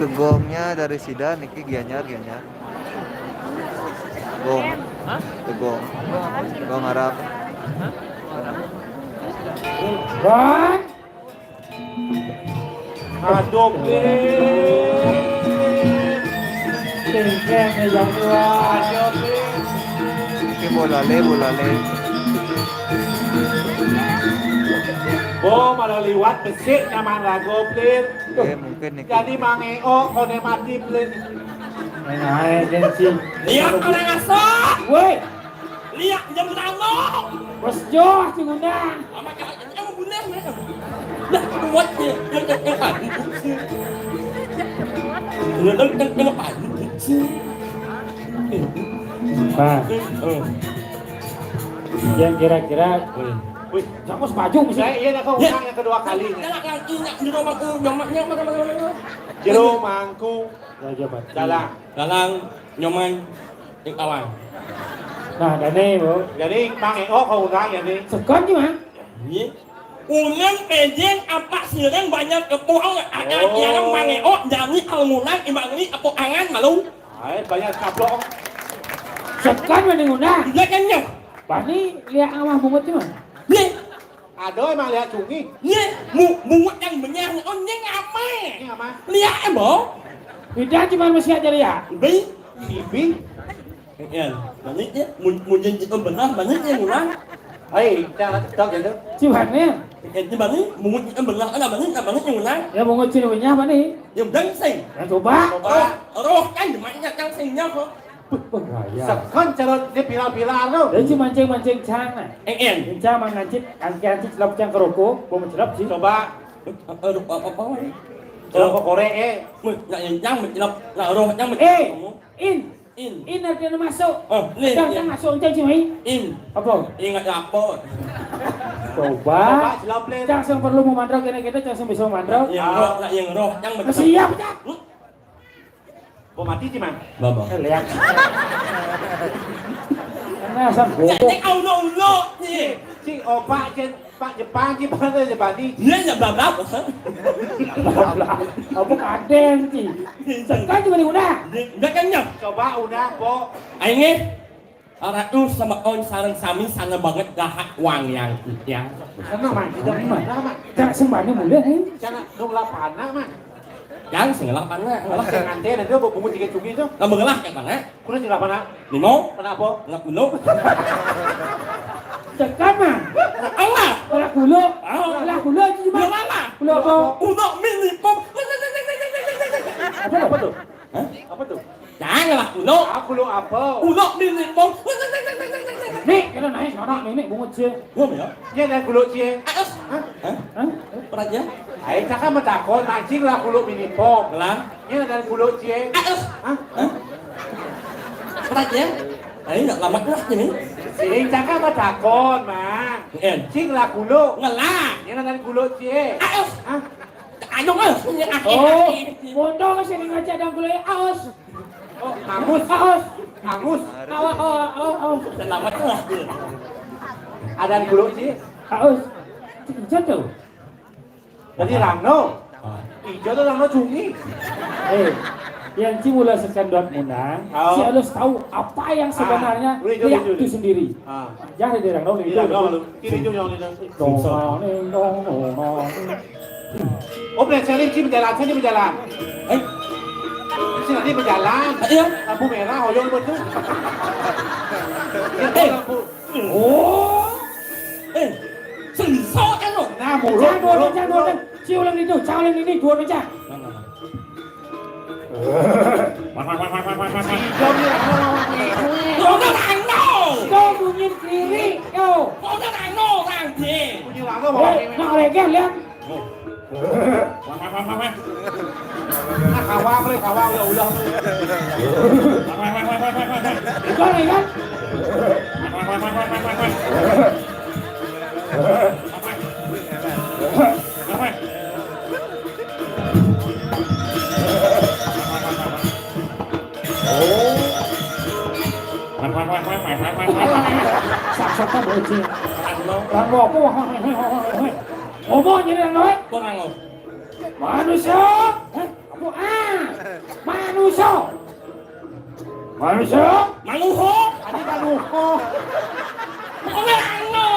Segongnya dari sida niki, Gianyar, Gianyar. Gong. Hah? Tegong. Gong apa? Gong Arab. Hah? Aduh, Pin. Cengkeh nih, Joshua. Aduh, Pin. Niki bolale, bolale. Oh, malah liwat besik nyaman lagu, Pin. Nggih, mungkin niki. Jadi Mang Eo, kone mati, Pin. Main ae, gengsi. Lihat orang asok. Woi. Lihat jam lama. Bos Joh, si Gundang. Sama kayak yang bulan ya. Lah, kuat ya. Yang yang yang anu. Yang yang yang anu. Nah, Oh. Yang kira-kira, wih, jangan sepaju bisa. Saya iya dah kau Ya. Utang yang kedua kali. Jangan lagi nak di rumahku, nyomaknya mana mana mana. Jero mangku. Raja Batu. Dalang. Dalang, nyoman, ing awang. Nah, dane, Bu. Jadi Mang Eo kau utang ya nih. Segan ki, Mang. Iya. Ulun pejen apa sireng banyak kepuang akan Oh. Tiang Mang Eo jadi almunan imang ni apa angan malu. Ai, banyak kaplok. Sekan mending undang. Iya kan, nyok? Bani lihat amah bungut tu, Mang. Nih. Ada emang lihat cungi. Nih, mu, bungut yang benyah ni, oh, nyeng apa? Ini apa? Lihat, eh, bo. Tidak cuma mesti aja lihat. Bi. Bibi. Iya, bani ya, mun, mun yang kita benar, bani yang ulang. Ai, cara tak gitu. Cuma ni. Eh, di bani, bungut yang benar, ada bani, ada bani yang ulang. Ya, bungut cina punya apa ni? Yang dancing. Ya, coba. Coba. Roh, roh kan, di mana dancingnya kok? Wah, bahaya. Sekan cara dia pila-pila tu. Dia cuma mancing-mancing cang, nah. Eh, eh. Cang mangancit, angki-ancit celap cang kerokok, bom celap sih. Coba. Aduh, apa, apa, apa? Celap kok korek, eh. Mun, nak yang cang, celap, nak roh cang, Eh, celap. In. In. In artinya masuk. Oh, ni, Cang, ya. Cang masuk, cang cuma. In. Apa? Ingat apa? Coba. Coba, celap, Lin. Cang sing perlu mau mandrok ini kita, cang sing bisa mandrok. Yang roh, nak yang roh, cang betul. Siap, cang. Hmm? Mau mati sih, Mang? Baba. Eh, lihat. Nah, sang Cek, goblok. Cek, ulo-ulo, cek. Cik, opak, cek, Pak Jepang, cik, mana Jepang ni? Iya, ya, baba. Apa kadang, cik? Sekarang juga diundang. Dia, dia kan, ya. Coba undang, Pok. Ayo, nge. Ratu sama on sareng sami sana banget gahak wang yang titiang. Sana, Mang. Kita Mang. Mana, Mang? Jangan sembani mulai, eh. Jangan dong lapana, Mang. Jangan sing lapana. Lah, sing nganten ada bungut tiga cumi tu. Lah, mengelah kat mana? Kudu sing lapana. Limo. Kenapa? Nggak kuno. Tekan, Mang. Allah. Lah, kulo. Ah. Lah, kulo itu cuma. Kulo apa? Kulo apa? Kulo mini pop. Apa, apa tu? Hah? Apa tu? Janganlah kuno. Ah, kulo apa? Kuno mini pop. Ni, kena naik, nono, ni, ni, bungut je. Gua ya? Ni ada kulo je. Aduh. Hah? Hah? Hah? Pernah ya? Ai, cakap matakon, mancing lah kulo mini pop. Lah? Ni ada kulo je. Aduh. Hah? Hah? Pernah ya? Ai, nak lama lah ni. Sing cakap matakon, Mang. En. Cing lah kulo. Ngelah. Ni ada kulo je. Aduh. Hah? Aduh, aduh. Oh, mondo sing ngajak dang kulo aus. Oh, angus. Aus. Angus. Awas, awas, awas. Selamat lah. Ada di kulo sih. Aus. Ijo tu. Tadi rangno. Ah. Ijo tu rangno cumi. Eh. Yang cimula secendot munang, oh, si harus tahu apa yang sebenarnya, ah, itu, itu, itu sendiri. Ah. Jangan dirang dong, iya, itu, dong, itu. Kiri itu yang ini. Dong, dong, dong, dong, dong. Oh, Brad Selin sih berjalan saja berjalan. Eh? Sih nanti berjalan. Iya. Lampu merah, hoyong betul. Ya, eh, lampu. Oh. Eh, sensor kan lo? Nah, mulut, jangan, mulut, jangan, mulut. Jangan. Ciulan itu, ciulan ini, dua pecah. Mana? Wah, wah, wah, wah, wah, wah, wah. Dong, ya, wah, wah, wah, wah. Kok udah rano? Kau bunyi kiri, kau. Kok udah rano, rangge? Bunyi rano, wah, wah, wah. Eh, nak lagi, lihat. Oh. Wah, wah, wah, wah, wah. Nah, kawang, boleh kawang, ya udah. Wah, wah, wah, wah, wah, wah. Itu nih, kan? Wah, wah, wah, wah, wah, wah. Wah, wah. Saksaka bocil. Lah ngopo? Ngomong jadi anak. Kurang lo. Manusia. Hah? Apa? Ah. Manusia. Manusia. Manuho. Adi manuho. Kurang lo.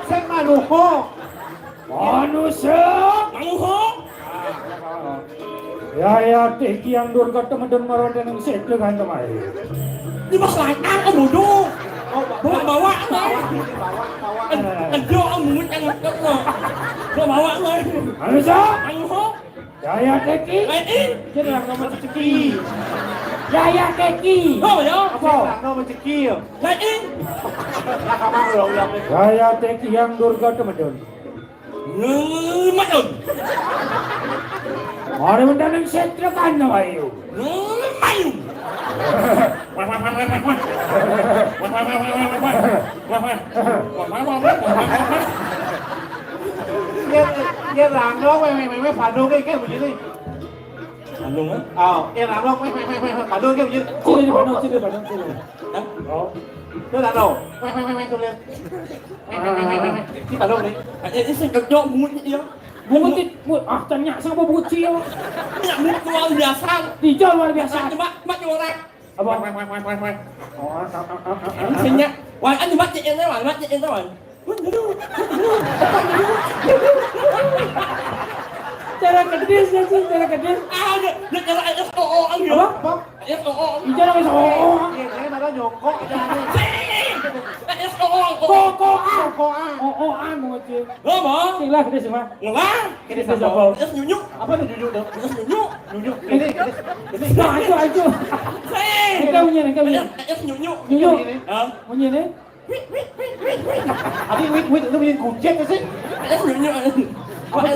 Sing manuho. Manusia. Manuho. Ya, ya, teh kiang durga temedun maroden ing sedhe kan temai. Di mas lantang, oh, bodoh. Oh, bawa, bawa, bawa, bawa. Enjo, oh, mungut yang ngetok, oh. Bawa, bawa, oh. Manusia. Manuho. Yaya Teki. Lain. Iki lho nomor rezeki. Yaya Teki. Oh, ya. Apa? Iki lho nomor rezeki ya. Lain. Lah, kamu ulang-ulang. Yaya Teki yang durga temedun. Ngemayun. Mari mendaning setra kan ayo. Ngemayun. Wah, wah, wah, wah, wah, wah. Wah, wah, wah, wah, wah, wah. Wah, wah. Wah, wah, wah, wah, wah, wah. Yen, yen rano, weh, weh, weh, weh, Bandung iki, iki begini. Bandung, eh? Oh, yen rano, weh, weh, weh, weh, Bandung iki begini. Sini, di Bandung, sini, Bandung, sini. Hah? Oh. Itu rano. Weh, weh, weh, weh, tuh lihat. Weh, weh, weh, weh, weh. Ini Bandung nih. Eh, ini sing kerja, bungut ya. Bungut it-, bu-, ah, tanya sama bungut sih ya. Ya, bungut luar biasa. Dijol luar biasa. Cuma, cuma orang. Apa? Wah, wah, wah, wah, wah, wah. Oh, ah, ah, ah, ah, ah, ah. Senya. Wah, anu mati ente, wah, mati ente, wah. Cara kedis ya sih, cara kedis. Ah, dia, dia cara S O O, ah, dia. Apa? Apa? S O O. Dia cara S O O. Iya, dia malah nyongkok aja. Sing. S O O. Koko, ah. Koko, ah. O O, ah, mau cek. Lo mau? Sing lah, kedis mah. Ngelah. Kedis apa? Kedis nyunyuk. Apa tuh nyunyuk tuh? Kedis nyunyuk. Nyunyuk. Ini, kedis. Ini. Nah, itu, itu. Sing. Ini kan bunyi, ini kan bunyi. Kedis nyunyuk. Nyunyuk. Ini. Hah? Bunyi ini. Wik, wik, wik, wik, wik. Adi wik, wik, itu bunyi kucing sih. Kedis nyunyuk. Apa?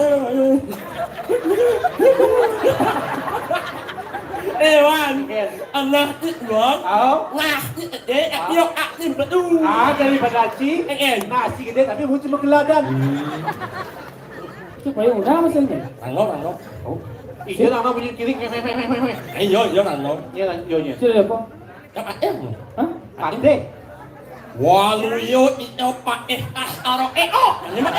Eh, Wan. Yes. Anak itu, Wan. Oh. Nah, itu, eh, eh, yuk, ah, ini betul. Ah, daripada ci. Eh, eh. Nasi gede tapi muncul megeladan. Itu payung udah apa sih ini? Rano, rano. Oh. Iya, rano bunyi kiri, meh, meh, meh, meh, meh. Eh, iya, iya, rano. Iya, iya, iya. Itu ada apa? Kan A M. Hah? Pande. Waluyo iyo paeh tas karo E O. Ini mah.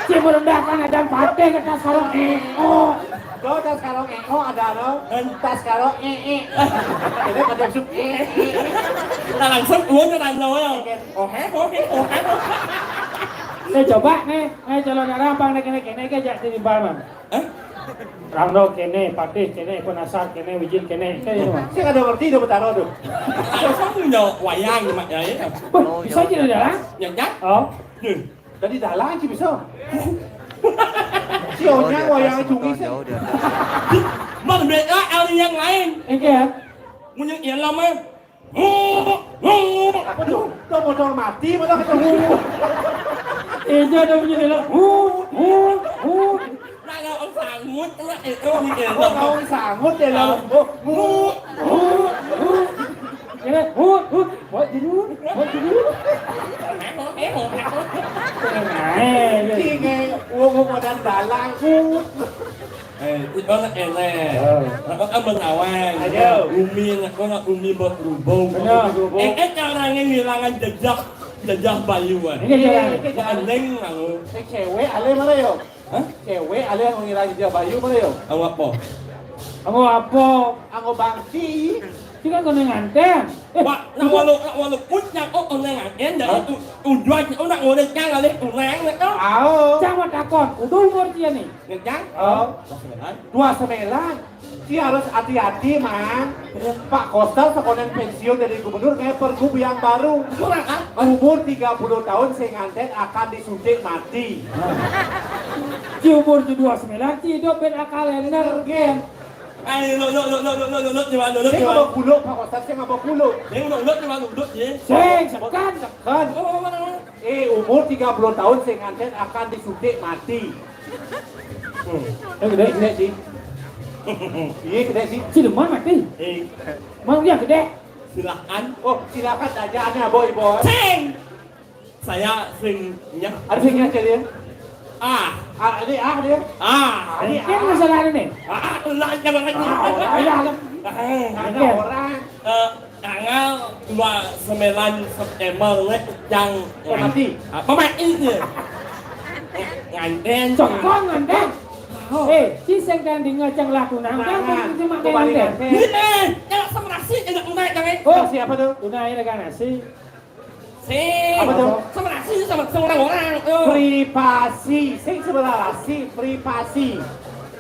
Cek merendahkan ada pakai ke tas karo E O. Do tas karo E O ada, no? Tas karo E E. Ini pada masuk E E. Nah, langsung uang ke rano ya. Oke. Oke, oke, oke. Eh, coba nih, eh, calon arah apa nih, kene, kene, kene, jadi timbal, Mang. Hah? Rano kene, Patih kene, Penasar kene, Wijin kene, kene, Mang. Saya kada ngerti, udah betaro tuh. Ada punya wayang, Mak, ya, ya. Wah, bisa jadi dalang? Ya, ya. Oh. Duh. Tadi dalang sih bisa. Si Onyang wayang cungi sih. Mang, beda ahli yang lain. Oke ya. Punya yang lama. Apa tuh? Tuh motor mati, malah ketemu. Itu ada bunyi dalam. Hu, hu, hu. Nah, kalau sangut, kena itu, oh, gitu. Kalau sangut ya, dalam. Ah. Hu, hu, hu. Ya, hu, hu. Buat dulu, buat dulu. Emang, emang. Tenang aja. Ini, gua mau modal dalang, hu. Eh, itu anak elek. Ya. Anak kan bengawang. Ayo. Umi, anak kau nak umi buat berhubung. Benar. Eh, eh, caranya ngilangan jejak, jejak bayuan. Ini jalan. Ini jalan. Aneh, aku. Eh, cewek, ale mana yo? Hah? Cewek, ale yang ngilangan jejak bayu mana yo? Awak apa? Anggo apa? Anggo bangsi. Ci kan kono nganten. Eh, wah, nak walu, nak walu pucang, oh, kono nganten, dari tu, tujuan, oh, nak ngorek kang alih tunang, nak tau? Au. Cang mau takon, udah umur dia nih? Ngejang? Oh. Dua sembilan. Dua sembilan. Ci harus hati-hati, Mang. Pak Koster sekolah pensiun dari gubernur, kayak pergub yang baru. Kurang, kan? Umur tiga puluh tahun, sing nganten akan disuntik mati. Ci umur ci dua sembilan, ci hidup ben akal ener, gen. Ayo, lo, lo, lo, lo, lo, lo, lo, lo, gimana, lo, lo, sing gimana? Ngapa kulo, Pak Ustadz, sing ngapa kulo? Sing, lo, lo, gimana, lo, lo, ya? Sing, sekan, sekan. Oh, oh, oh, oh. Eh, umur tiga puluh tahun, sing nganten akan disuntik mati. Hmm. Eh, gede, gede, sih. Iya, gede, sih. Ci demen mati. Eh. Mang dia gede. Silakan. Oh, silakan aja, aneh, boy, boy. Sing. Saya sing nyah. Ada sing nyah, Cil, ya? Ah. Ah, ini ah, dia. Ah. Ini kan ah. Masalah ini. Ah, lah, jangan lagi. Ah, orang. Ah, ada orang. Eh, tanggal dua sembilan September, lek, yang mati. Ah, pemain dia. Nganten. Cokong nganten. Oh. Eh, ci sing kan dengar cang laku nang kan. Nah, cuma kembali nganten. Nganten. Ini, eh, jangan sama nasi, jangan tunai, jangan. Oh, siapa tuh? Tunai dengan nasi. Sing. Apa tuh? Sama nasi sama, sama orang-orang. Oh. Privasi. Sing sebelah nasi, privasi.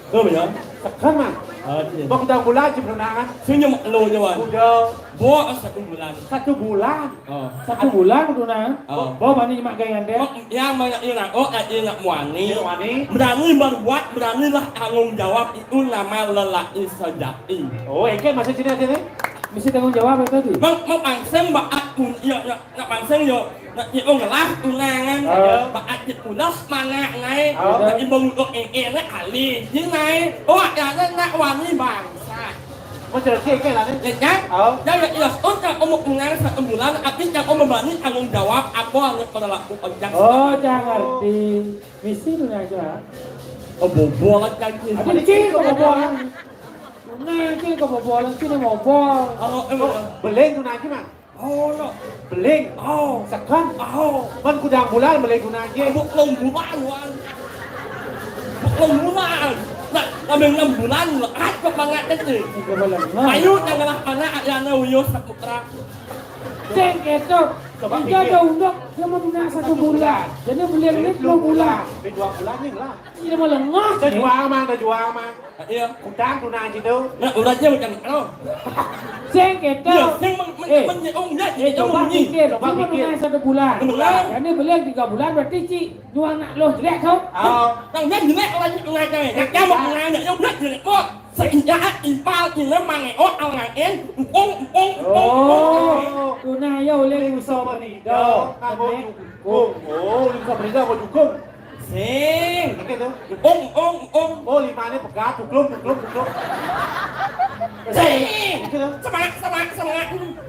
Tuh, ya. Sekan, Mang. Oh, iya. Mau kita bulan aja perundangan. Sing nyemak lo, nyewan. Udah. Bo, satu bulan. Satu bulan. Oh. Satu bulan perundangan. Oh. Bo, mana nyemak gaya anda? Oh, yang banyak ini, nak. Oh, eh, ini nak muani. Ini muani. Berani berbuat, beranilah tanggung jawab, itu nama lelaki sejati. Oh, engke maksud sini aja nih. Mesti tanggung jawab itu tadi. Mang, mang pangsem baat pun, iya, iya. Nak pangseng yo, nak nyeong lah tunangan. Oh. Baat di pulas mana ngai. Oh. Nak imbang untuk engke nak kali. Di ngai. Oh, ada nak wani bangsa. Mau jadi engke lah ni. Ya, ya. Oh. Ya, ya, iya, oh, nak omong tunangan satu bulan, tapi nak omong bani tanggung jawab, apa yang perlaku ojak. Oh, jangan ngerti. Misi tu nak aja. Oh, bobol kan. Ada cik kebobolan. Nah, cik kebobolan, cik ni bobol. Oh, eh, oh, beleng tu nak aja, Mang. Oh, no. Beling. Oh. Sekan. Oh. Kan kudang bulan beling guna aja. Buk lung bulan, wan. Buk lung bulan. Nah, kami enam bulan, lekat ke pangat itu. Tiga bulan. Nah. Ayo, janganlah anak, ayahnya uyuh saputra. Cek itu. Coba pikir. Ada unduk, dia mau guna satu bulan. Jadi beling ini dua bulan. Di dua bulan ni lah. Ini mau lengah. Dah jual, Mang, dah jual, Mang. Iya. Utang tunai situ. Nah, udah aja macam, oh. Sing kita. Iya, sing men-, men-, eh, menyeung ya, eh, coba pikir, coba pikir. Satu bulan. Sebulan. Jadi beli tiga bulan berarti ci dua anak lo jelek tau. Oh. Nang dia jelek orang jelek aja. Yang kamu nanya yang jelek jelek kok. Sehingga impal ini mangeot alangain, empung, empung, empung. Oh, tunai ya oleh Uso Berido. Kamu dukung. Oh, Uso Berido aku dukung. Sing. Oke tuh. Ung, ung, ung. Oh, limane pegat, duglung, duglung, duglung. Sing. Oke tuh. Semangat, semangat, semangat.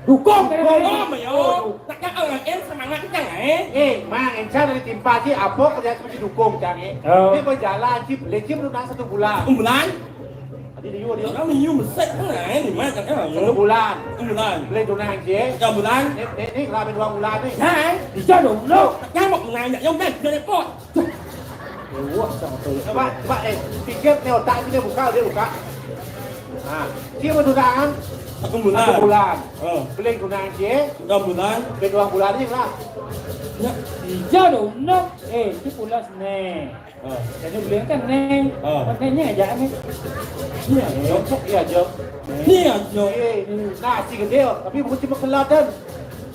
Dukung, dukung. Oh, mayo. Nak yang orang semangat kan, eh? Eh, Mang, encan dari timpa sih, apa kerja seperti dukung, Cang, eh? Oh. Ini berjalan, Cip. Lecip lu nang satu bulan. Satu bulan? Tadi dia, dia. Kami nyu mesek kan, eh, di mana kan? Satu bulan. Satu bulan. Beli tunai, Cip. Satu bulan. Ini, ini, ini, kelamin dua bulan nih. Ya, eh? Bisa dong, lo. Nyamuk nanya, yang baik, jadi pot. Wah, sama tuh. Coba, coba, eh, pikir nih otak ini dia buka, dia buka. Nah, dia mau tunangan satu bulan. Satu bulan. Oh. Beli tunangan dia. Dua bulan. Beli dua bulan ini lah. Ya, iya dong, no. Eh, itu pulas nih. Oh. Jadi beli kan nih. Oh. Makanya aja nih. Iya, Jo. Iya, Jo. Iya, Jo. Iya. Nah, si gede, tapi bukan cuma kelihatan.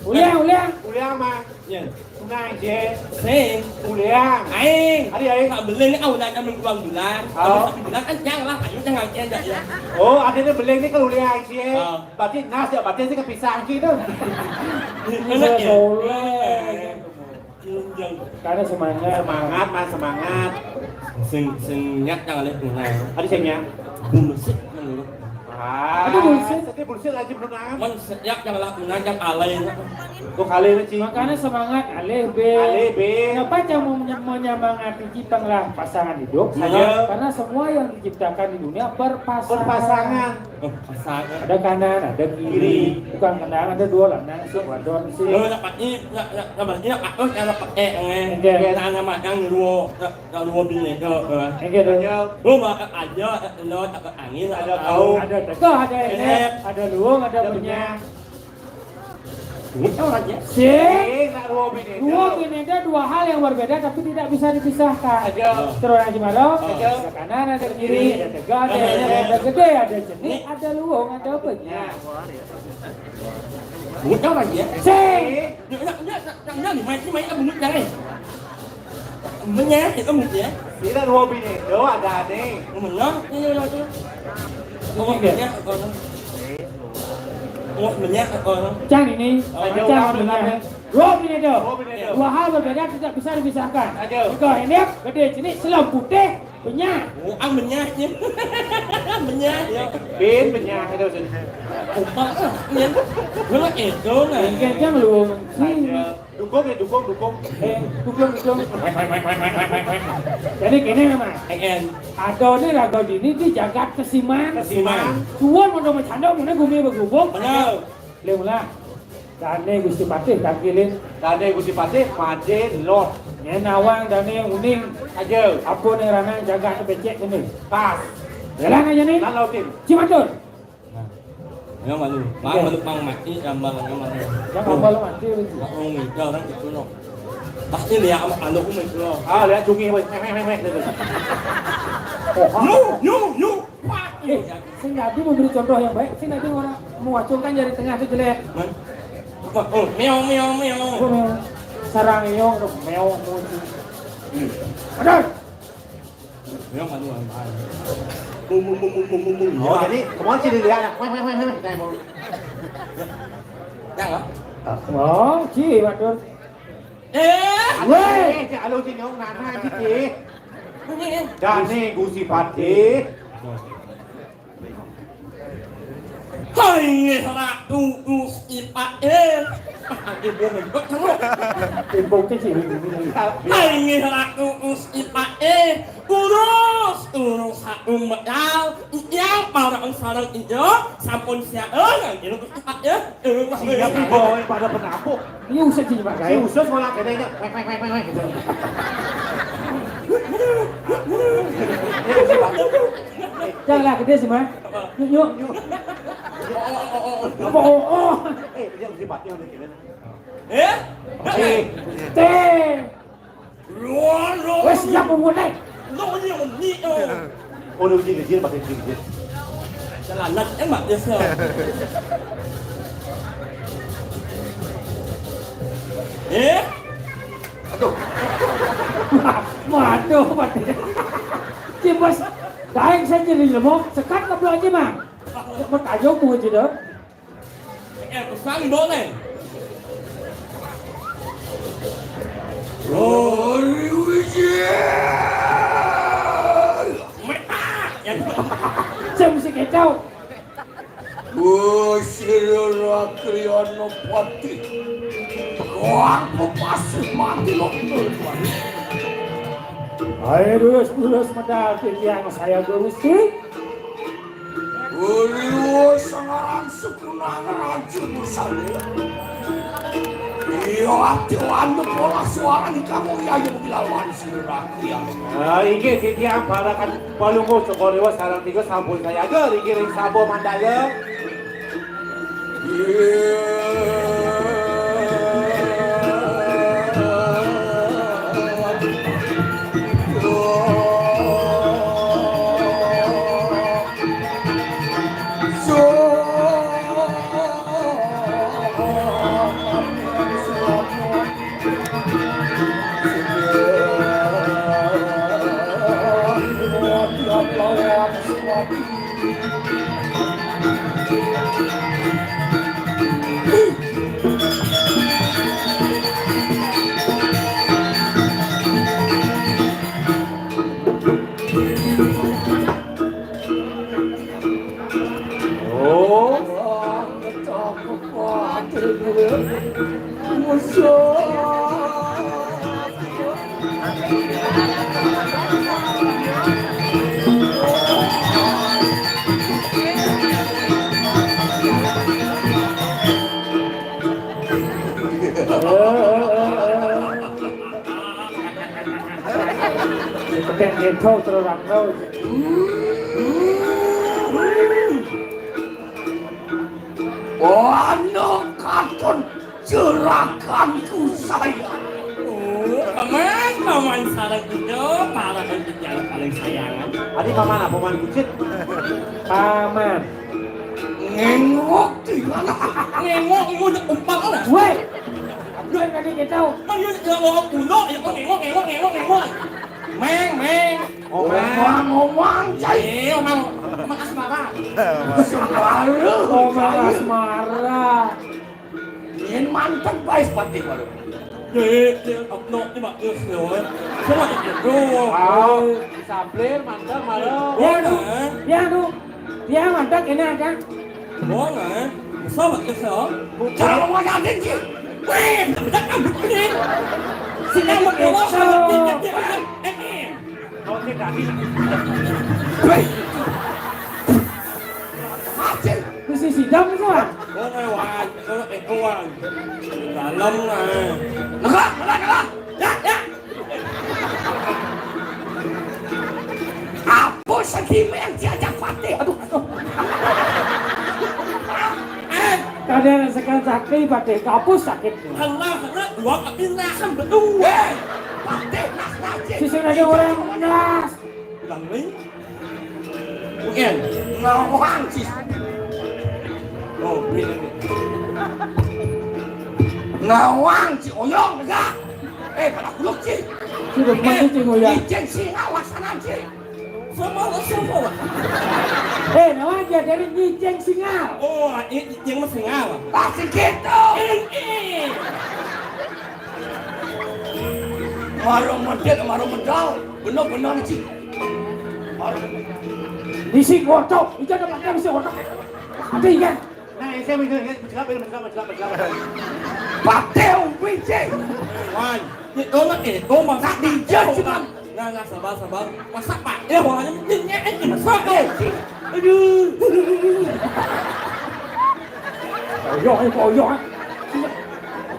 Uliang, uliang. Uliang, Mang. Iya. Tunai je. Sing. Uliang. Aing. Ari, aing. Tak beling, ah, udah nyampe bulan-bulan. Oh. Tapi satu bulan kan jangan lah, ayo jangan aja ya. Oh, artinya beling ini kalau uliang je. Oh. Berarti nas ya, berarti sih kepisah gitu. Enak ya? Boleh. Karena semangat. Semangat, Mas, semangat. Sing, sing nyat yang oleh tunai. Ada sing nyat. Bullshit menurut. Ah, ada bullshit. Tapi bullshit aja menurut Ang. Man, setiap yang lakukan yang alay. Tuh kali ini, Cing. Makanya semangat alih, Bin. Alih, Bin. Kenapa kamu menye-, menyemangati kita lah pasangan hidup? Iya. Karena semua yang diciptakan di dunia berpasangan. Berpasangan. Oh, pasangan. Ada kanan, ada kiri. Kiri. Bukan kanan, ada dua lanang, sing wadon, sing. Lo nak pakai, nak, nak, nak pakai, nak pakai, nak pakai, eh. Oke. Nak, nak, nak, yang dua, nak, nak dua bini, nak, eh. Oke, dong. Lo makan aja, nak, nak, nak angin, ada kau. Ada tegak, ada enek, ada luung, ada benyah. Sing. Sing, nak dua bini. Dua bini itu dua hal yang berbeda tapi tidak bisa dipisahkan. Aja. Terus aja malam. Aja. Ada kanan, ada kiri, ada tegak, ada enek, ada gede, ada cenik, ada luung, ada benyah. Bunyi apa ya? Sing. Nak, nak, nak, nak, nak, main, main, bunyi jangan. Menyeh, itu menyeh. Tidak dua bini, dua ada nih. Menyeh, ini lagi. Oh, menyeh, oh. Oh, menyeh, oh. Can ini, oh, can, menyeh. Dua bini itu. Dua bini itu. Dua hal berbeda tidak bisa dipisahkan. Aduh. Tiga ini, gede sini, selam putih, benyah. Oh, ah, menyeh, ya. Menyeh, ya. Bin, benyah itu sini. Opa, ah, iya. Gue lah itu, nah. Ini kan lu. Aduh. Dukung ya, dukung, dukung. Eh, dukung, dukung. Jadi gini, Mas. Ada nih raga dini di jagat Kesiman. Kesiman. Suwon mau macanda, mau gumi begubuk. Bener. Lha mula. Dane Gusti Patih tangkilin. Dane Gusti Patih, Madin, Lot. Nyen nawang dane uning. Aja. Apa nih ranang jagat becek ini? Pas. Jalan aja nih. Lan lautin. Cimatur. Nah. Ya malu. Mang malu mang mati, ya malu, ya malu. Yang apa lu mati lu? Nak ngomong itu orang itu loh. Pasti lihat sama anu pun itu loh. Ah, lihat cungi, weh. Meh, meh, meh, meh, gitu. Oh, ah. Yu, yu, yu. Wah, eh, sing Nabi memberi contoh yang baik, sing Nabi orang mengacungkan jari tengah itu jelek. Man. Apa? Oh, meow, meow, meow. Oh, meow. Sarang meow, meow, meow. Benar. Meow, anu, anu, anu. Mung, mung, mung, mung, mung, mung, mung. Oh, jadi kemarin sih dilihat, weh, weh, weh, weh. Nah, mau. Ya, enggak? Oh, ci, waduh. Eh, weh, cek alu cek nyong nana cek. Dane Gusti Patih. Hai nggih Ratu Gusti Patih. Ibu ngebut terus. Ibu cek sih. Hai nggih Ratu Gusti Patih. Urus, urus satu medal. Iya, para sareng iya, sampun siap. Eh, nggih Gusti Patih. Siap, boy, pada penampuk. Ini usah sih, Pak Gai. Si usah sekolah kene ini. Wek, wek, wek, wek, wek, gitu. Janganlah gede sih, Mas. Yuk, yuk. Apa, oh, oh. Eh, dia udah mati, udah gila. Eh? Eh. Teh. Wes, siap, Bun, eh. Lo ini, ini, oh. Oh, udah uji kecil, pakai uji kecil. Celanat, eh, Mak, ya, siap. Eh? Aduh. Waduh, mati. Cibas, daeng saya jadi lemok, sekat ke belakang, Mang. Mau tanya, Bu, aja dah. Eh, pesan boleh. Rory Wijaya. Metak. Ya. Saya mesti kacau. Gusti Rara Kriana Patih. Kau pasti mati lo. Ayo, terus, terus, medal yang saya Gusti. Uriwo sangaran sekunang racun saya. Iya, ati wanda pola suara di kamu ya, yang dilawan si rakyat. Ah, inggih, titiang balakan palungguh Cokor Dewa sareng tiga sampun saya ada, inggih ring Sabo Mandala. Sekedek ngedo terus rano. Wano katon jeraganku sayang. Oh, paman, paman sareng ida, paman tinggal paling sayangan. Adi paman apa, paman bucit? Paman. Ngengok di mana? Ngengok, ngengok, udah umpal lah. Woi. Abdul tadi kita. Ayo, ya, ngengok, ngengok, ngengok, ngengok, ngengok. Meng, meng. Omang, omang, cai. Eh, omang, omang asmara. Asmara. Omang asmara. Yen mantep bae sepatih baru. Dek, dek, abno ni mak terus yo. Sama itu. Wow, sablir mantep malu. Ya, nu. Ya, nu. Ya, mantep ini ada. Wong, eh. Sama terus yo. Cara ngomong yakin sih. Weh, bedak kan begini. Sini kita. Wis sidang iku, Wan. Ngono, Wan. Ngono, eh, Wan. Dalem, eh. Negak, negak, negak. Ya, ya. Apa sedime yang diajak Fatih? Aduh, aduh. Eh. Kadang sekarang sakit, Fatih. Kapus sakit. Allah, Allah, dua kali nasem betul. Eh, Fatih, nas, nas, Sisi lagi orang nas. Bang Wing. Bukan. Ngawang, sis. Oh, beda, beda. Ngawang, si Oyong, enggak. Eh, pada kuluk, si. Sudah mati, si Oyong. Ijin singa laksana, si. Sama lah, sama lah. Eh, ngawang dia dari nyicing singa. Oh, i-, i-, yang mesti singa. Pasti gitu. Eh, eh. Marung medit, marung medal. Bener-bener, si. Marung medal. Isi kotok, itu ada pakai isi kotok. Ada ikan. Nah, saya menjelaskan, menjelaskan, menjelaskan, menjelaskan. Pakai umpi, si. Wan, ini tolong, eh, tolong, Bang. Tak dijak, si, Bang. Nah, nah, sabar, sabar. Masa Pak, ya, orangnya nyengek aja, masa, eh. Aduh. Koyok, eh, koyok, eh.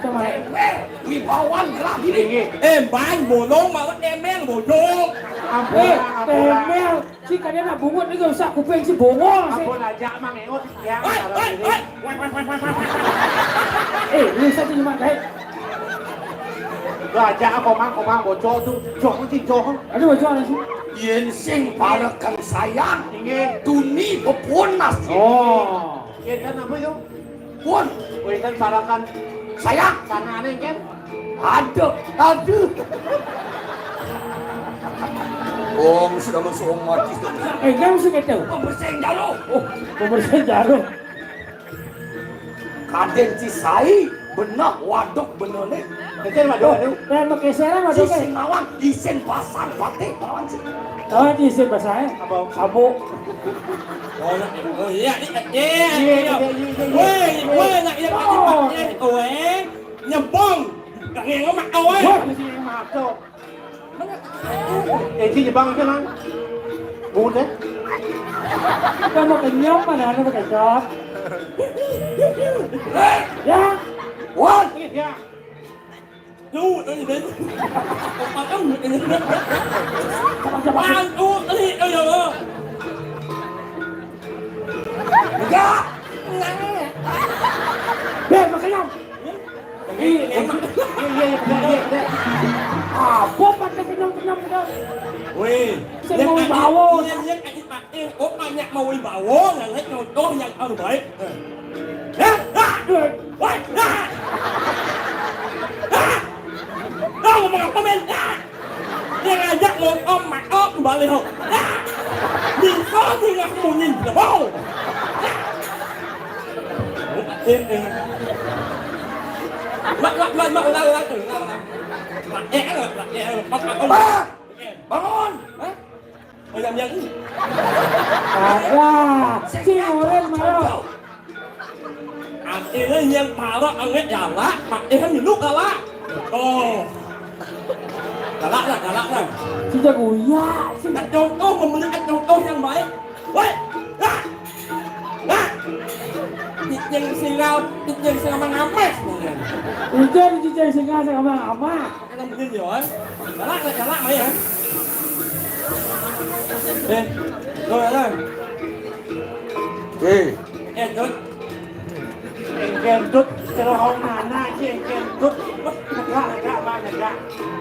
Sama, eh. Wibawan gerak gini. Eh, Bang, bolong, malah emel, bodoh. Ampun, eh, ampun. Emel. Si kalian nak bungut ni, gak usah kuping si bongol, si. Ampun aja, Mang Engot. Ya, hei, hei, hei. Wah, wah, wah, wah, wah. Eh, lu satu cuma kayak. Lah, aja apa, Mang, apa, Mang, bocor tu. Jok, si Jok. Aduh, bocor, si. Yen sing parekan sayang, inggih. Tuni beponas. Oh. Yen kan apa itu? Pun. Wénten parekan sayang. Sangane, kan? Aduh, aduh. Wong sudah masuk mati. Eh, yang sing itu. Pembersih jarum. Oh, pembersih jarum. Kadén Cisai, beneh waduk beneh né. Itu waduk, waduk. Dan menggeseran waduk, sing ngawang, isin pasar batik lawan sing. Oh, isin pasar, eh? Apa? Sabuk. Oh, iya, iya, iya, iya. Woi, woi, nak iya, Pak, Pak, iya, woi. Nyebong. Gak ngomong, woi. Wah, di sini masuk. Eh, si Jepang itu, Mang. Bungut, ya? Kita mau kenyang, mana ada pakai gas. Ya. Woi. Ya. Lu, tadi, Ben. Apaan? Apaan? Lu, tadi, ayo, lo. Enggak. Enggak. Ben, mau kenyang. Iya, iya, iya, iya, iya. Apa pada kenyang-kenyang, kenyang? Weh, saya mau bawa. Iya, iya, iya. Eh, oh, banyak mau bawa, yang lain contoh yang terbaik. Eh. Eh, ah, eh, wah, ah. Ah. Kau mau apa, men? Ah. Yang ngajak mau om, mak om, balik, ho. Ah. Bisa tinggal munyi, tidak mau. Eh, eh. Mak, mak, mak, mak, ulang, ulang, ulang, ulang. Mak, eh, eh, mak, eh, eh, mak, mak, mak. Pak, bangun. Hah? Ada, si Urin malah. Akhirnya yang parah anget jalan, pakai kan dulu, Kak. Oh. Galak lah, galak lah. Sing jago ya, sing. Contoh, memberikan contoh yang baik. Woi, lah, lah. Cicing singa, cicing singa mangapes. Ujar cicing singa sama apa? Kan begini ya, kan? Galak lah, galak lah ya. Eh, lo ya, kan? Eh. Eh, Dut. Engken Dut, celorong mana aja Engken Dut. Negak, negak, Bang, negak.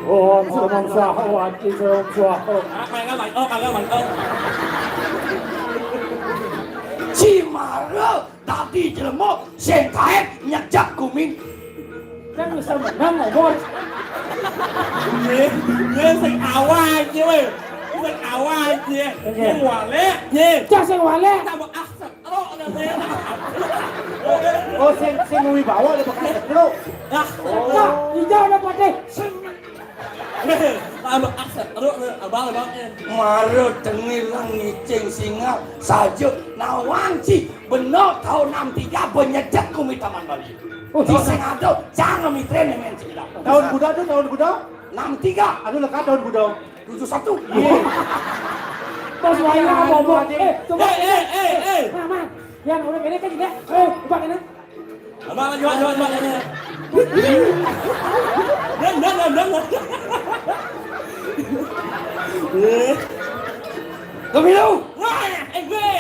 Om Sum Om Swaha, Om Sum Om Swaha. Ah, kagak, Bang. Oh, kagak, Bang. Oh. Cimara dadi jelema sing kaen nyejek kumin. Kan bisa menang, Bos. Ye, ye sing awal aja, weh. Sing awal aja. Oke. Sing wale, ye. Cah sing wale. Tambah aset. Ero, ada saya. Oh, sing, sing wibawa ada bekas ero. Nah, oh. Nah, hijau ada putih. Sing. Tambah aset ero, abang, abang, eh. Mara tengilang ngicing singa saja nawang ci beno tahun enam tiga benyedek kumi Taman Bali. Oh, di sing ada jangan mitren nemen cila. Tahun kuda tu, tahun kuda? Enam tiga. Anu leka tahun kuda. Tujuh satu. Iya. Pas wayah ngomong, eh, coba. Eh, eh, eh, eh. Nah, nah. Yang orang ini kan juga, eh, coba ini. Abang, jual, jual, jual, jual. Dang, dang, dang, dang. Eh. Kemilu. Wah, eh, gue.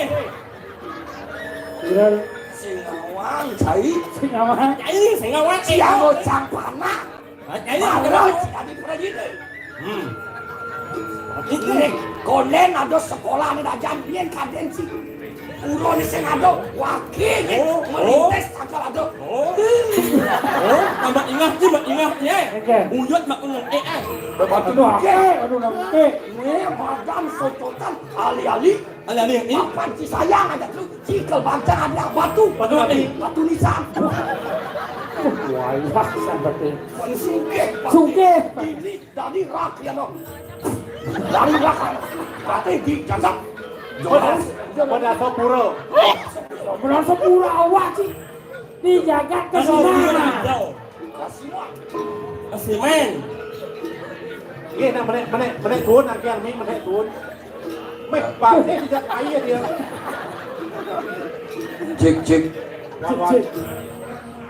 Bener. Singawang, cai. Singawang. Cai, singawang. Siang, cang panak. Nah, ini Mara, ada. Jadi prajurit. Hmm. Ini konden ada sekolah ni dah janjian kaden si. Urun ni sing ada wakil ni. Oh, oh. Merintis takal ada. Oh. Oh, tambah ingat ni, tambah ingat ni, eh. Oke. Buyut mak kena, eh, eh. Batu. Aduh, oke. Aduh, oke. Ni badan socotan alih-alih. Alih-alih ni. Papan si sayang ada tu. Cikal bangkang ada batu. Batu api. Batu nisan. Wah, iya, sampai. Sugih. Sugih. Ini dari rak ya, no. Dari rak. Berarti di jagat. Pada, pada sapura. Pada sapura awak sih. Di jagat kasina. Kasina. Kasina. Nggih, nah, menek, menek, menek tuun, angkian mi, menek tuun. Meh, bangke tidak kaya dia. Cek, cek. Cek, cek.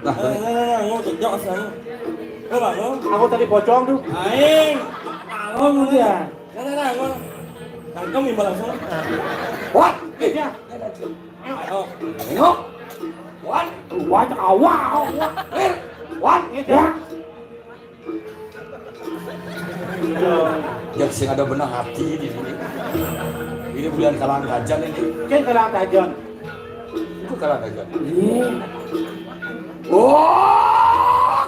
Nah, nah, nah, nah, ngomong cek, jok, sang. Coba, ngomong. Aku tadi pocong tuh. Aing. Ngomong dia. Nah, nah, nah, ngomong. Tangkap imbal langsung. What? Iya. Ayo. Ayo. Wan. Wan, awak, awak. Eh, Wan. Iya. Yang sing ada benar hati di sini. Ini bulan kalangan kajan ini. Kan kalangan kajan. Itu kalangan kajan. Iya. Wah,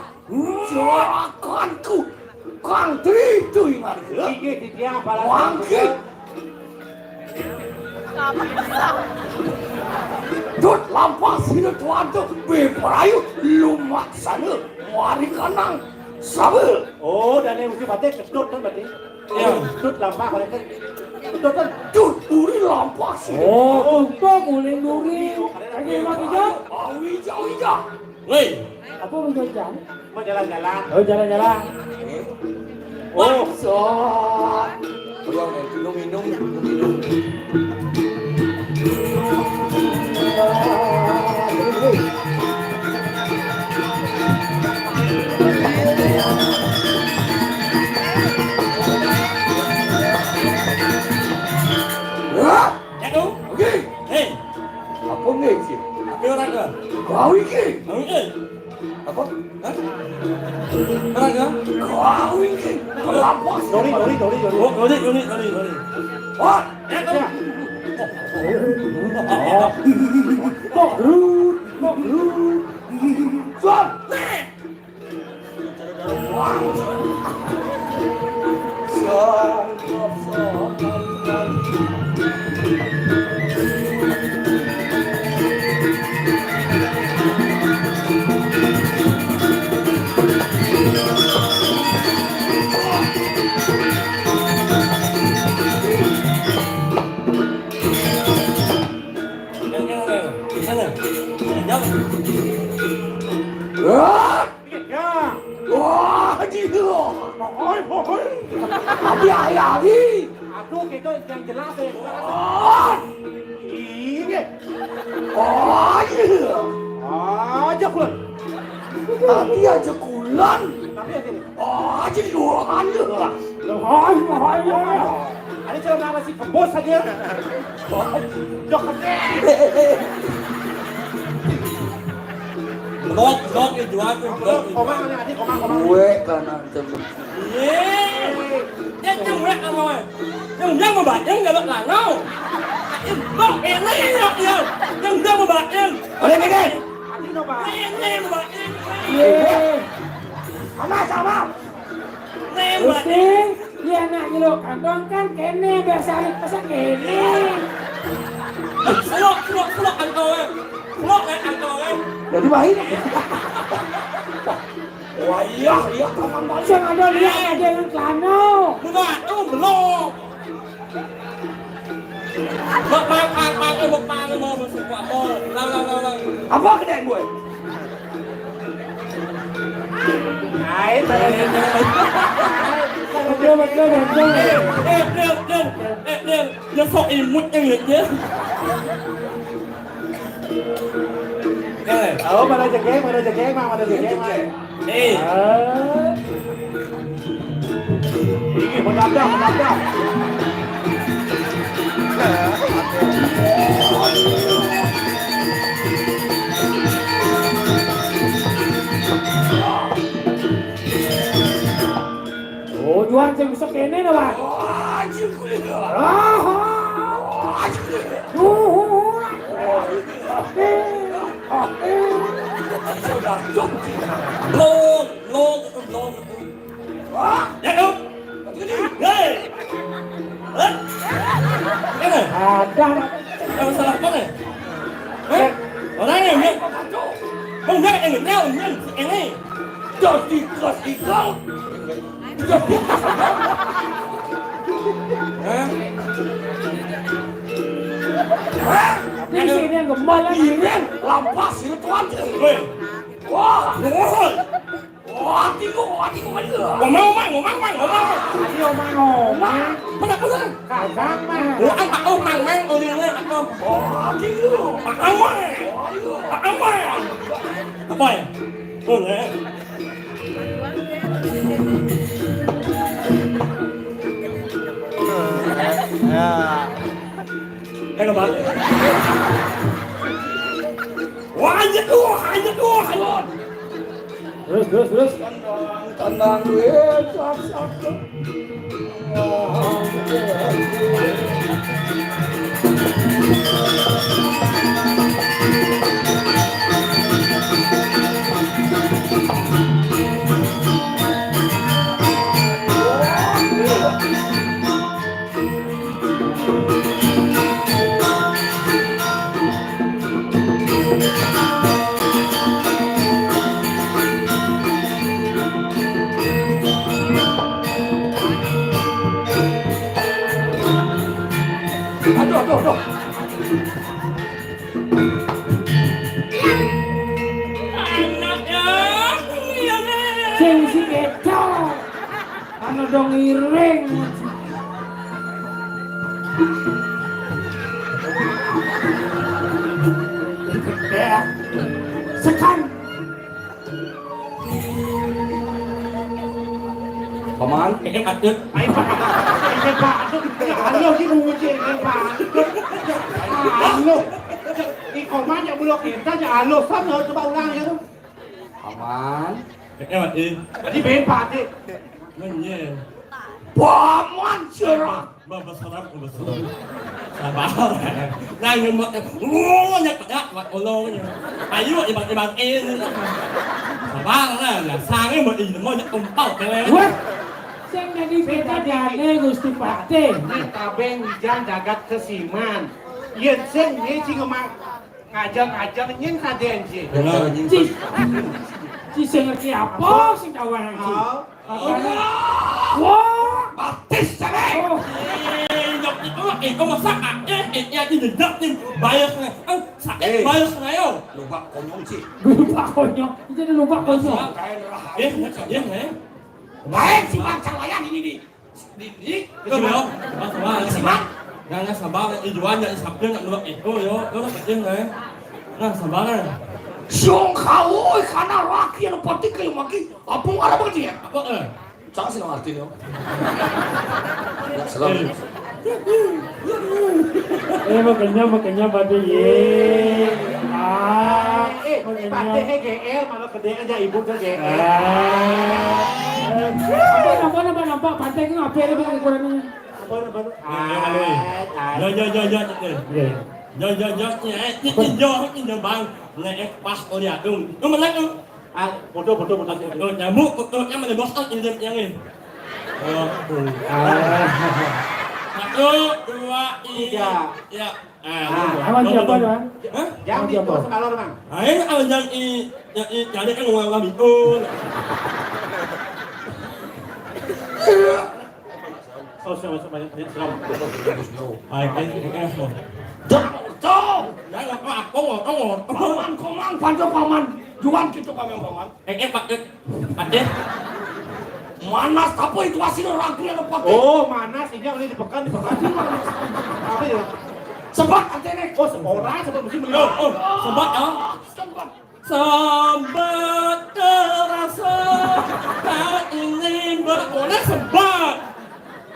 jarakanku. Kang Tritui marga. Iki titiang palas. Wangkit. Dut lampas hina tuanta beparayu lumaksana marikanang saba. Oh, dane uji batik kedut kan berarti? Iya. Dut lampas oleh kan. Kedut kan? Dut uri lampas hina. Oh, tumpuk uling duri. Lagi lagi jam. Awi jauh ija. Woi. Apa mau jalan? Mau jalan-jalan. Oh, jalan-jalan. Oh. Maksud. Udah, minum, minum, minum. Wah! Ya, tuh. Oke. Hei. Apa nggih, Cik? Apa ora, Kak? Kau iki. Kau iki. Apa? Hah? Ora, Kak? Kau iki. Kelapa. Dori, dori, dori, dori. Oh, dori, dori, dori, dori. Wah. Ya, tuh. Oh. Kok gerut? Kok gerut? Suap. Wah! Ya. Wah, di Tapi hari-hari. Aduh, kita yang jelas ya. Oh, ini. Oh, iya. Aja, Bun. Tadi aja kulan. Tapi ya gini. Oh, aja di luaran ya. Hai, hai, hai. Ada cara nama si kebos aja. Udah gede. Blok, blok, ya, jual tuh, blok. Komang, komang, adik, komang, komang. Gue kanan, temen. Iya. Dia cewek apa, weh? Yang dia mau bayang, nggak bakal mau. Blok, ini, ini, ini. Yang dia mau bayang. Oleh, Mege. Adik, no, Pak. Ini, ini, mau bayang. Iya. Sama, sama. Ini, mau bayang. Gusti, iya, nak nyeluk kantong kan kene, biasa alit masa kene. Selok, selok, selok, kantong, eh. Selok, eh, kantong, eh. Jadi baik. Wah, iya, iya, kapan balik? Sing ada lihat ada yang celana. Enggak, tuh belum. Mbok pang, pang, pang, eh, mbok pang, mau masuk, Pak, mau. Lang, lang, lang, lang. Apa kedai gue? Hai, betul, betul, betul. Eh, eh, Bril, Bril. Eh, Bril. Ya sok imut yang liatnya. Eh, oh, mana jegeng, mana jegeng, Mang, mana jegeng, Mang. Eh. Ah. Ini mendadak, mendadak. Oh, Juan sing bisa kene, nah, Bang. Oh, anjir, kulit. Ah, ah. Oh, anjir, kulit. Duh. Sudah, jom. Long, long, long. Wah. Ya, dong. Hei. Hah? Ada. Ada salah mana? Hah? Orang yang, yang. Bang, yang, yang, yang, yang, ini. Jadi keras ikal. Hah? Hah? Ini sih ini yang gembal, kan? Ini lampas itu aja. Weh. Wah. Wah. Wah, tigo, wah, tigo, wah, tigo. Ngomong, ngomong, ngomong, ngomong. Ayo, ngomong, ngomong. Mana, mana? Kagak, Mang. Wah, apa, oh, Mang, Mang, oh, dia, Mang, apa? Wah, tigo. Pak Aman. Wah, tigo. Pak Aman. Apa ya? Boleh. Ya. Kan, Bang? Wah, anjir, tuh, anjir, tuh, anjir. Terus, terus, terus. Tendang, tendang, duit, sak, sak, sak. Aduh, aduh, aduh. Sing si keco. Anu dong iring. Sekan. Paman, eh, patut. Ayo, Pak. Ini patut. Halo, ini nguji, ini patut. Halo. Ih, Koman, ya, belum kita, ya, halo, sana, coba ulang, ya, tuh. Paman. Eh, eh, mati. Tadi ben, Pak, Dik. Menye. Paman, cerah. Mbak, Mbak, serap, Mbak, serap. Sabar. Nah, yang buat, oh, yang pedak, buat olong, ya. Ayo, ibang-ibang ini. Sabar, lah, ya. Sange, Mbak, ini, mau, ya, empal, kele. Wah, sing dadi bedane, Gusti Patih. Nah, tabeng wijan jagat kesiman. Yen sing, ini sing ngemak-, ngajeng-ngajeng, nyen kaden, sih. Bener. Ci, ci sing ngerti apa, sing kawan, ci? Oh. Wah, batis, cewek. Oh. Eh, nyok itu, itu masa, eh, eh, ya, ini jedak nih, bayar sana. Eh, sakit, eh, bayar sana, yo. Lupa konyol, sih. Lupa konyol. Itu ada lupa konyol. Eh, eh, eh. Baik, si bangsa layan ini, nih. Didik. Tuh, yo. Sabar, sabar. Sabar. Jangan sabar, ijuan, jangan sampai, nak nolak itu, yo. Yo, nak kecil, eh. Nah, sabar, eh. Siung kawoi, kana laki anu patik kayu maki. Apa ngarap aja ya? Apa, eh? Cang sih ngerti, yo. Ya, selalu. Eh. Eh, makanya, makanya pada, ye. Ah, eh, makanya. Pada, eh, G R, malah gede aja ibu ke G R. Ah. Apa, apa, apa, apa, pantai kan apa ya, Bang, ukurannya? Apa, apa, apa? Yo, yo, yo, yo, yo. Iya, iya. Yo, yo, yo, yo, eh, ini, ini, yo, ini, yo, Bang. Nge-, eh, pas, oh, ya, tuh. Tuh, mana tuh? Ah, foto, foto, foto, foto. Tuh, nyamuk, fotonya mana, Bos? Oh, ini, yang ini. Oh, tuh. Ah. Satu, dua, tiga. Tiga. Ya. Ah, ah, awan siapa, Bang? Hah? Yang di siapa? Terus kalau, Bang. Ah, ini kalau yang i-, yang i-, cari kan orang lama itu. Oh, siapa, siapa, siapa, siapa? Baik, baik, baik, baik. Jauh, jauh. Ya, ya, Pak, aku, aku, aku. Paman, paman, panjang paman. Juan gitu, paman, paman. Eh, eh, Pak, eh, Pak, eh. Manas apa itu hasil ragu yang apa? Oh, manas, ini yang di pekan, di pekan. Apa ya? Sebat, ante, nih. Oh, se-, orang, sebat musim. Oh, oh, sebat, ah. Sebat. Sebat terasa, tak ingin beroleh sebat.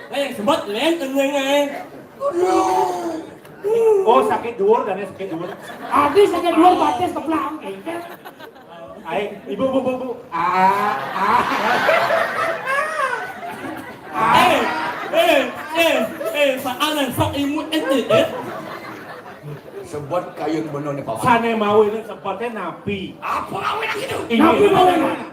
Eh, sebat, lain, tenang, eh. Oh, sakit duur, dan sakit duur. Adi sakit duur, batis, keplak, eh. Ai, ibu, bu, bu, bu. Ah, ah. Ah. Eh, eh, eh, eh, soalnya sok imut ente, eh. Sebot kayu bener nih, Pak. Sane mau ini sebotnya napi. Apa kawin lagi tuh? Iya. Napi mau ini.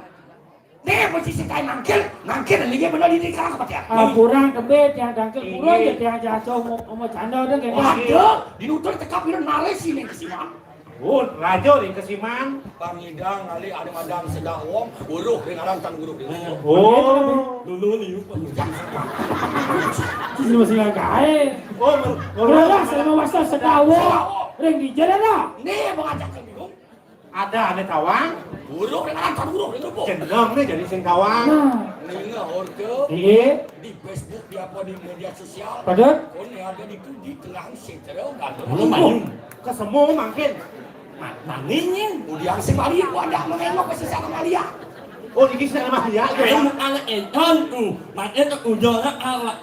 Nih, posisi kayak nangkil, nangkil, ini bener di, di kerang apa ya? Ah, kurang tembe, tiang dangkil, kurang, iya, ya, tiang jaso, mau, mau canda udah, gitu. Waduh, di nutur tekap ini nare sih, nih, kesiman. Oh, rajo nih kesiman. Pangidang kali ada madang sedawong, uruh ring aran tan uruh ring. Oh. Dulu nih, yuk. Ini masih nggak kae. Oh, mer-, mer-, Berapa selama masa sedawong? Ring di jalan lah. Nih, mau ngajak ke bingung. Ada ane tawang. Uruh ring aran tan uruh ring rupuh. Jeneng nih jadi sing tawang. Nah. Ning orke. Iya. Di Facebook, di apa, di media sosial. Pada? Kon ada di, di tengah setra, kan. Lu maju. Kesemu mangkin. Ma-, manginyin. Udah sing mari, gua ada menengok ke sisi Amalia. Oh, ini sisi Amalia, ya? Ayo, anak enton tuh. Makin tuh udah lah,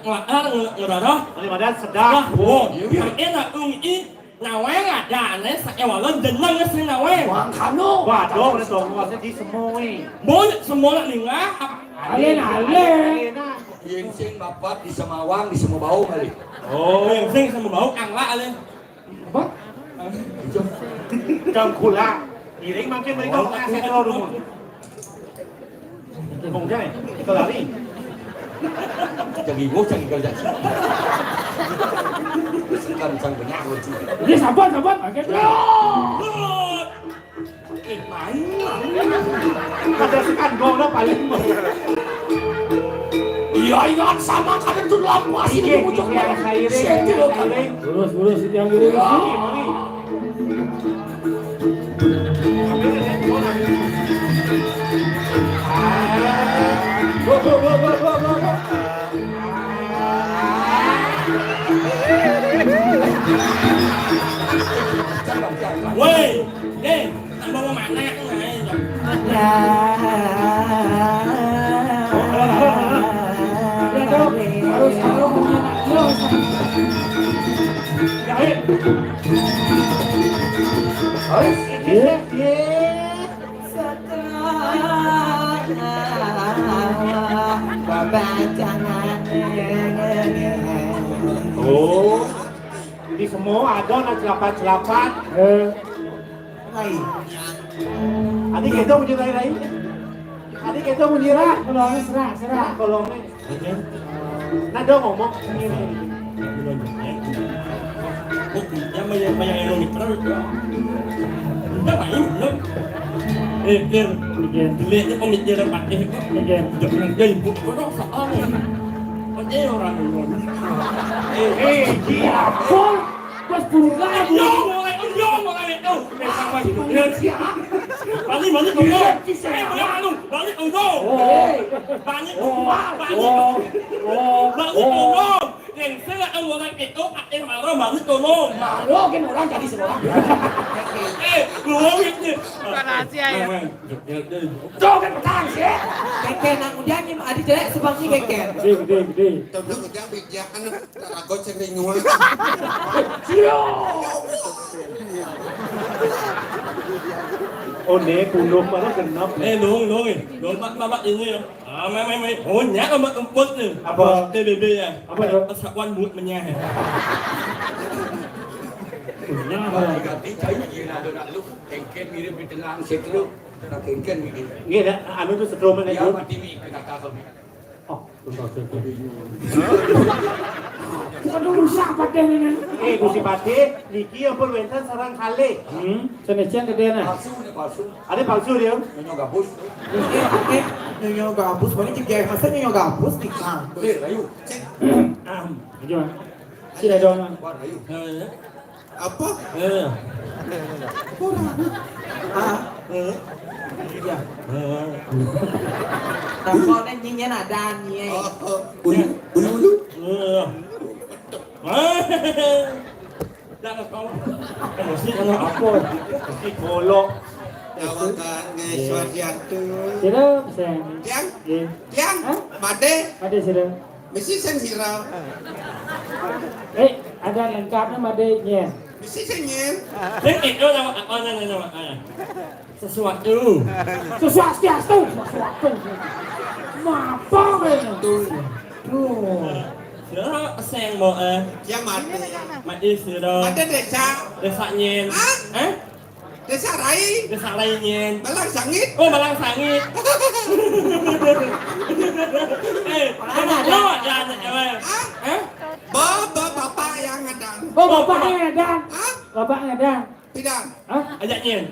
ngelakar, nge-, ngerarah. Ini badan sedap. Wah, wow. Iya, iya. Makin lah, tuh, i, naweng ada, aneh, sakewalan, jeneng, sing naweng. Wang kanu. Waduh, udah dong, maksudnya di semua. Boy, semua lah, nih, nggak. Alien, alien. Yang sing bapak di Semawang, di Semabau kali. Oh, yang sing Semabau, angla, alien. Apa? Kang kula. Iring mangke mriko. Oh, ngasih telur, rumah. Kong jae, kelari. Jagi gua, jagi kerja. Sekarang sang banyak, gua sih. Ini sabar, sabar, mangke. Ada sekan gol paling. Iya, iya, sama kadang tuh lapas ini. Iya, di ujung iya, mana? Sairing, sairing. Lurus, lurus, itu yang lurus. Iya. Go, go, go. Woi, eh. Tambah mau mana aku nggak ada. Ya, harus, harus punya anak. Ya, eh. Harus. Iya, iya. Setelah bapak jangan. Oh. Di semua ada nak celapat-celapat. Eh. Rai. Adi kita punya rai-rai. Adi kita punya rai. Kalau serak, serak. Kalau nah, dia ngomong. Yang banyak, banyak yang ngomong terus. Udah main, belum? Eh, Pir. Iya. Dilihatnya pemikiran pakai itu. Iya. Jangan gaya ibu, kok soalnya. Pakai orang ngomong. Eh, eh, dia. Bos, bos, bukan. Yo, mulai, yo, mulai. Oh, eh, sama si Pir. Balik, balik, tolong. Eh, balik, anu, balik, tolong. Oh. Balik, oh, balik, oh, oh, balik, oh, tolong. Yang saya orang itu, eh, marah, balik, tolong. Marah, kan orang jadi semua. Eh, tolong itu. Bukan rahasia ya. Tuh, kan petang sih. Keke nang udah nyim adi jelek sebabnya keke. Gede, gede, gede. Tuh, udah bijak, anu. Aku cengeng. Oh, ne, puluh, malah genap. Eh, dong, dong, eh. Dong, Pak, Bapak ini ya. Ah, mai, mai, mai. Oh, nyak sama emput nih. Apa? T B B ya. Apa ya? Persatuan mulut menyah. Punya apa? Ganti cai, iya, ada nak lu. Kengken mirip di tengah situ. Kengken mirip. Nggih, anu tuh setrum. Ya, mati mi, kena kasih. Oh, susah, susah. Waduh, rusak padahal ini. Eh, Gusti Patih, niki ampun wénten sareng kalih. Hmm, senajan gedéna. Palsu, ini palsu. Ada palsu dia. Nyonya gabus. Eh, eh, nyonya gabus, mana juga masa nyonya gabus nih, Kang? Eh, ayo, cek. Ayo, Mas. Sila dong, Mas. Wah, ayo. Apa? Eh. Kurang. Ah. Eh. Iya. Eh. Takutnya nyinyir ada, nyinyir. Oh, oh. Ulu, ulu, ulu. Eh. Jangan kau. Emosi kalau apa? Emosi golok. Awak kan ngesot yang tu. Sila, Sen. Tiang? Iya. Tiang? Hah? Made? Made, sila. Mesti sing sira. Eh, ada lengkapnya made nyen. Mesti sing nyen. Sing itu nama apa, nama apa? Sesuatu. Sesuatu, sesuatu. Apa ini? Tuh. Tuh. Sira sing mau, eh. Yang mati. Mati sira. Mati desa. Desa nyen. Hah? Eh? Desa Rai. Desa Rai nyen. Malang Sangit. Oh, Malang Sangit. Eh, mana ada? Lo ada anak cewek? Hah? Hah? Bo, bo, bapak yang ngadang. Oh, bapak yang ngadang. Hah? Bapak yang ngadang. Tidak. Hah? Ajak nyen.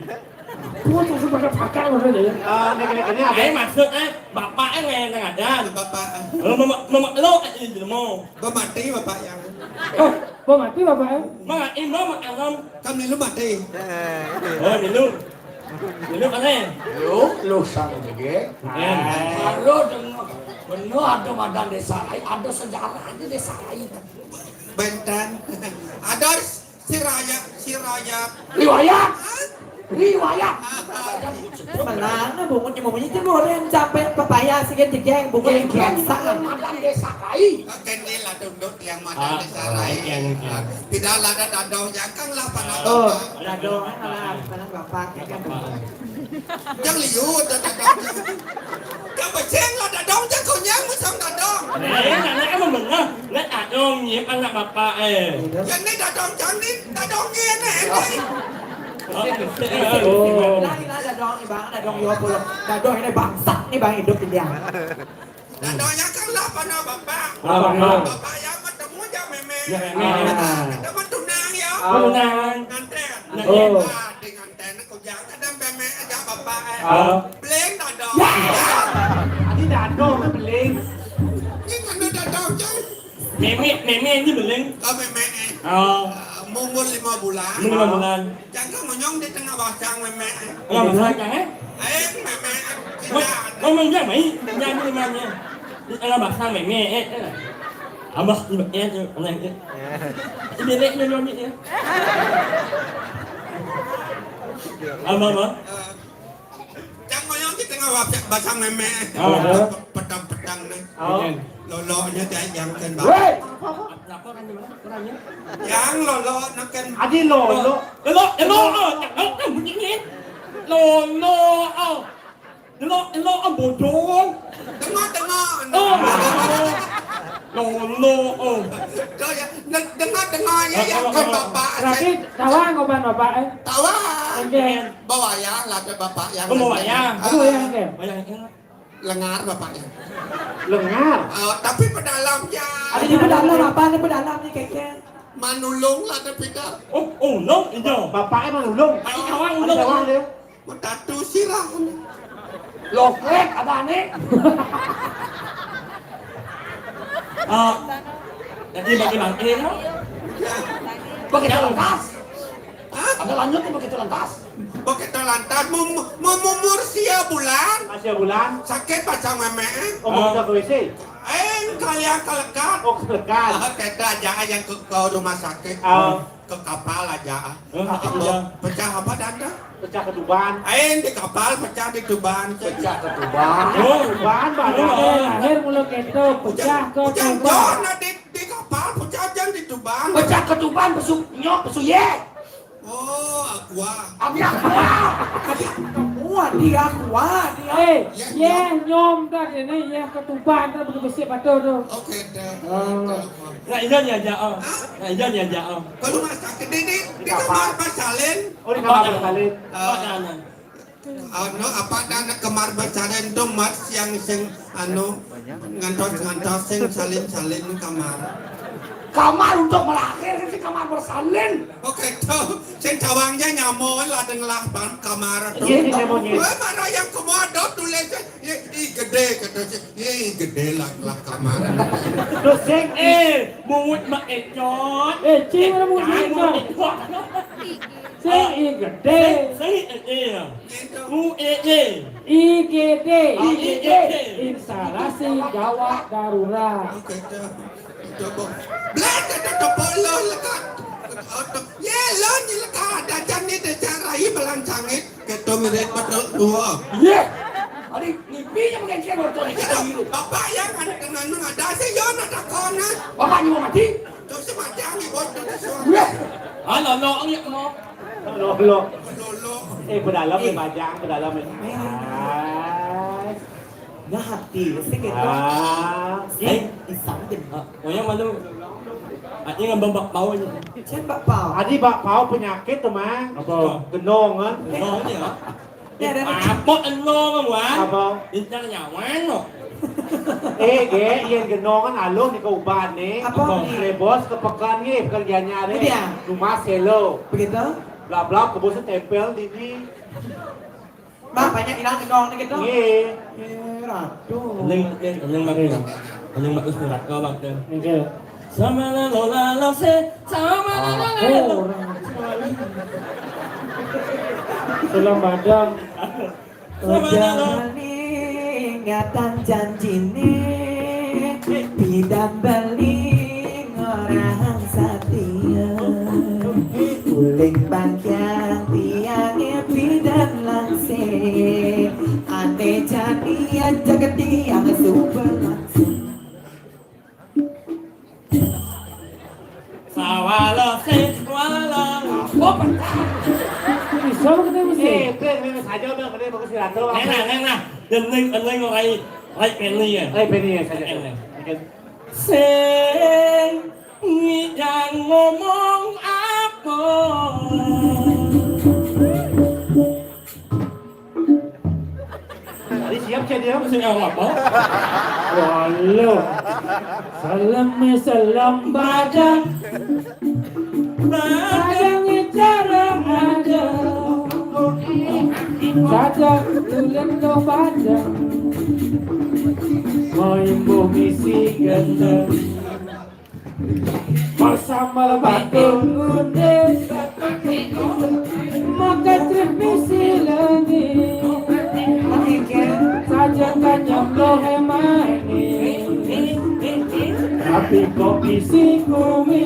Gua tuh sudah pakai udah deh. Eh, ini, ini, ini ada. Eh, maksudnya bapak yang ngadang. Bapak. Lo mau, mau, lo aja di rumah. Bo mati bapak yang. Oh, bo mati bapak yang. Mang, imam, alam. Kan milu mati. Oh, milu. Milu kan, eh? Lu, lu sang juga. Eh. Kalau dengar, benar ada madan desa lain, ada sejarahnya desa lain. Benten. Ada siraya, siraya. Riwayat. Hah? Riwayat. Mana bungut yang mempunyai jemuran sampai pepaya sih kan jegeng, bungut yang biasa. Madan desa lain. Oke, ini lah tunduk yang madan desa lain. Tidak lah, ada dadong jangkang lah, panas. Oh, dadong, anak, anak bapak, ya kan. Yang liu, ada dadong. Kan beceng lah dadong, jangkong yang musang dadong. Eh, anak emang benar. Nak dadong, nyip anak bapak, eh. Yang ni dadong, jangan ni dadong, ni, ni, ni. Oh. Lagi lah dadong ni, bang, dadong yo pulang. Dadong ini bangsat ni, bang, hidup dia. Dadong yang kan lah, panas bapak. Apa, apa? Bapak yang bertemu je, meme. Ya, meme. Ah. Kita bertunang, ya. Bertunang. Nganten. Oh. Ah, dengan Tena kau jangan ada meme aja bapak, eh. Ah. Beling dadong. Ya. Tadi dadong tu beling. Ini mana dadong je? Meme, meme ni beling. Oh, meme, eh. Oh. Ah, umur lima bulan. Umur lima bulan. Jangan monyong di tengah basang meme, eh. Tengah basang, eh? Eh, meme, eh. Ngomong je, mai. Jangan lima ni. Di tengah basang meme, eh. Abah, ini, eh, eh, eh. Ini, eh, ini, eh. Abah, abah. Cang ngoyong kita ngawak basang meme. Oh. Petang-petang nih. Oh. Lolonya dia yang kan, Bang. Woi. Kenapa kan, di mana? Orangnya? Yang lolo neken. Adi lolo. Lolo, lolo, oh, cakep kan bunyinya. Lolo, oh. Lolo, lolo, oh, bodoh. Tengok, tengok. Oh, lolo, oh. Tuh ya, de-, dengar, dengar ya, yang kan bapak. Berarti tawang oban bapak, eh? Tawang. Oke. Bawa ya, lah ke bapak yang. Oh, bawa ya. Ah. Bawa ya, oke. Bawa ya, oke. Lengar bapaknya. Lengar? Ah, tapi pedalam ya. Ada di pedalam apa? Ada pedalam ni, keke. Manulung lah ada pidal. Oh, oh, no, iya. Bapaknya Manulung. Ada kawan, ada kawan dia. Matatu sirah. Lokrek ada ni. Ah, jadi bagi bangke, no? Begitu lantas. Hah? Ada lanjut ni begitu lantas. Begitu lantas mum-, mum-, umur sia bulan. Ah, sia bulan. Sakit pacang méméh. Oh, mau ke W C? Eh, kalian kelekat. Oh, kelekat. Ah, kita aja yang ke, ke rumah sakit. Ah. Ke kapal aja. Eh, apa? Iya. Pecah apa, Tante? Pecah ketuban. Eh, di kapal pecah di tuban. Pecah ketuban. Oh, tuban, Pak. Lahir, lahir mulu gitu, pecah ketuban. Pecah, pecah, di, di kapal pecah, jangan di tuban. Pecah ketuban, pesu nyok, pesu ye. Oh, aqua. Aqua. Aqua, dia aqua, dia. Eh, ya, nyom dah ini, ya ketuban dah begitu besi batu tu. Oke, dah. Oh. Nah, iya, iya, iya, oh. Hah? Nah, iya, iya, iya, oh. Kalau rumah sakit ini, di kamar bersalin. Oh, di kamar bersalin. Eh, anu, apa, ada kamar bersalin tu, mat yang sing, anu, ngantos-ngantos sing salin-salin kamar. Kamar untuk melahir, sing kamar bersalin. Oke, tu. Sing tawangnya nyamun lah, dengan lah ban kamar tu. Iya, ini nyamun, iya. Eh, mana yang komodo tulis, eh, I, I gede, kata si, I gede lah, lah kamar. Terus sing, eh, mungut mak enyot. Eh, cing, mana mungut mak enyot? Sing I gede. Sing, sing, eh, eh. Gitu. U, eh, eh. I G D. Oh, I G D. Instalasi gawat darurat. Oke, dah. Coba. Belah, dah, dah, dah, polo, lekat. Ye, lo ni lekat. Dah, jangan ni, dah, cara, i belang sangit. Kita mirip betul dua. Ye. Adi, ngipi je mungkin saya baru tahu ni, kita hidup. Bapak yang ada, ada, ada, saya, ada, ada, kau, nah. Bapak ni mau mati? Terus macam ni, bodoh, terus. Ye. Ah, lolok ni, no. Lolok. Lolok. Eh, pedalam ni, bajang, pedalam ni. Hai. Nah, hati, mesti gitu. Ah. Eh, isang je. Ah, oh, yang mana? Adi ngambang bakpao je. Siapa bakpao? Adi bakpao penyakit tu, Mang. Apa? Genong, kan? Genong ni, ya. Ya, ada apa? Apa genong, Wan? Apa? Incar nyawan, no. Eh, ge, yang genong kan alun ni ke ubat ni. Apa ni? Rebos ke pekan ni, pekerjaannya ni. Betul. Rumah selo. Begitu? Blak-blak, kebus tempel di ni. Mak, banyak hilang genong ni gitu. Nggih. Eh, ratu. Paling, paling, paling bagus. Paling bagus ni ratu, Bang, tu. Nggih. Sama la lo la lo se, sama la lo la lo. Oh, orang. Salam badang. Sama la lo. Jangan ingatan janjine, pidan beling orang satia. Uling bagian tiange pidan langsing. Ane jadian jagat tiang super langsing. Sawala sing sawala. Apa pecah? Bisa kena mesti. Eh, kena, kena saja udah, kena bagus di ratu. Neng nah, neng nah. Dening, dening, rai, rai peni ya. Rai peni ya, saja. Neng, neng. Oke. Sing ngidang ngomong apa? Tadi siap, Cek, dia. Sing ngomong apa? Walah. Salam, salam, badang. Badang cara ada. Badang, tulen lo badang. Mau imbuh misi gendeng. Pasamar batur ngunde, maka trip misi lengi. Saja kanyam lo hemani, tapi kok isi kumi.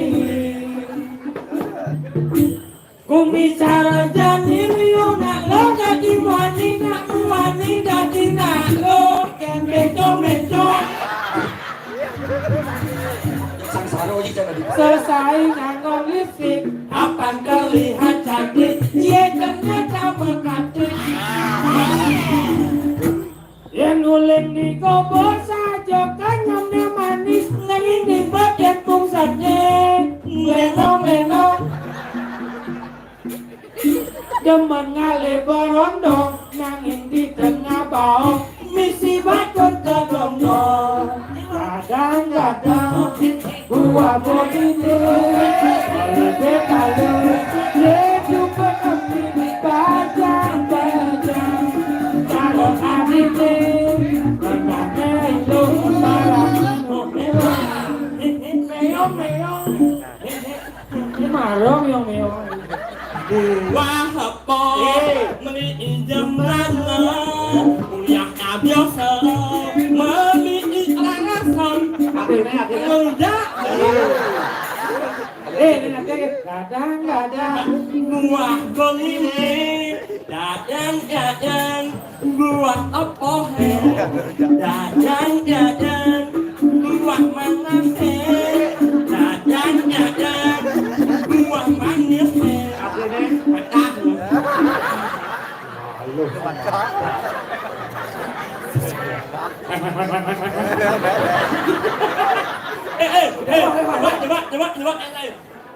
Kumicara jani liu nak lo dadi wani, nak wani dadi nak lo, ken beco-beco. Sengsara iki jangan di- Selesai nganggo lipstik, apan terlihat cantik, ye ternyata mekatik. Yen uling dikubur saja kanyamne manis, nanging di bagian pungsatne meno-meno. Demen ngalih berondong, nanging di tengah baong misi batur kedondong. Kadang-kadang Gua boleh deh, boleh deh kalau dia juga kami bajang-bajang. Kalau kami deh, memangnya itu salah. Meong, meong. Ini marong, meong, meong. Wah, apa? Ini akhirnya. Enggak. Eh, ini nanti. Gadang, gadang. Buah gong ini. Gadang, gadang. Buah apa, he? Gadang, gadang. Buah mana, he? Gadang, gadang. Buah manis, he? Akhirnya pecah. Malu. Eh, eh, eh, coba, coba, coba, coba, eh, eh.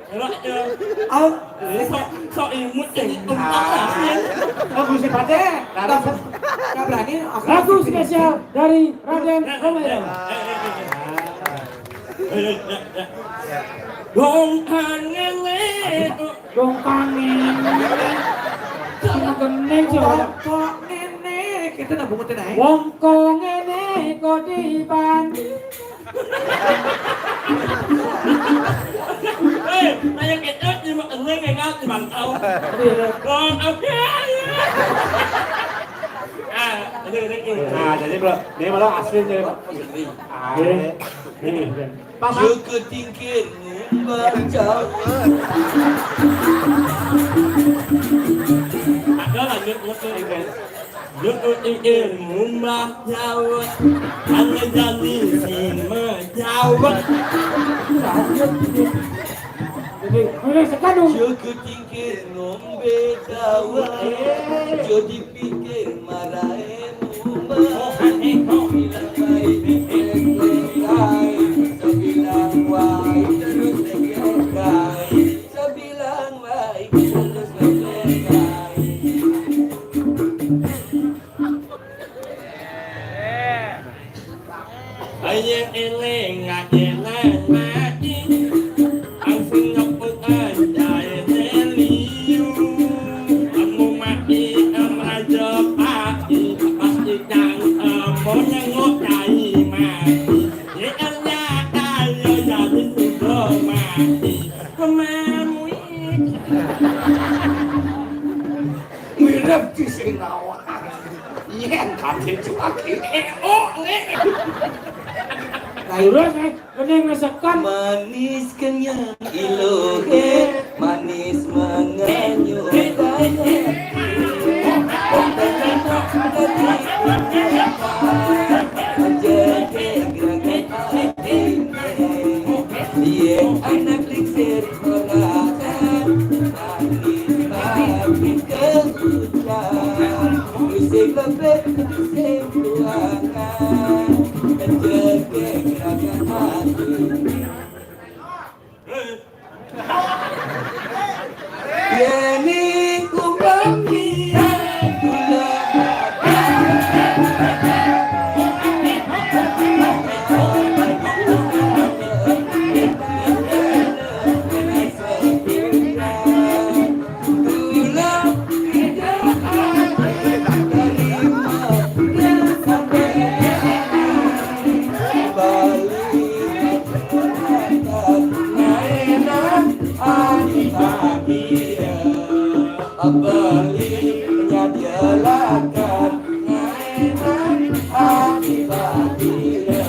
Coba, eh. Au. Eh, sok, sok imut, jadi tumpah, ya. Oh, Gusti Patih. Nggak berani, aku Lagu spesial dari Raden Romero. Eh, eh, eh, eh. Eh, eh, eh, eh. Dong, aneh, Dongkang ini. Cuma geneng sih. Wong kok ngene, kita nggak bungutin aja. Wong kok ngene kok dibanding. Eh, kayak kita cuma geneng ya kan, cuma tahu. Iya. Wong oke. Ah, ini, ini, ini. Nah, jadi bro, ini malah aslinya, Pak. Asli. Ah, iya. Ini. Pas. Joko tingkir ngumbar jawet. Ada lanjut musuh ini. Joko tingkir ngumbar jawet. Ane jani sima jawet. Jadi, ini sekarang. Joko tingkir ngombe jawet. Jadi pikir marahe mumbai. Bilang baik, bilang baik, terus bilang baik, terus bilang baik. Aye eling, aye eling mati. Langsung nyebut ajae liu. Kamu mati, kamu aja pati. Pasti kang kamu nyenguk cai mati. Ye enyah ayo jadi sudah mati. Kemamui. Mirip di sing ngawak. Yen kate cuwaki, eh, oh, eh. Lah, terus, eh, kene ngesekan. Manis kenyang ilohe, manis menganyut daya. Aja gerak hati. Yen anak lingsir sekolahan, makin-makin kehujanan. Sing lembek, sing tuangan, jegeg rakan ati. Yeni kumpul kian kula. Bali, menyediakan mainan, hati bahagia.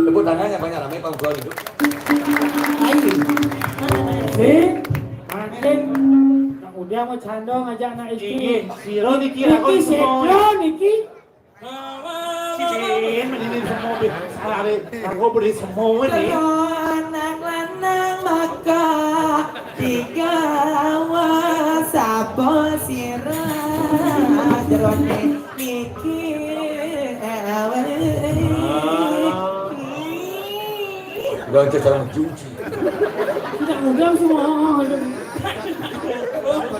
Tepuk tangannya banyak, ramai Pak Gubernur itu. Ayo. Sing, makin, nah, udah mau cando ngajak anak istri. Inggih, sira niki Niki ragon semua. Sedo niki. Sidin, mending semua be-, salare, kanggo beri semua ini. Kaya anak lanang maka digawa sapa sira jerone niki. Gak ada salah cuci. Tidak mudah semua.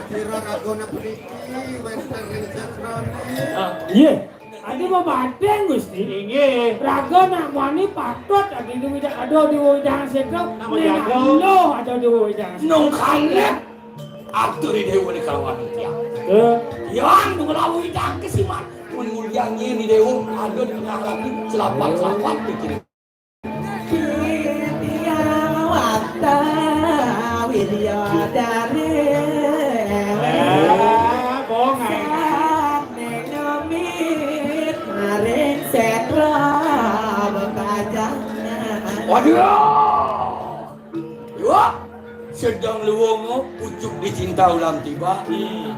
Kira ragone mriki wonten ring setrone. Iya. Ade bebanteng, Gusti. Inggih. Raga nak wani patut ade di wida-, ada di wewidangan setra. Nama jaga. Lho, ada di wewidangan setra. Nung kalep. Atur Ida Déwa nika kalawan tiang. Eh. Tiang nglawuh Ida Kesiman. Mun ngudiang nyai Ida Déwa ada di tengah lagi, selapat-selapat pikirin. Tiang wasta widyadari. Eh, bohong, eh. Sané ngemit maring sétra bebajangan. Waduh! Wah, sedeng luwung pucuk dicinta ulam tiba. Hmm.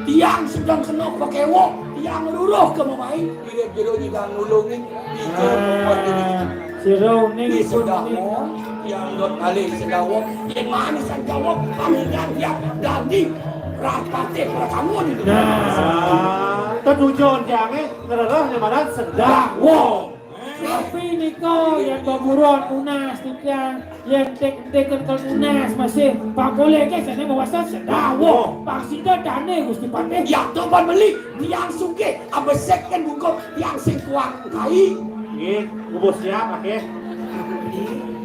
Tiang sedeng kena pakéwok, tiang luruh ka mamaé, di jero nyidang nulungin, di jero. Ah, sira uning di ipun sedah uning. Wong, tiang dot ngalih sedah wong, yén manisan jawab, panggilan tiang dadi rapatih perkamu di dunia. Nah, tetujon tiangé ngrereh nyamaran sedah wong. Tapi nika yén beburon nunas titiang, yén entik-entikan kal nunas masih pakolé ké sané mawasta sedawuh. Pang sida dané Gusti Patih. Ya, tuh pan beli, tiang sugih, abesik kan bungkuk, tiang sing kuat kai. Nggih, bubur siap, oké.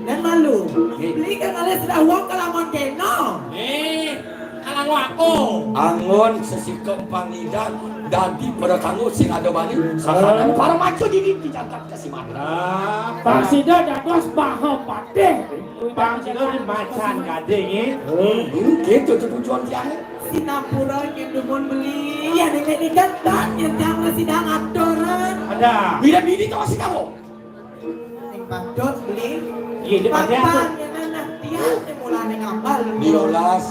Dan malu. Nggih. Beli kan ada sedawuh kalamun kéno. Nggih. Kalang wako. Anggon sesika pangidang dadi pada kanggo sing ada bani sasaran para macu dini di jagat Kesiman. Pang sida dados baha patih. Pang sida di macan gading, eh. Hmm, gitu tuh tujuan tiang. Sinampura nyén dumun beli, ya nenek digantan nyén tiang masih dah ngatur. Ada. Bila bini tau sing kamu. Sing patut beli. Iya, dia pasti papan atur. Yang anak dia, dia mulai ngambal. Diolas,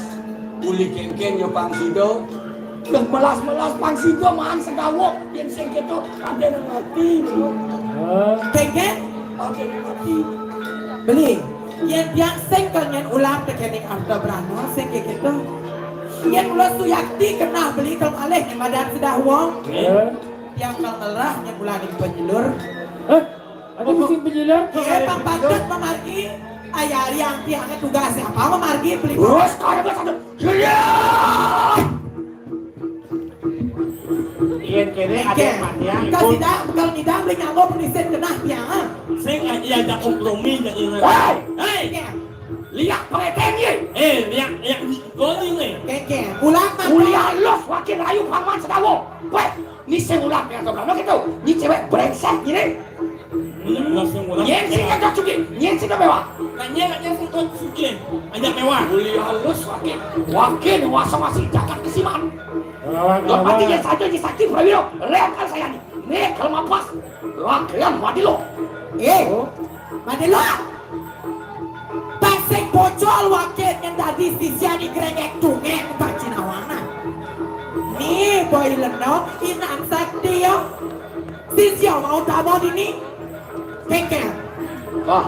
uli kénkén ya pang sida. Yang melas-melas pang sida maan sedawuh, yén sing kéto, ada nang mati, bro. Kénkén? Ada nang mati. Beli. Yén tiang sing kénkén ulam tekening arta brana, sing kéto. Yén ulas suyakti kenah beli kal alih madan sedawuh. Iya. Tiang kal ngelah nyén ulam ning penyelur. Hah? Ada musim penyiler? Iya, pang patut mamargi. Ayah Ari Angti, tugas siapa mamargi beli? Terus, kalau ada satu. Iya. Yén kéné ada yang mati, ya. Kal sida, kal sida beli nyanggo penisen kenah tiang, ha? Sing aja ada kompromi, jadi. Hei! Hei! Iya. Liak pengeteng, ya? Eh, liak, liak goni, nih. Kénkén. Ulang, Mas. Kuliah los wakil rayu pangman sedawo. Weh, ni sing ulang yang keberapa gitu? Ni cewek brengsek gini. Nyén sing ada sugih, nyén sing mewah. Nah, nyén, nyén sing sugih, ajak mewah. Uli halus, wakil, wakil dewasa masih jagat Kesiman. Lawan, lawan. Pati nyén saja nyén sakti prawiro, rekan saya ni. Nih, kalau mapas, lakian mati lo. Eh, mati lo. Tasik bocor wakil yang tadi sisian di gregek tungeng tak cinawana. Ni boy leno, inan sakti yo. Sisya mau tabo dini. Kénkén. Wah,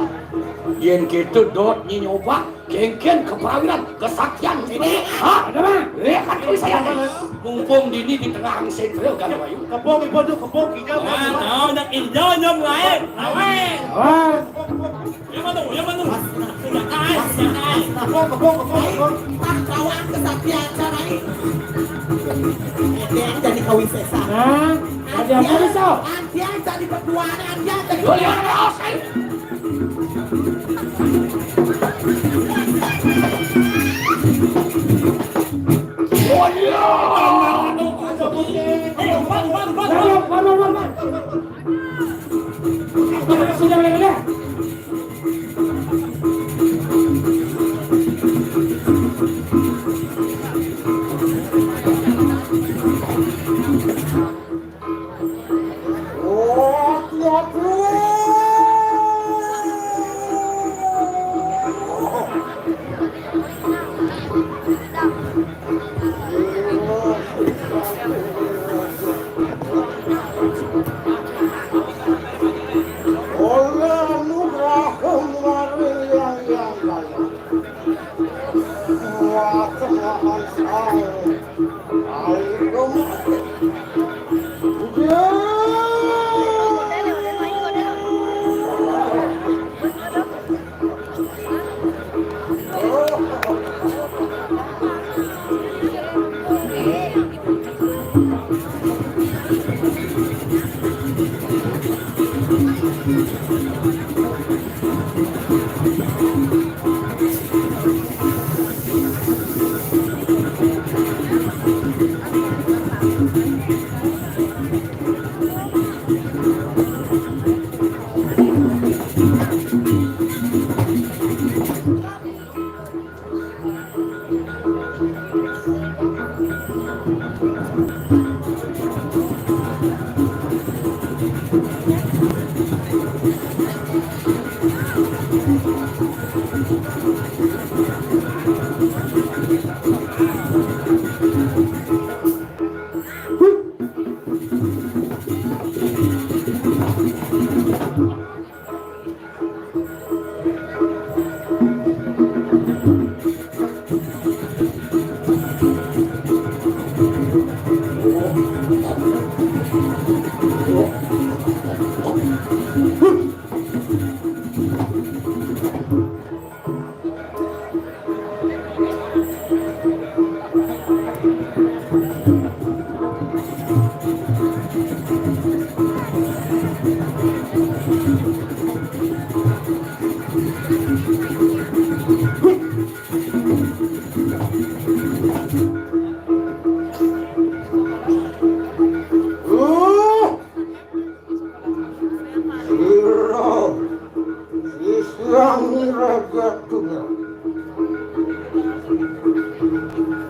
yén kéto dot nyi nyoba, kénkén keprawiran, kesaktian ini. Hah? Ada, Bang? Lihat kuwi saya nih. Mumpung dini di tengah angsetra kan, Bayu. Kepung, ibu tu, kepung, hijau. Wah, tahu dak hijau nyom lain. Lain. Wah. Yang mana? Yang mana? Senjata ai, senjata ai. Kepung, kepung, kepung, kepung. Tak kawan kesaktian cara ini. Dia jadi kawisésan. Hah? Ada apa, Rizal? Antian jadi berduaan, antian jadi. Boleh, boleh, boleh. Oleh anugerah maring Yang Hyang Kaya.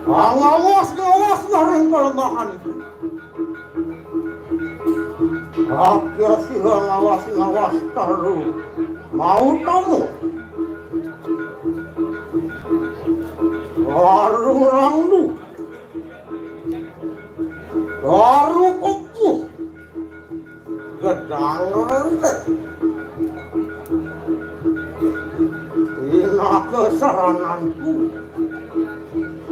Pangawas-ngawas maring palemahan. Akéh sira ngawas-ngawas terus. Mau tamu. Baru randu. Baru kukuh. Gedang rente. Ina kesarananku.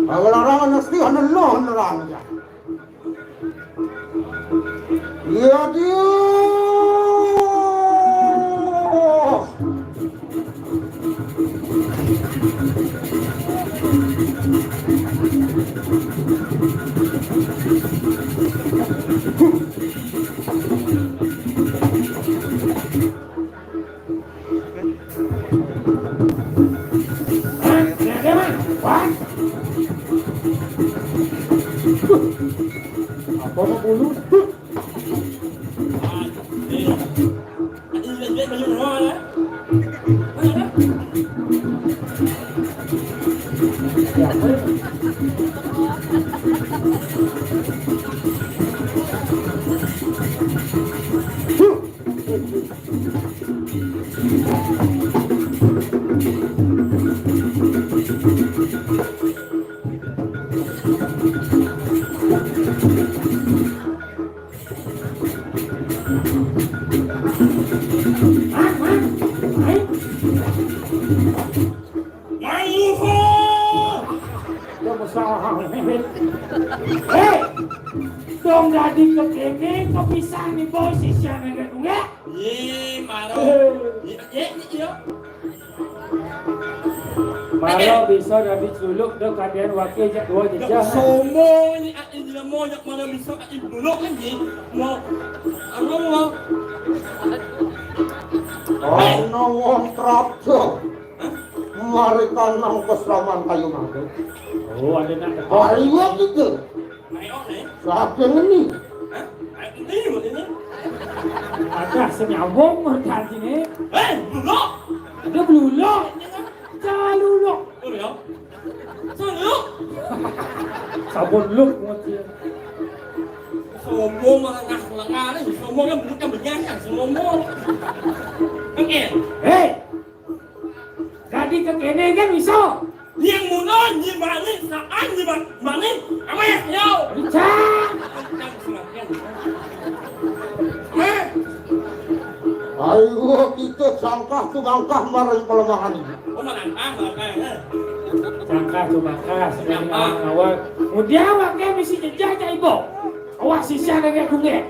Panglarang mesti anu nerang ya. Iya, dia. Apa mau bulu? Hei, dong dadi kekéné kepisah nih boy sisian enggak enggak. Yé, maro. Yé, yé, yé. Maro bisa dadi culuk deh kadén waké jak dua jejeh. Somo ini, ah, ini lemo jak maro bisa, ah, ini dulu kan, yé. Mau, anu, mau. Ana wong trapsa. Hah? Mari kanang kesraman kayu mangga. Oh, ada nak. Ayo gitu. Ayo, nih. Saking ini. Hah? Ayo, ini, ini. Ada senyawong mereka sini. Eh, beluluk. Ada beluluk. Ini kan. Caluluk. Oh, ya. Caluluk. Sabun luk, maksudnya. Sombong, malah ngah-, ngah-, ngah, sombong, yang bukan berjaya, sombong. Oke. Hei! Dadi kekéné kan bisa. Nyang muno, nyi mani, saan, nyi ma-, mani, apa ya? Yo. Bisa. Eh. Ayo kita sangkah tumangkah maring palemahan ini. Oh, malangkah, malangkah, ya. Sangkah tumangkah, sekarang awak-awak. Kemudian awak dia mesti jejak cak ibu. Awak sisah dengan kungge.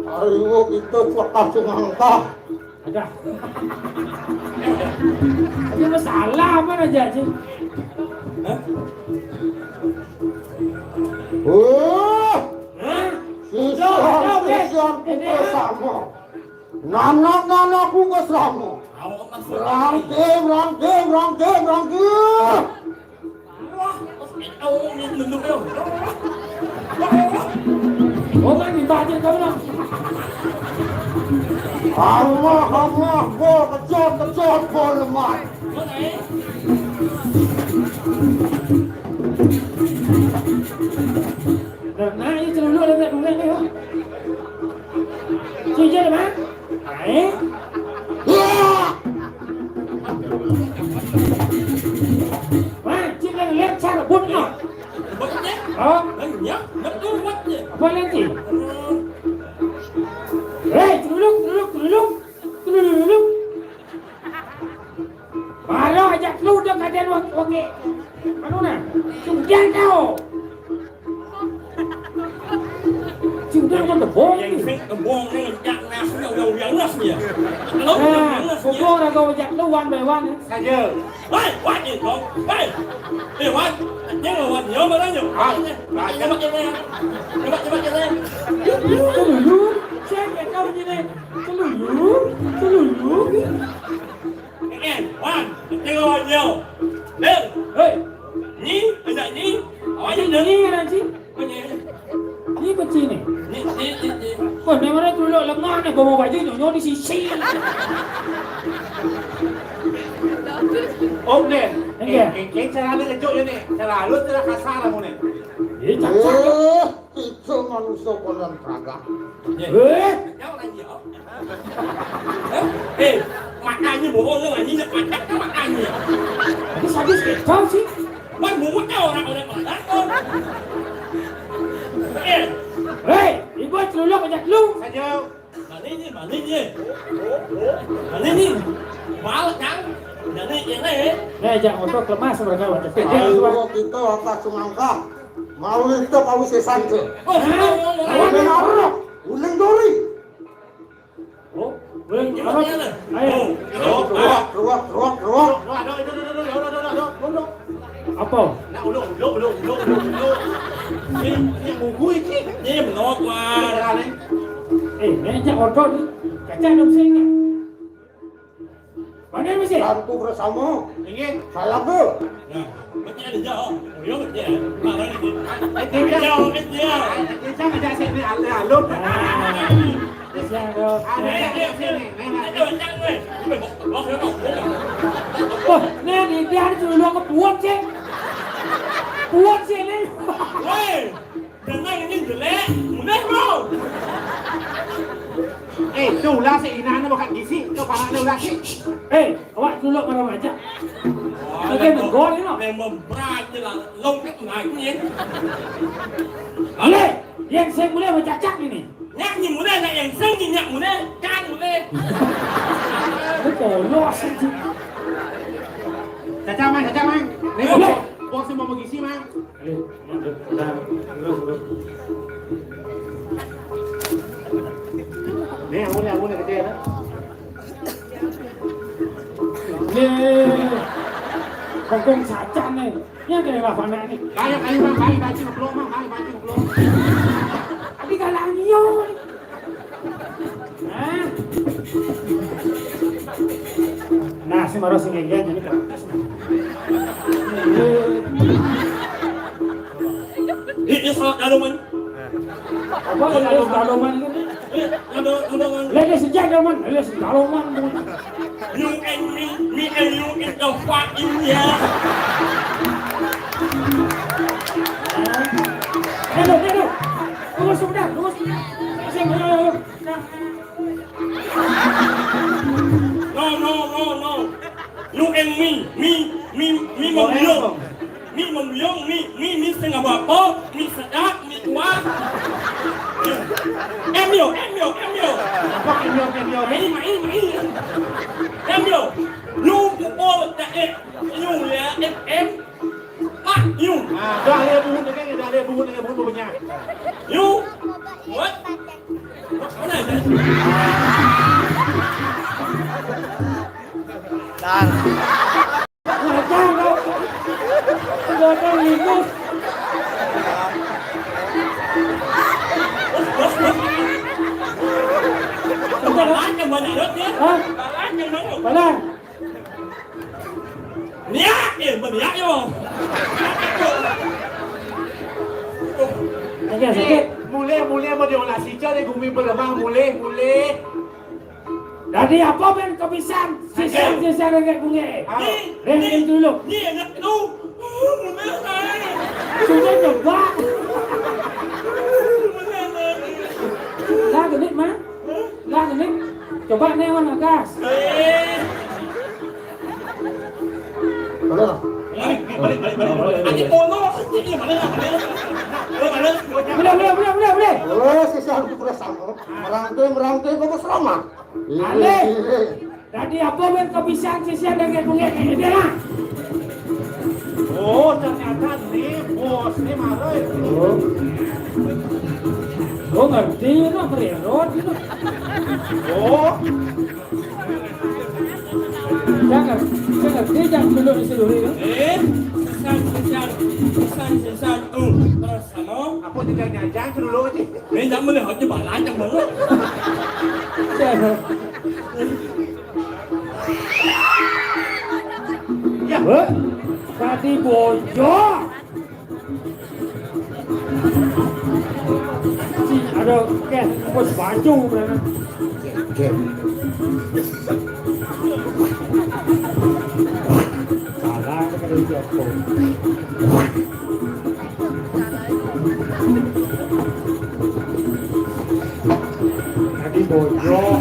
Ayo kita sangkah tumangkah. Ada. Ada masalah apa aja sih? Hah? Oh, hah? Sisian, jawab, jawab, sisian, ini, kita sama. Nanak-nanakku ke sama. Awak masuk. Rangke, rangke, rangke, rangke. Allah, Allah, gua kejot, kejot, gua lemah. Nah, nah, ini celuluk ada kat dunia ni, ya. Sujud, Mak. Ai. Wah, cik nak lihat cara buat kau. Buat je. Oh. Banyak. Nak tu buat je. Apa nanti? Hmm. Hei, celuluk, celuluk, celuluk. Celuluk, celuluk. Baru aja lu udah kadén wak-, wake. Anu nah. Sudah kau. Sudah kau tebong. Yang sing tebong ni jak nasnya udah udah nasnya. Kalau udah nasnya. Nah, pokok dah kau ajak lu one by one, ya. Saja. Wai, wai, eh, kau. Wai. Eh, wai. Dia lawan dia mana dia? Ah, coba kita. Coba, coba kita. Celuluk. Cek ya kau ni. Celuluk. Celuluk. Eh, Wan, tengok awak dia. Eh, hei. Ni, anak ni. Awak ni, ni, ni, ni. Ni kecil ni. Ni, ni, ni, ni. Kau ni mana tu lok lengah ni, bawa baju nyonya di sisi. Om ni. Okey. Eh, eh, eh, cara lu kejut ni. Cara lu cara kasar kamu ni. Eh, cacak. Eh, itu manusia konon kagak. Ya. Eh. Ya, orang dia. Eh, eh, makanya bohong lu, anjing, dia pacak kan makanya. Ini sadis kecil sih. Kan bobotnya orang-orang pada. Eh. Hei, ibu celuluk aja lu. Saja. Mana ini, mana ini? Mana ini? Balik, Kang. Mana ini? Eh, jangan otot lemas mereka, Pak. Ayo, kita atas semangka. Mau itu, mau sesan tuh. Oh, sudah, mau, mau. Udah naruh, udah dori. Oh, boleh. Ayo. Ruak, ruak, ruak, ruak. Apa? Nah, udah, udah, udah, udah, udah. Ini, ini buku ini. Ini menolak, Wan. Eh, meja ordo ni. Kaca dong sini. Mana masih? Lampu bersama. Ini. Salah tu. Nah, betul aja, oh. Ayo, betul. Mana ni? Betul. Betul, betul. Betul, ada sini, ada, ada. Nah. Kasihan tu. Ada, ada, ada, ada. Betul, betul, betul. Wah, ni, ni, dia ada tu, lu ke puan sih? Puan sih ni. Woi. Dengan ini jelek, mulai, bro. Eh, tu ulah si Ina ni bukan gisi, tu panak ni ulah si. Eh, awak dulu marah aja. Okey, menggol ni, no. Memang berat je lah. Long kat tengah ni. Boleh, yang saya boleh bercakap ini. Nyak ni mulai, nak yang seng ni, nyak mulai, kan mulai. Lu polos aja. Caca, Mang, caca, Mang. Ni, eh, bos, bos ni mau bergisi, Mang. Ni, aku ni, aku ni kerja lah. Ni, kongkong saja ni. Ni ada yang apa ni? Kayu, kayu, Mang, kayu, baju, belum, Mang, kayu, baju, belum. Tapi kalau ni, Hah? Nah, si Maro si Ngegen ini praktis, nah. Ini salah daloman. Apa, ini salah daloman itu? Ini ada daloman. Lagi sejak daloman, lagi sejak daloman. You and me, me and you is the fucking, yeah. Aduh, aduh. Tunggu sebentar, tunggu sebentar. Saya, saya, saya, saya. No, no, no, no. You and me, me, me, me, Mamiong. Me, Mamiong, me, me, me, sing apa? Me sedap, me kuat. Emil, Emil, Emil. Apa Emil, Emil? Mai, mai, mai. Emil, you pukul tak eh, you ya, M M. Ah, you. Ah, dah le buhun kan, dah le buhun, le buhun banyak. You. What? Mana ada? Dah. Belakang kau. Belakang itu. Balanya mana, Dok, ya? Hah? Balanya mana? Balang. Niat, eh, berniat, yo. Okey, sakit. Mulai, mulai mau diolah sica deh, gumi berlemah, mulai, mulai. Dadi apa ben kepisan? Sisan, sisan, rengek bungek. Ah. Ni, rengek ni, dulu. Ni anak tu. Sudah coba. Lah genit, Mang. Lah genit. Coba ni, Wan, atas. Eh. Boleh lah. Balik, balik, balik, balik. Adik pono, ini mana, mana? Mana, mana? Boleh, boleh, boleh, boleh, boleh. Oh, sisan aku kurang sama. Merangkai, merangkai, kau selamat. Ale. Dadi apa men kepisan sisian dengke bungek ni dia lah. Oh, ternyata ni bos ni marah itu. Oh. Oh, ngerti no, period itu. Oh. Jangan, jangan, dia jangan dulu di seluruh itu. Eh, sisian, sisian, sisian, sisian tu. Terus sama. Apa tidak nyajang dulu je? Ni jangan boleh hati balan jangan boleh. Ya. Heh? Tadi bocor. Si ada kes bos baju berana. Salah kepada siapa? Bojog.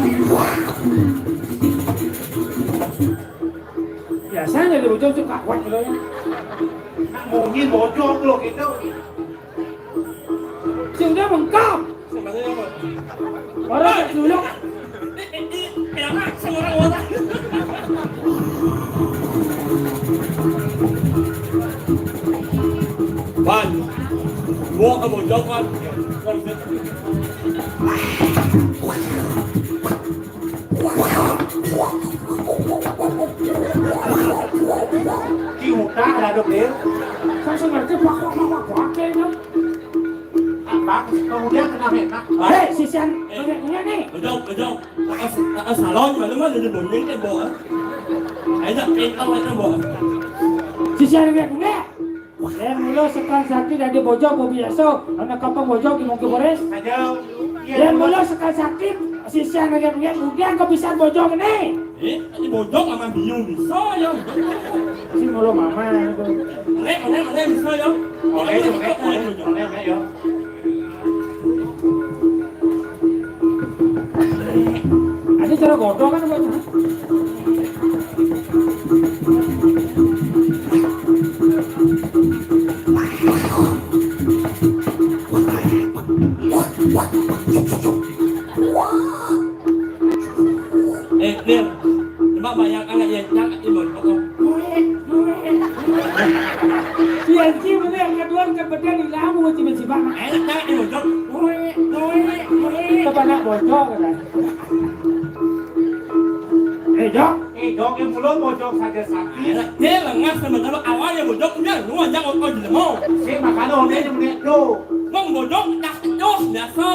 Biasanya di bojog tuh kawan gitu ya. Nak mungkin bojog lo gitu. Si udah bengkak. Sebenarnya apa? Orang tak dulu. Ini, ini, ini, orang orang. Pan, gua ke bojog, Pan. Ki udah ada dong, Dil. Saya sih ngerti, pak, pak, pak, pak, pak, kayaknya. Apa? Kemudian kena menang. Hei, sisian, eh, punya, punya nih. Bojog, bojog. Heeh, heeh, salon, mana, mana ada bonyeng, kan, Bo, eh? Ayo, pintar, ayo, Bo. Sisian, punya, punya. Yén mula sekar sakti dadi bojog, bobi eso, ana kampung bojog di Mungkin Forest. Aja. Yén mula sekar sakti, sisian nang yén, yén udian kapisan bojog né. Eh, dadi bojog mama biu bisa ya. Si mula mama itu. Nek, nek, nek bisa ya. Oke, oke, oke, oke, ya. Ada cara godong kan, Bang? Eh, Lil, coba bayangkan ya, yang cakep di bojog. Iya, sih, bener, yang kedua, kebetulan di lamu, cuma si Bang. Enak cakep di bojog. Coba nak bojog, kan? Eh, Jok. Eh, Jok, yang mula bojog saja sakti. Enak, dia lengah sementara awalnya bojog, udah, lu aja kok, kok jelema. Si makanya udah yang menit tu. Bang, bojog, cak, cos, biasa.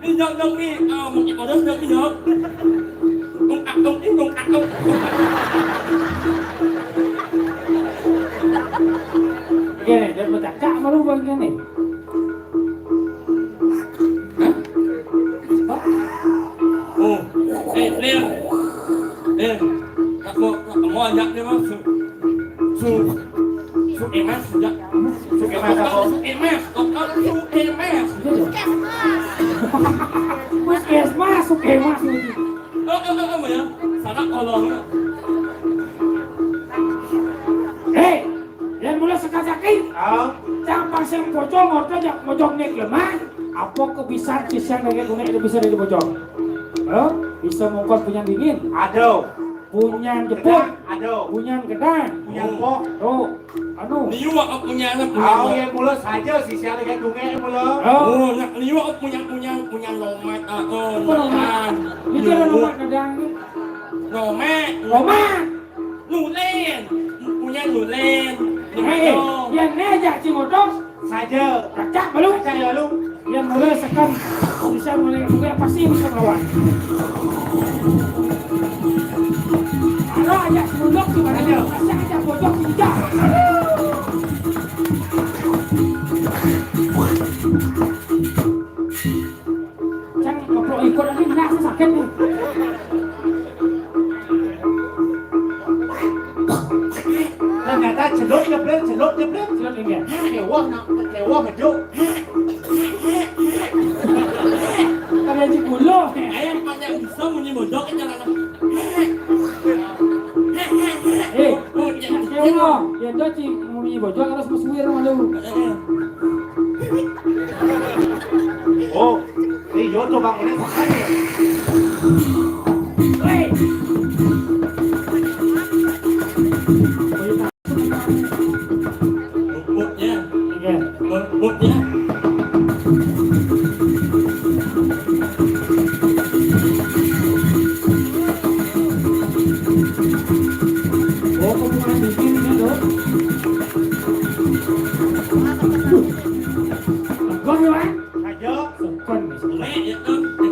Ini Jok, Jok, ni, ah, mungkin kau dah sedap ni, Jok. Tung, tak, tung, ting, tung, tak, tung. Oke, nih, dia bercakap baru bang ni. Oh, eh, Lil. Lil, tak mau, tak mau ajak dia, Bang. Su, su, su emas, ajak. Su emas apa? Su emas, total su emas. Puskesmas, su emas. Oh, oh, oh, oh, ya. Salah kolong. Hei, yén mula sekar sakti. Ah. Cang pasang bojog, ngorta jak bojog nek lemah. Apa kebisan sisian lagi guna itu bisa dari bojog? Hah? Bisa mongkot punyan dingin. Aduh. Punyan jepun. Ada. Punyan gedang. Punyan pok. Tuh, anu. Liu aku punya anak, punya anak. Kau yang mula saja, sisian lagi dungé mula. Oh. Oh, nak liu aku punya, punya, punya lomat, ah, oh, apa lomat? Itu ada lomat gedang ni. Lomat. Lomat. Nulen. Punya nulen. Hei, yang ni ajak si motor. Saja. Cakap balu. Cakap balu. Yang mula sekar bisa mulai, mulai pasti bisa melawan. Kalau ajak selunduk tu mana? Ajak, ajak bojog tu. Cang keplok ikut lagi, nak sakit ni. Ternyata celup je, Blin, celup je, Blin. Celup je. Hah, kewah nak, kewah ngejok. Hah. Ada je gula. Ayam banyak bisa munyi bojog ke jalanan. Eh, oh, ya, kewah. Ya, dah, cik, munyi bojog harus bersuir malu. Eh, eh. Oh, ini jodoh, Bang, ini makanya. Hei. Rumputnya. Iya. Rumputnya. Oh, kamu makan di sini, kan, Dok? Enggak, ya, Pak. Saja. Bukan, Mas.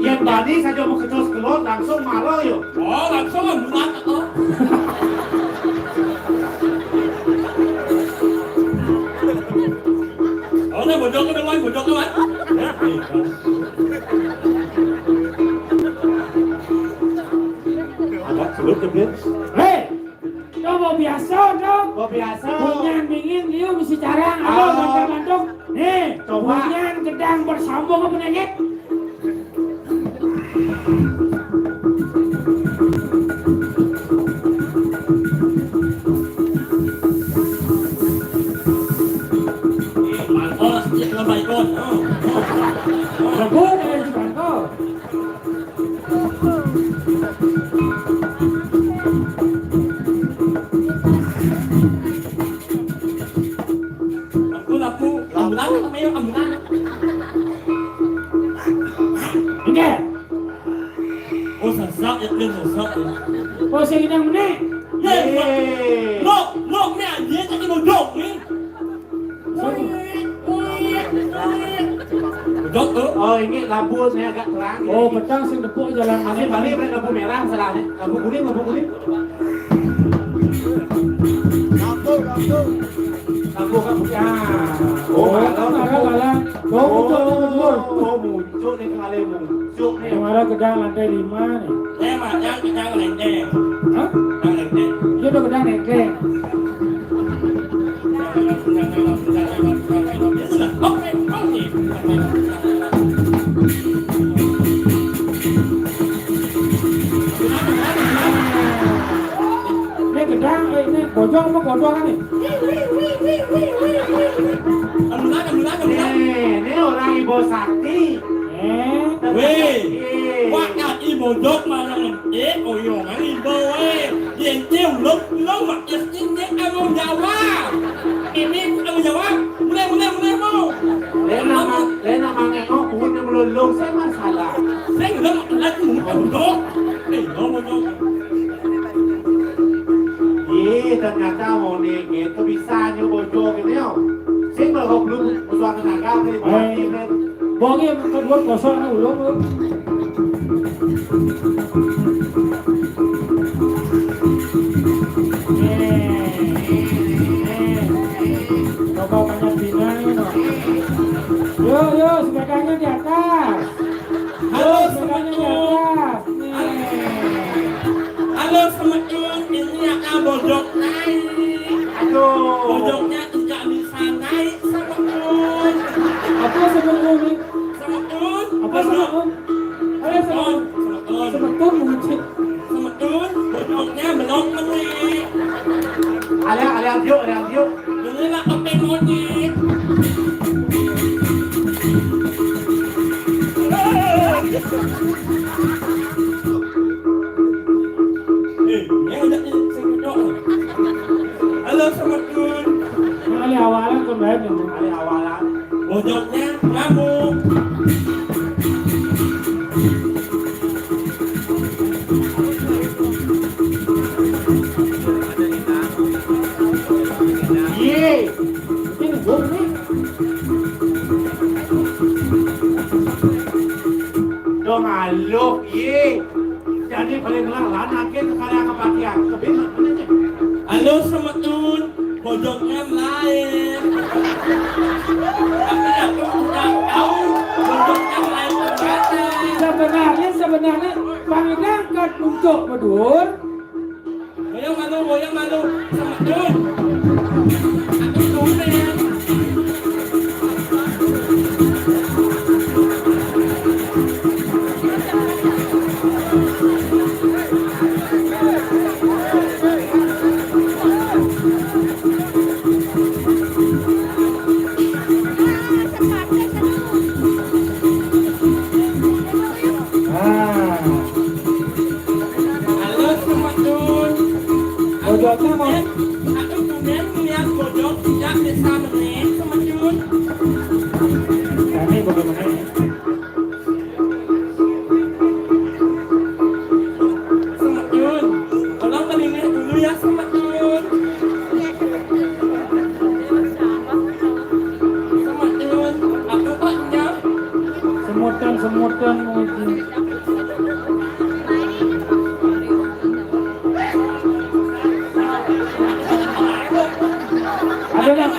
Yén bani saja mau kecos kelon, langsung marah, yo. Oh, langsung ambulan, atau? Oh, dah, bojog ke, dah, bojog ke, Mas. Ada sulut, ya, Blin? Hei! Coba biasa dong. Coba biasa. Punyan dingin, liu bisi carang. Halo, ah, bantu-bantu. Nih, coba. Punyan gedang bersambung apa nih? Nih, Rebut, eh, suka kau. Aku, aku, ambulan, apa ya, ambulan? Enggak. Oh, sesak ya, dia sesak ya. Oh, saya kena menik. Ya, Yeay. Lok, lok ni anjing tak kena dok ni. Dok tu. Oh, ini lampu saya agak terang. Oh, petang sing tepuk jalan mana? Balik, balik, balik, lampu merah salah ni. Lampu kuning, lampu kuning. Lampu, lampu. Lampu kan putih. Ah. Oh, Oh, malam. Malam, malam. Oh, Oh, betul, betul, betul. Oh, muncul ni kali, muncul ni. Yang ada gedang lantai lima ni. Eh, Mak, yang gedang lengkeng. Hah? Gedang lengkeng. Dia dah gedang lengkeng. Oke, oke. Ini gedang, eh, ini bojong apa godong ni? Nih, ini orang Ibu Sakti. Eh. Weh, Iya. Wak Kati bojong malam ni. Eh, oyong ni, Ibu, weh. Dia tu, long, long, mak, dia tu, dia, Abang Jawa. Ini, Abang Jawa. Mulai, mulai, mulai, mau. Lena ma-, lena mangekno kuwit nang lolong, sing masalah. Sing lem lagi muka bojong. Eh, no, bojong. Ye, ternyata mau nih, gitu bisa nyo bojong gitu yo. Sing kalau belum musuh tenaga, beli Eh. Buati, men. Bongi kedua kosong nang ulung tu. Eh, eh, eh. Coba banyak bina ni, no. Yo, yo, sepedanya di atas. Halo, Yo, sepedanya di semeton. Atas. Nih. Halo, semeton. Ini akan bojok naik. Aduh. Bojoknya tidak bisa naik, semeton. Apa semeton ni? Semeton. Apa semeton? Halo, semeton. Semeton. Semeton, mengecil. Semeton, bojoknya belum kena. Ada, ada, yuk, ada, yuk. Ini lah kopi monyet. Eh, yang ada ni, saya kejok. Halo, semeton. Yang ada awalan ke mana? Ada awalan. Bojoknya ngamuk. Ye. Ini bom ni. Dong alok, ye. Jadi paling larang lagi ke karya kepatihan. Kebin mana ni? Halo, semeton. Bojoknya lain. Tapi aku tidak tahu bojoknya lain kemana. Sebenarnya, sebenarnya, pangidang kat puncak Bedur. Goyang malu, goyang malu. Semeton. Aku tulen. Ah. Halo, semeton. Bojoknya mau. Aku tulen ngeliat bojok tidak bisa menit, semeton. Kami bagaimana? Semeton, tolong melilit dulu ya, semeton. Semeton, aku kok nyam. Semutan, semutan, mungkin. Ada nak?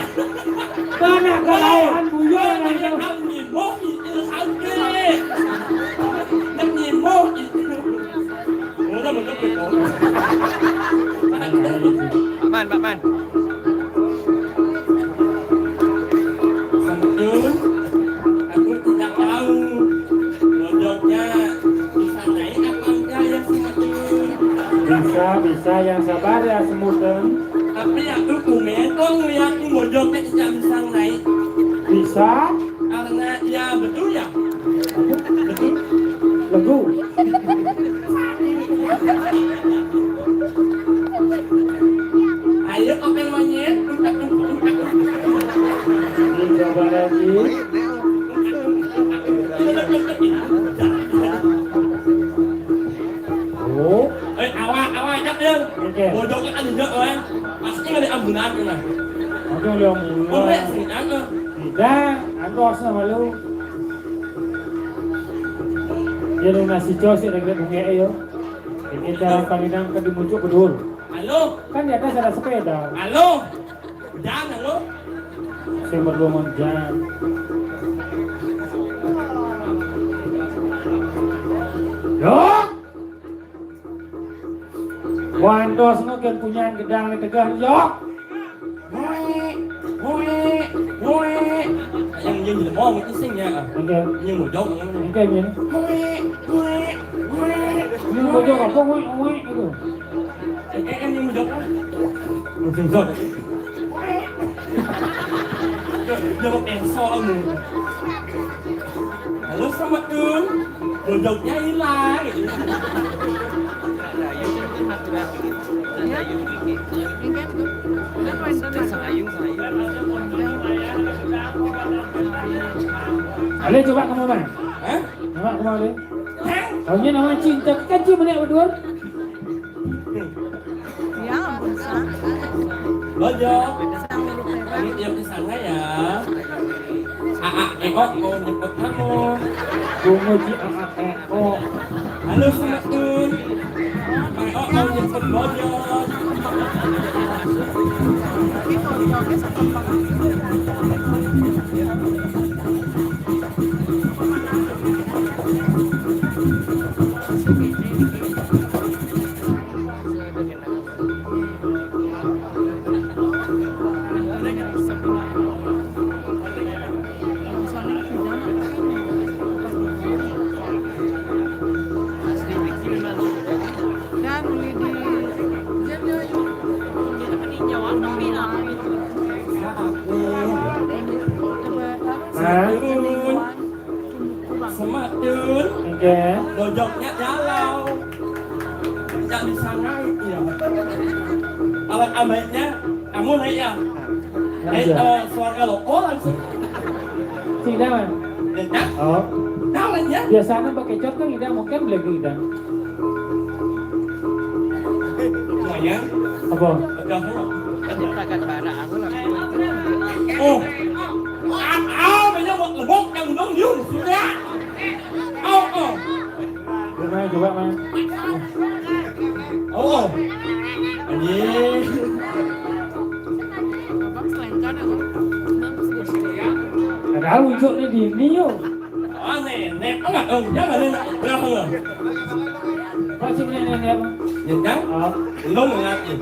Banyak kelayahan buyur yang itu. Nang nyimbok itu sampai. Nang nyimbok itu. Udah, udah, udah. Pak Man, Pak Man. Semeton, aku tidak tahu. Bojoknya bisa naik apa enggak ya, semeton? Bisa, bisa. Yang sabar ya, semeton. Tapi aku kumen kok ngeliatin bojoknya tidak bisa naik. Bisa? Ya, betul ya? Betul. Legu. Ayo, apa yang monyet? Coba lagi. Oh. Eh, awak, awak, cak dia. Oke. Bodohnya kan juga, kan. Pasti ada ambulan, kan. Oke, udah mulai. Boleh sih, kan. Tidak, aku harus malu. Dia lu nasi cos ya, dia bunga yo. Ini cara pandang ke dimuncul bedur. Halo. Kan di atas ada sepeda. Halo. Jangan lo. Saya berdua mau jalan. Yo. Wantos no kan punya gedang di tegah yo. Woi, woi, woi. Yang dia ngomong itu sih ya. Oke. Yang mau jawab. Oke, Min. Woi, woi, woi. Ini mau jawab apa? Woi, woi, gitu. Eh, eh, yang mau jawab. Musim zon. Jawab yang soal nih. Halo, Samatun. Dodoknya hilang. Ale coba kamu, Bang. Hah? Coba kamu, Ale. Hah? Taunya nama cinta kan cuma nak berdua. Ya ampun, Sa. Bojo. Ini dia ke sana ya. Aa Eko mau jemput kamu. Tunggu di Aa Eko. Halo, Samatun. Eko mau jemput Bojo. Kan uli di Hah? Sematun. Oke. Dojoknya galau. Nggak bisa naik ya. Alat abaiknya kamu naik ya. Naik, eh, suara loko langsung. Sing dawan. Ya, ya. Oh. Dawan ya. Biasanya pakai cot kan tidak mungkin beli tidak. Lumayan. Apa? Udah. Kita kan barang aku lah. Oh. Ah, ah, banyak buat lebok yang dong yuk. Sudah. Oh, oh. Gimana coba, Mas? Oh. Anjing. Abang selengkan aku. Bagus, bagus. Ada lucu nih di ini yuk. Oh, nenek. Enggak, oh, jangan, nenek. Berapa lo? Masih nenek, nenek apa? Ya kan? Oh. Belum ngerti.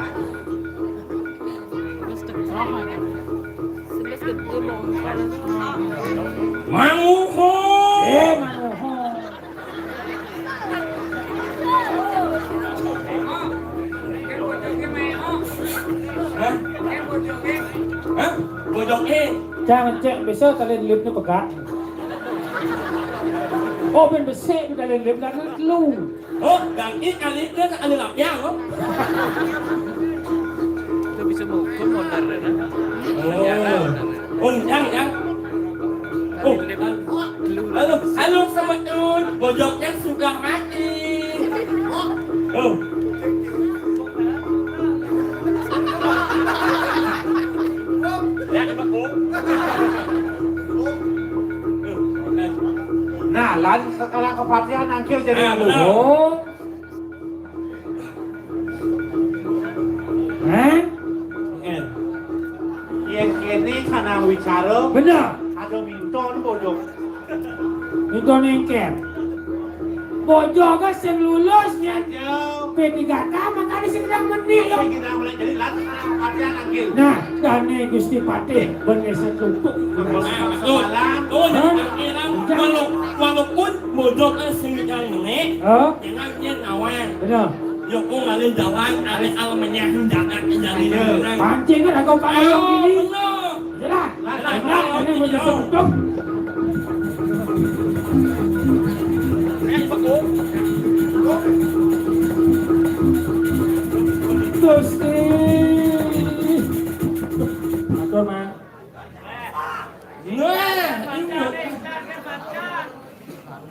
Terus tegak aja. Terus gede banget. Manguho. Eh, manguho. Hah? Hah? Bodoh, eh. Jangan cek, besok kalian liftnya pegat. Oh, ben besik kalian lift, nggak lu. Oh, ganti kali itu ada lapian, oh. Itu bisa mukul mondar, ya, kan? Oh. Oh, yang, yang. Oh, halo, halo, Samatun. Bojoknya sudah mati. Oh. Ya, coba, oh. Nah, lan sekarang kepatihan angkil jadi. Nah, benar. Oh. Hah? Eh. Yén kéné kana wicara. Bener. Ada minta nu bodoh. Minta nengker. Bodoh kan sing lulus nyén. Yo. P tiga K makanya sing sedang meni. Sing sedang meni. Jadi, lan, latihan angkil. Nah, dane Gusti Patih bener setutuk. Betul. Tuh, jadi angkil, walaupun bodoh kan sing sedang meni. Hah? Jangan dia nawar. Bener. Yo, kok ngalih jalan, alih al menyah, jangan jadi orang. Pancing kan aku pakai ini. Bener. Jelas. Jelas. Jelas. Ini mau jatuh.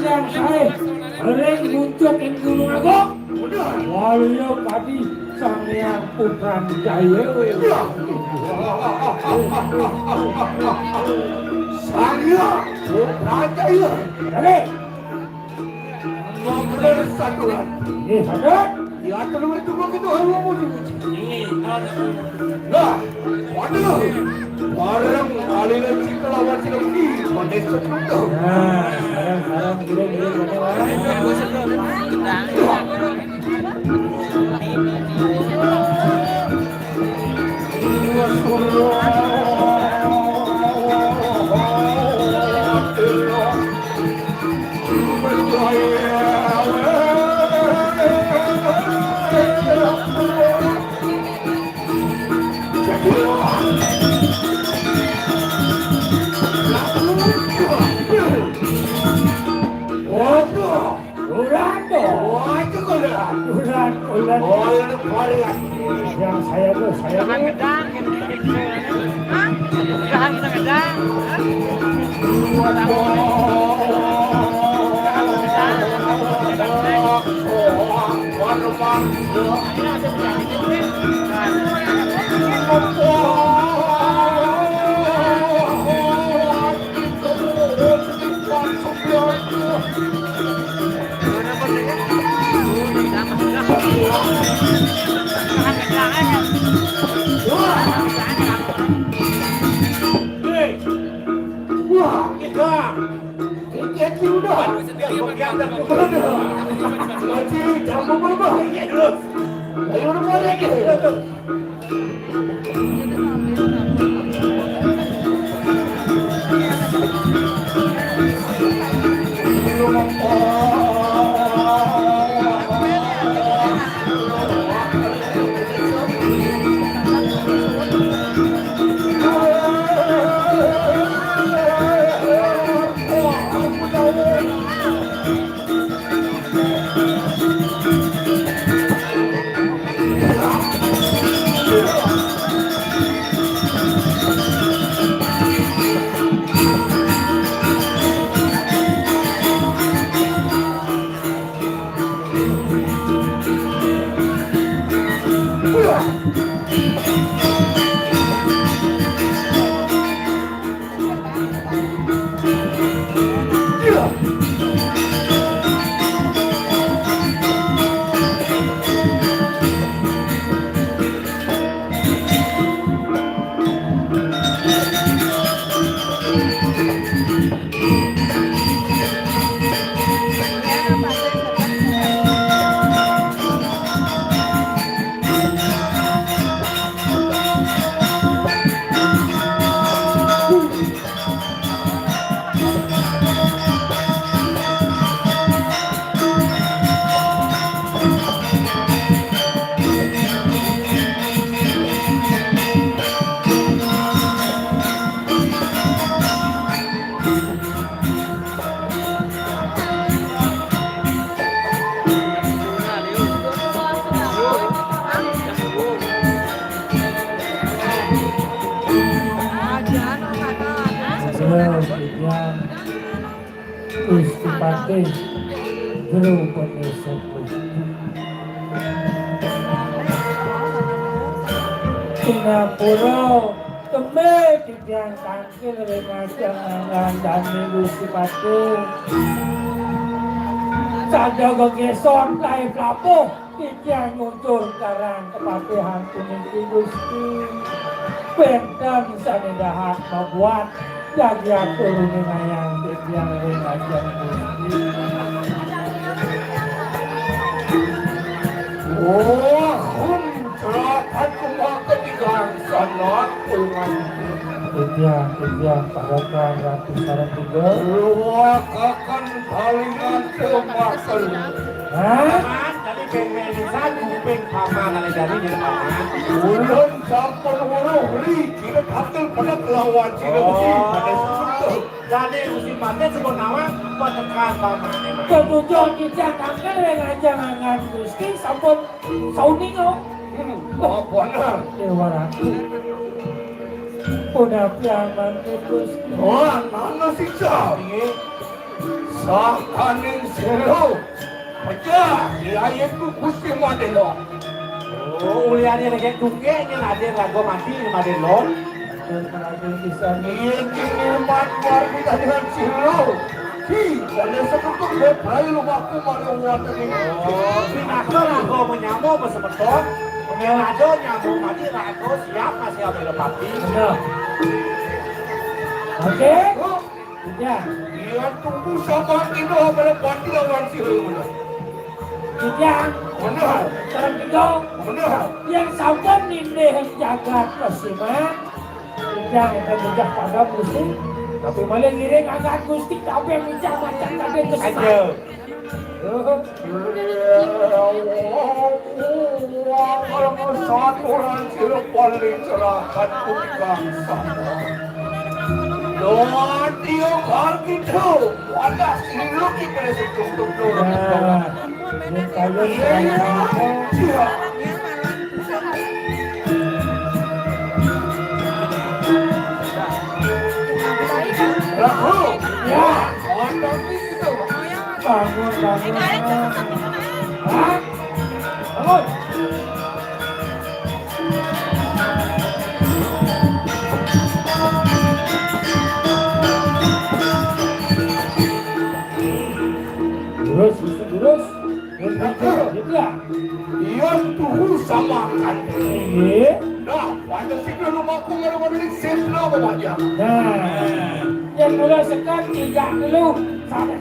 Yang sae, ring muncuk ing Gunung Agung. Bener. Waliya pati Sang Hyang Putran Jaya. Iya. Sang Hyang Putran Jaya. Oke. Bener, Santulan. Nggih, Santulan. Ya, terus itu kok itu hawa mau diuji. Nah, waduh. Bareng alina cita lawan cita budi, manis betul. Nah, bareng-bareng, gila-gila, gila-gila. Waduh. Ulan tuh. Waduh, ulan. Ulan, ulan. Oh, ulan, ulan. Yang saya tuh, saya tuh. Gedang, gitu, gitu. Hah? Gedang, gedang. Hah? Gedang, gedang. Wah, kita. Kita sudah. Kita sudah. Masih jam berapa? Kita terus. Ayo, rumah lagi. Gusti Patih, jero panesa Gusti. Sinampura, tembe titiang tangkil ring ajeng ngandane Gusti Patih. Sada gegeson kae plapuh, titiang nyuncur karang kapatihan puniki Gusti. Wenten sane dahat mabuat jagi atur ningayang titiang ring ajeng Gusti. Wah, hum, celaka kumaha ketigang sanat kuman. Titiang, titiang, parekan Ratu sareng juga. Luakakan kalingan teu makel. Hah? Jadi pengmelisan kuping paman ada jadi di paman. Ulun sampun weruh ri, kira katil pada kelawan sira. Oh. Pada susuh. Jadi Gusti Patih sebut nama patekan paman. Ketujuh kita kangen dengan jangan Gusti sampun sauning, oh. Hmm, oh, bener. Dewa Ratu. Punapi aman, Gusti. Wah, mana sih, Cak? Iya. Sakaning sira. Pecah, yaitu Gusti Madelo. Oh, uliane lagi duke, nya Raden Raga mati, Madelo. Iya, kini mat wargi tadian sira. Hi, pada sebentuk dia prai lumaku malu wonten ini. Oh, pinaka Raga menyamo besemeton. Pengen Raga nyamo mati, Raga siap, masih ambil pati. Benar. Oke. Oh. Iya. Iya, tunggu sabar, kita ambil pati lawan sira. Iya. Benar. Sareng kita. Benar. Yang sampun nindih jagat Kasima. Kita kita jejak pada musuh. Tapi malah ngiring angkat Gusti, tapi yang macam-macam tadi ke sana. Aja. Kalau satu orang sira paling celaka tukang sana. Doa dia kal gitu. Wadah sira kita setutup. Nah, ini kalian. Iya, iya. Iya. Lahu. Ya. Bangun, bangun. Hah? Bangun. Terus, terus, terus. Gitu ya? Iya, tuhu sama kan. Iya. Nah, pada sini rumahku nggak ada sendal apa aja. Nah, yang mula sekat tidak dulu.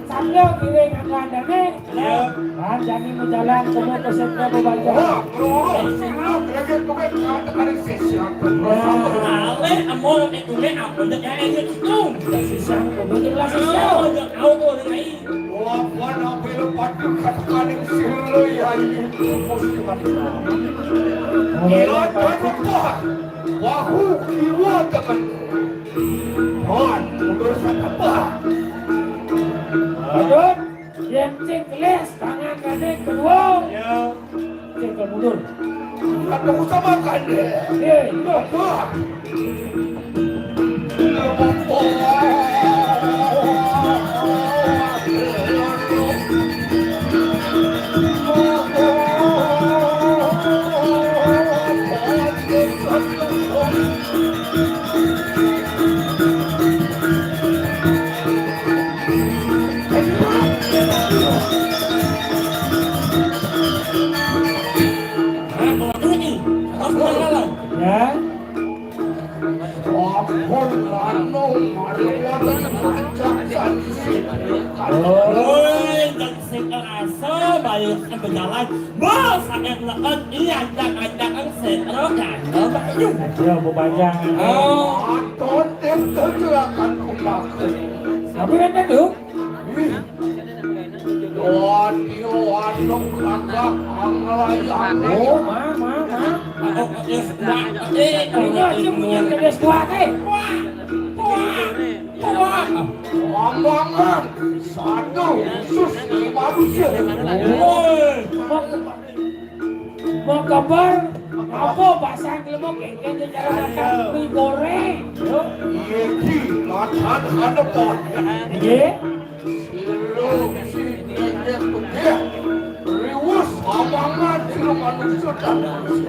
Sambil kiri nggak ada nih. Iya. Kan jadi mau jalan semua ke sendal apa aja. Wah, kalau sendal kira-kira tuh kan kata kali sesiap. Nah. Ale, amo, itu le apa, ya, ya, itu. Sesiap, kebetulan sesiap. Oh, ya, tahu, oh, lain. Wah, mana pelu padu katakan sira ya ini muslimat. Ila tanupa wahu kiwa teman. Han, mundur satapak. Mundur, yang cengkles tangan kade kedua. Ya. Cengkel mundur. Ada usaha makan deh. Eh, iya. Wah. Ya. Ampun, anu, mari wonten ajak janji. Woi, dan sing kerasa bayar bejalan. Wah, sangat lekat, iya, anjak-anjakan setro, gandol, bayu. Ya, bebanjang. Oh. Aton, tim kecelakaan kumaku. Tapi kan itu? Wih. Waduh, waduh, kagak anglayang. Oh, ma, ma, ma. Ini aja punya kedes kuat, eh. Wah, wah, wah. Rombongan satu khusus lima puluh. Woi. Mau kabar? Apa pasang kelemo kengkeng di jalan makan mie goreng? Yo. Iya, Ki. Makan ada pot. Iya.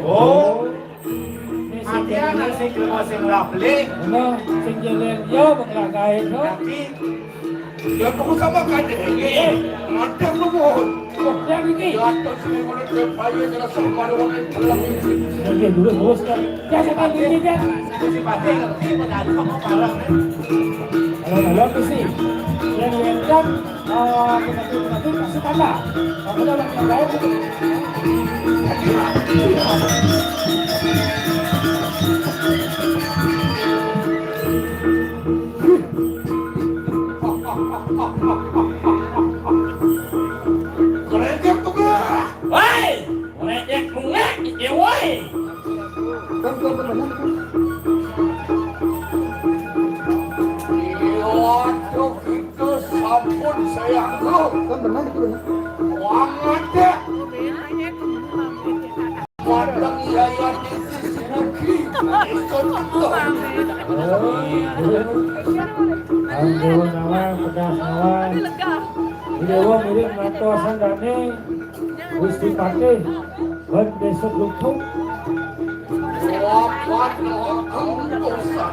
Oh. Ati anak sing kena sing raplik. Ono sing jelen yo bakal gawe to. Tapi ya aku sama kan ini. Mantap lu mohon. Oh, yang ini. Ya atas ini mulai ke bayi kena sama orang yang telah ini. Oke, dulu bos kan. Ya saya kan ini kan. Aku si pati ngerti pada aku mau parah. Kalau dalam sih. Yang yang kan. Woi, ledek bengek, iki woi. Waduh, itu sampun saya tuh. Kan benar itu benar. Wah, ada. Padang Yaya di sisi negeri. Itu tuh. Anggur nawang, pedas nawang. Ini wong mirip ngantos sandane. Gusti Patih, ben besok luput. Wapat lawang dosa.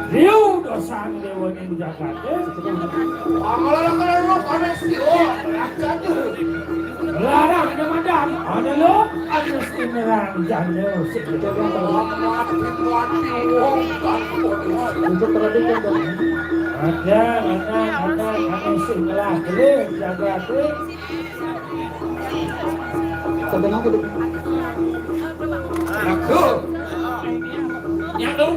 Liu dosa dewa ning jagate. Pangalakan lu panes yo, raja tuh. Larang ada madam, ada lo, ada sinerang jane sik. Mati-mati wong kan. Untuk perhatikan dong. Ada, ada, ada, ada sing telah kering jagate. Aku. Yang tu.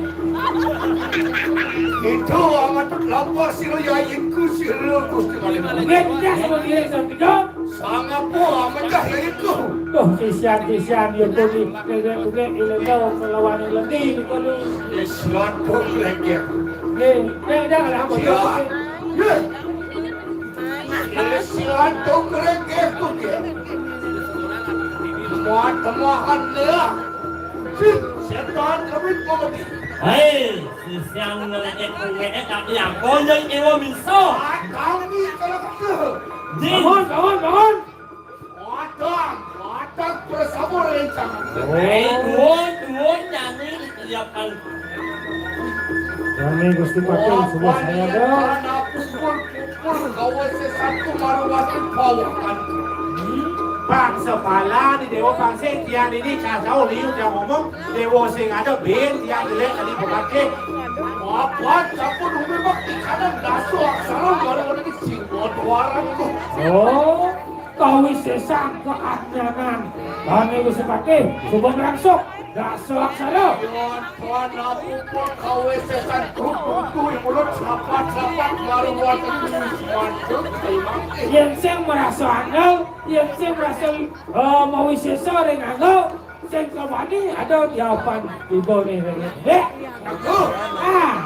Itu amat lapar sira yayinku sira Gusti Kalimantan. Ngedah sama dia satu jam. Sangapo amat yayinku. Tuh, kisian-kisian ya tuli. Kene-kene ile tau kelawan ile ndi kono. Islam pun lagi. Nggih, nek ndak lah. Siap. Nggih. Silsilah tungkrek itu, ya. Muat temahan dia. Setan kami pemedi. Hei, sisian ngeledek ngeledek tapi yang konyol iwa minso. Kami kalau kecil. Bangun, bangun, bangun. Wadang, wadang bersama rencana. Hei, tuun, tuun, nyanyi disiapkan. Kami Gusti Patih semua saya ada. Pukul-pukul gawe sesatu marwati bawakan. Bangsa bala di Dewa Bangsa Tian ini kacau liu dia ngomong Dewa sing ada bin dia jelek tadi berbagi. Apa sampun umi bakti kanan daso aksara baru ada di singkot waranku. Oh. Kawisésan keanyanan. Bane wis pake, coba ngrangsuk. Dak selaksana. Tuan Abu pun kawisésan kudu mulut sapat-sapat karo wonten wis mandut. Yen sing merasa angel, yen sing merasa, eh, mawisésa ring angel, sing kewani ada jawaban ibu nih. Dek. Aku. Ah.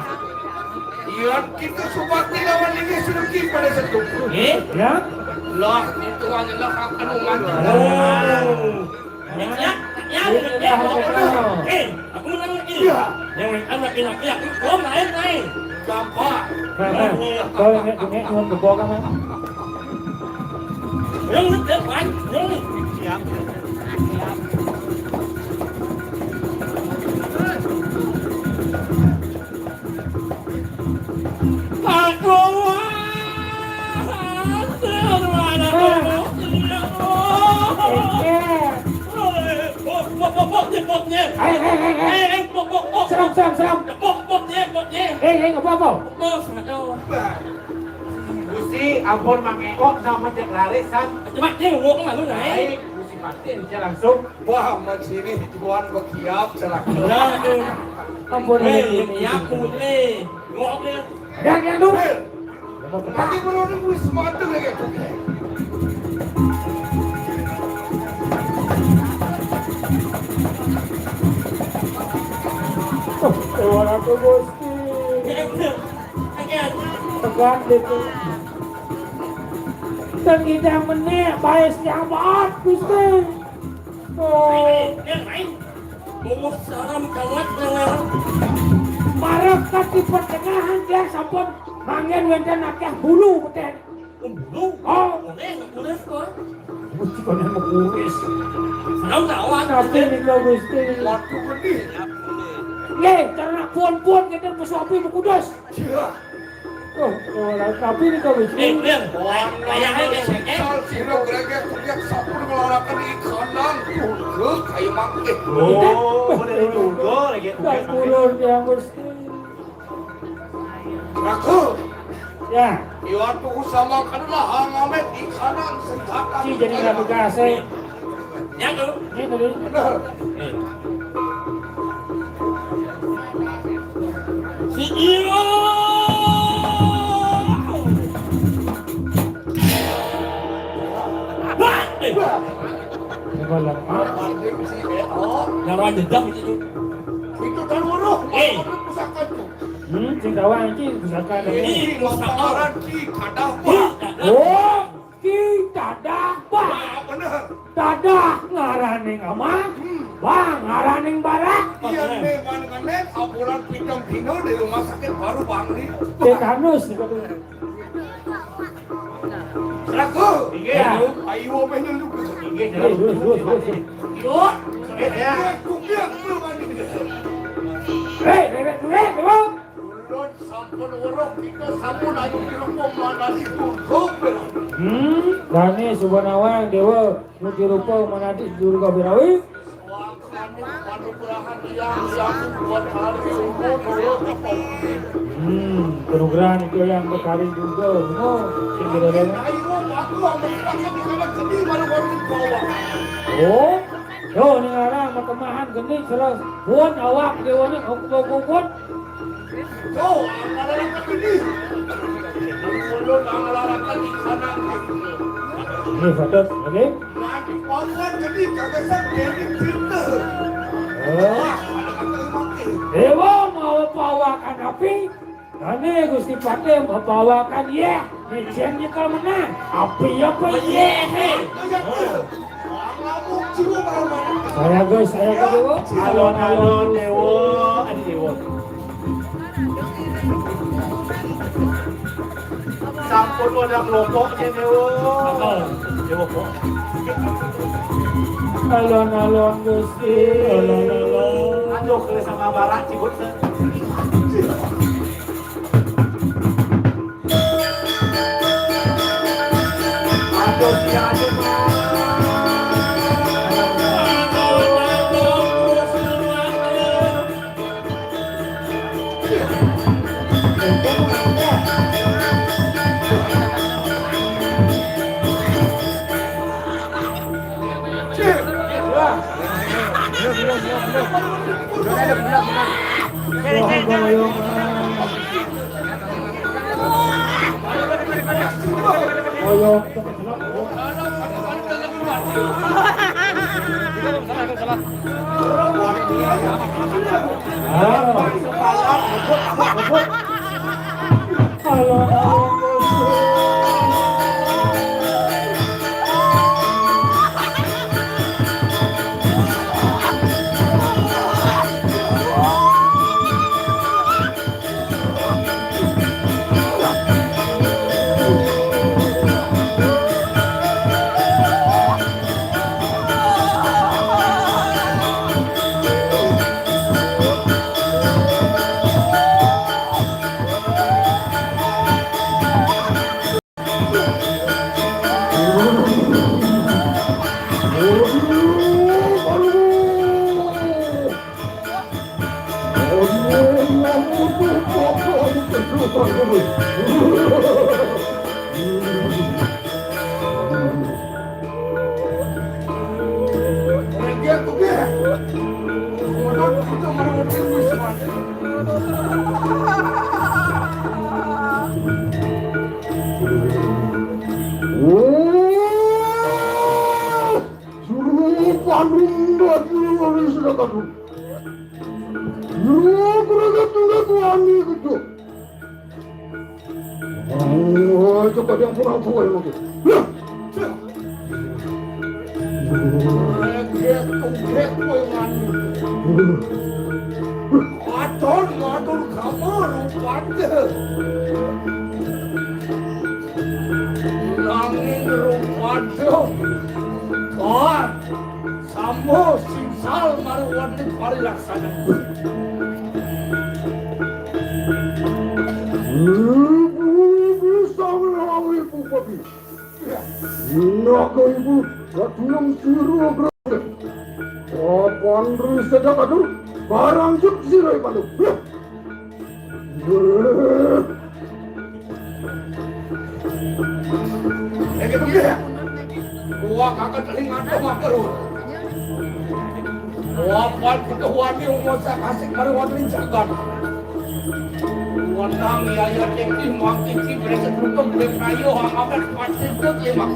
Iya, kita subakti lawan ini sedengki pada setuju. Eh? Ya? Lah, itu hanyalah anu mantu. Oh. Ya, ya, ya, ya, ya, ya. Eh, aku menang lagi. Iya. Yang anak laki-laki, aku, oh, main, main. Gampang. Nah, nah. Kau ingat, ingat, ingat ke bawah kan, Mas? Yang ni, yang ni, yang ni. Siap. Aku. Hei, hei, hei, hei. Seram, seram, seram. Hei, hei, apa, apa? Gusti, ampun mangekok sama cek lari, san. Cepat, dia ngomong malu, naik. Baik, Gusti Patih, dia langsung. Wah, amat sini tuan bekiap, serak. Lah, tu. Ampun, hei, ini, ini, ya, ini. Putih. Ngomong dia. Yang, yang tu. Hei. Nanti kalau ada wis mati lagi, tu. Oh, orang tu, Gusti. Yang tu. Tekan gitu. Tengidang menik, bae siamat, Gusti. Oh. Yang lain. Bungut saram kawat dengan. Marep ka di pertengahan dia sampun manggen wonten akeh bulu beten. Bulu? Oh. Boleh, boleh kok. Gusti kono mekuris. Serem lawan. Tapi nika Gusti. Waduh, pedih. Nggih, ternak pun-pun kita pesuapi mekudos. Iya. Oh, oh, tapi nika Gusti. Eh, Bang, wayah aja, eh. Sira greget kuwi sampun nglaraken ikanan. Tuh, kayak mangke. Oh, bener juga, lagi. Tak pulun ya, Gusti. Ragu. Ya. Iwatu sama kena ngamet di kanan senjata. Si jadi nggak dikasih. Ya tuh. Ini tadi. Benar. Si Iro. Wah. Wah. Ini malah. Banding si Ero. Yang orang dendam itu. Itu kan uruh. Eh. Pusaka tuh. Hmm, sing tawang iki pusaka. Ini pusaka. Ki Kadapa. Oh, Ki Kadapa. Nah, bener. Dadah ngaraning amah, hmm. Bang ngaraning barak. Iya, nih, mana kan, nih, abulan pitung dino di rumah sakit baru bangli. Tetanus. Seraku. Iya. Ayo, apa ini lu? Iya, terus, terus, terus. Yuk. Ya. Kupiak, lu, mandi. Hei, bebek, bebek, bebek. Ulun sampun weruh kita sampun ayu dirumah manadi turgo. Hmm, dane subanawang dewa nuti rupa manadi durga birawi. Waktu panugrahan yang yang buat hari ulun ulun. Hmm, penugrahan itu yang berkari juga, no, sing kira-kira. Ayo, aku ambil tangan di kanan sedih baru baru di bawah. Oh, yo, ini orang berkemahan geni terus. Pun awak dewa ni, hukum-hukum. Tuh, ngalarakan ini. Ulun ngalarakan di sana. Ini patut, oke? Nanti pawan jadi gagasan jadi cerita. Oh. Wah, ada kata mati. Dewa mau pawakan api, kami Gusti Patih mau pawakan, ya. Nih, jen nyekel menang. Api apa, ya? Iya, iya. Saya guys, saya guys. Alon-alon, Dewa. Aduh, Dewa. Sampun udah kelompoknya, Dewa. Apa? Dewa, kok. Alon-alon, Gusti. Alon-alon. Aduh, kalau sama barat, cibut. Aduh, si aduh, Mas. Juru paling bagi wali sedekah. Juru berangkat juga kuani gitu. Oh, coba yang kurang tua yang lagi. Nah. Reget, reget, kowe nganu. Atur, atur, kamu rumpante. Nanging rumpante. Wonten kari laksana. Ibu-ibu sang lawi bupati. Naga ibu, kadunung sira grogol. Papan ri sedak adu, barang juk sira ipandu. Iki piye? Wah, kakak telinga matur. Wah, pan butuh wani umur sak asik baru wani jagat. Wenang yaya teki mangki ki berasa beruntung gue kayu hangamet pasti itu lima.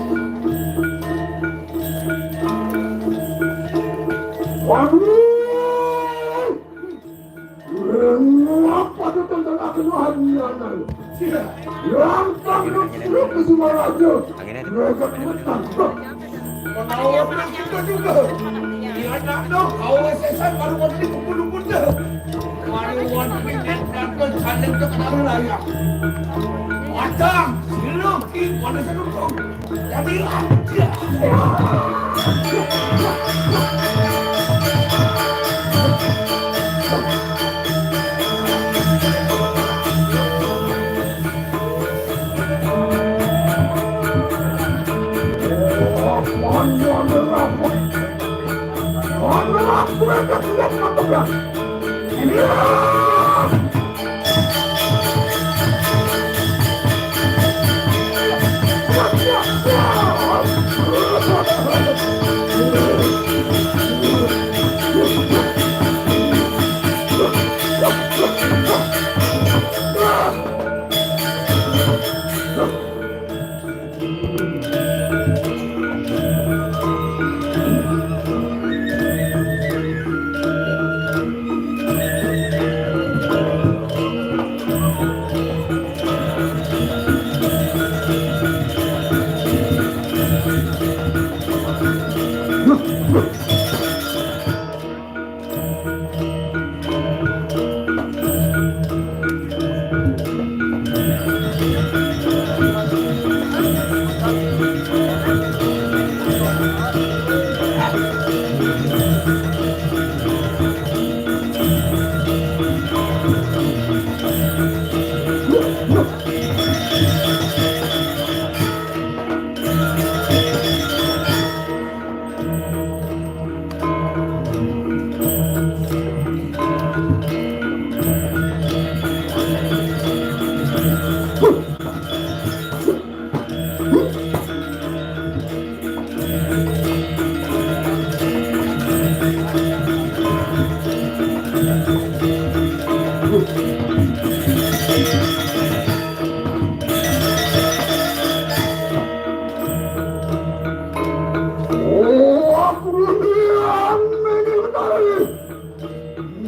Waduh! Ngapa tuh tonton aku nuhan niana? Lantang dong, lu ke Sumaraja. Mereka kutang. Menawa kita juga. Iya, nak dong, kau sesan baru mau di kumpul-kumpul deh. Baru mau di kumpul-kumpul deh. Macam, siluki, pada sedukung.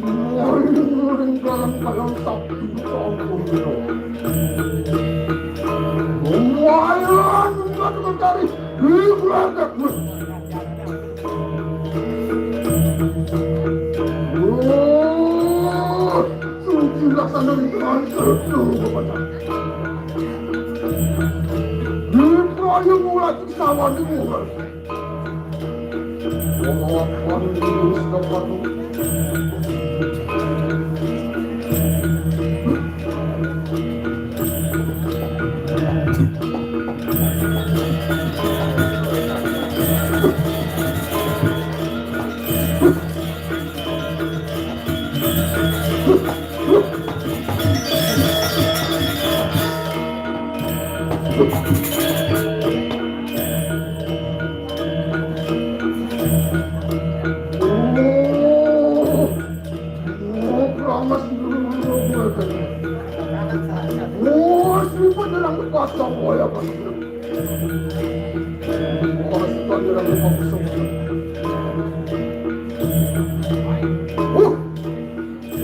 Muring-muring dalam kayang sapi sampun. Lumayan, enggak mencari di belakang. Oh, suci laksana di Tuhan, seru kepada. Di payung ulat sawan di muka.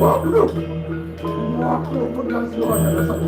Waduh, waduh, pedang suara dasar.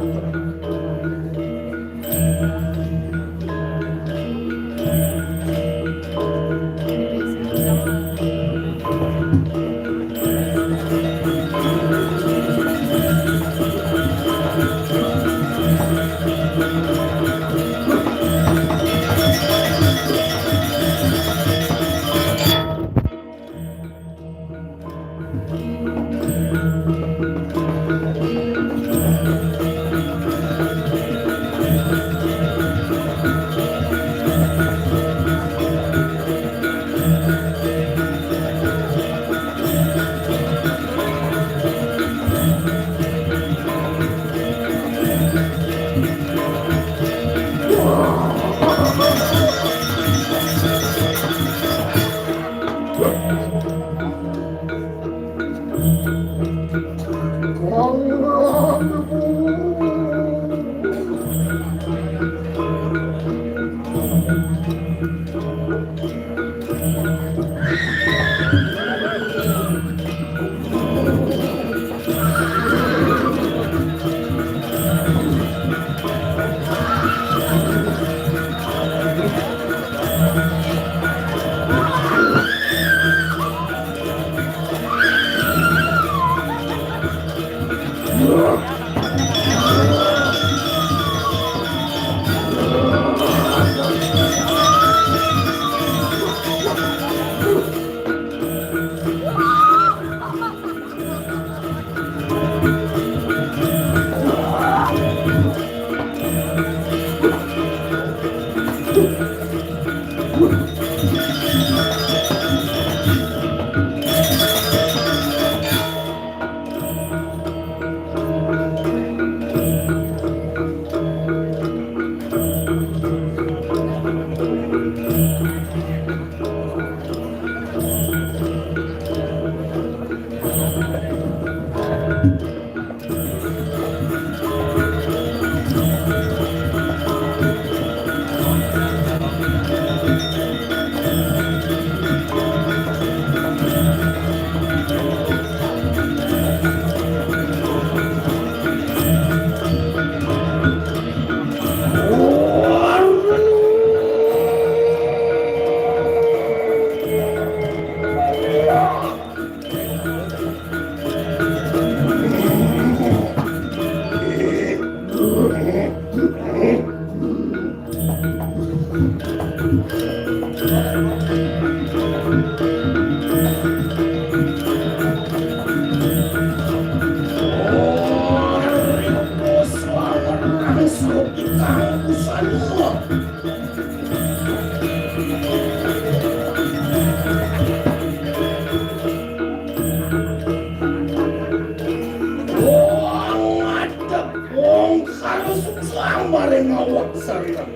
Wong ngadeg, wong karo susah maring awak sarira.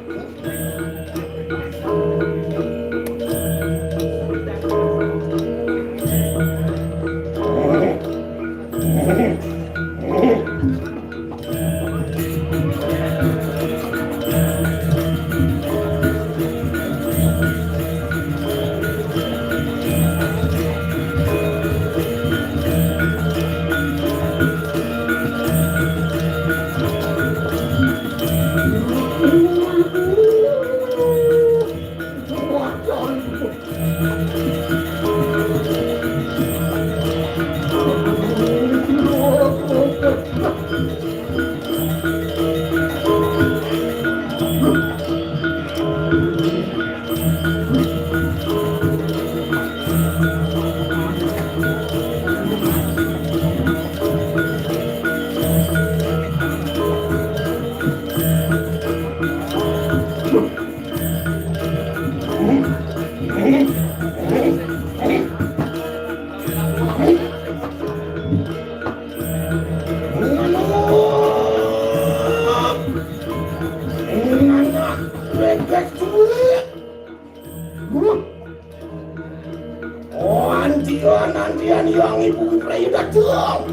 Oh, antian, antian yang ibu prayuda tuh.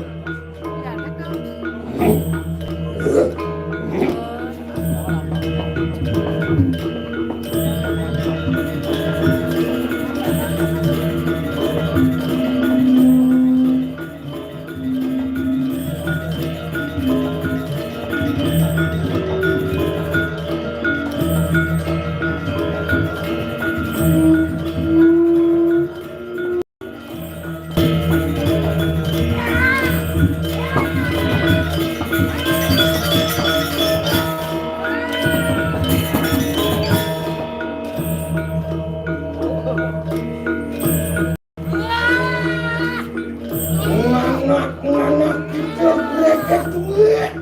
Nganak-nganak kita greget duit.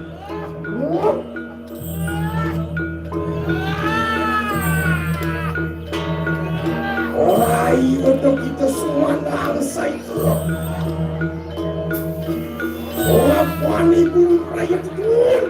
Ora iya to kita semua nang saiko. Ora wani burung rakyat duit.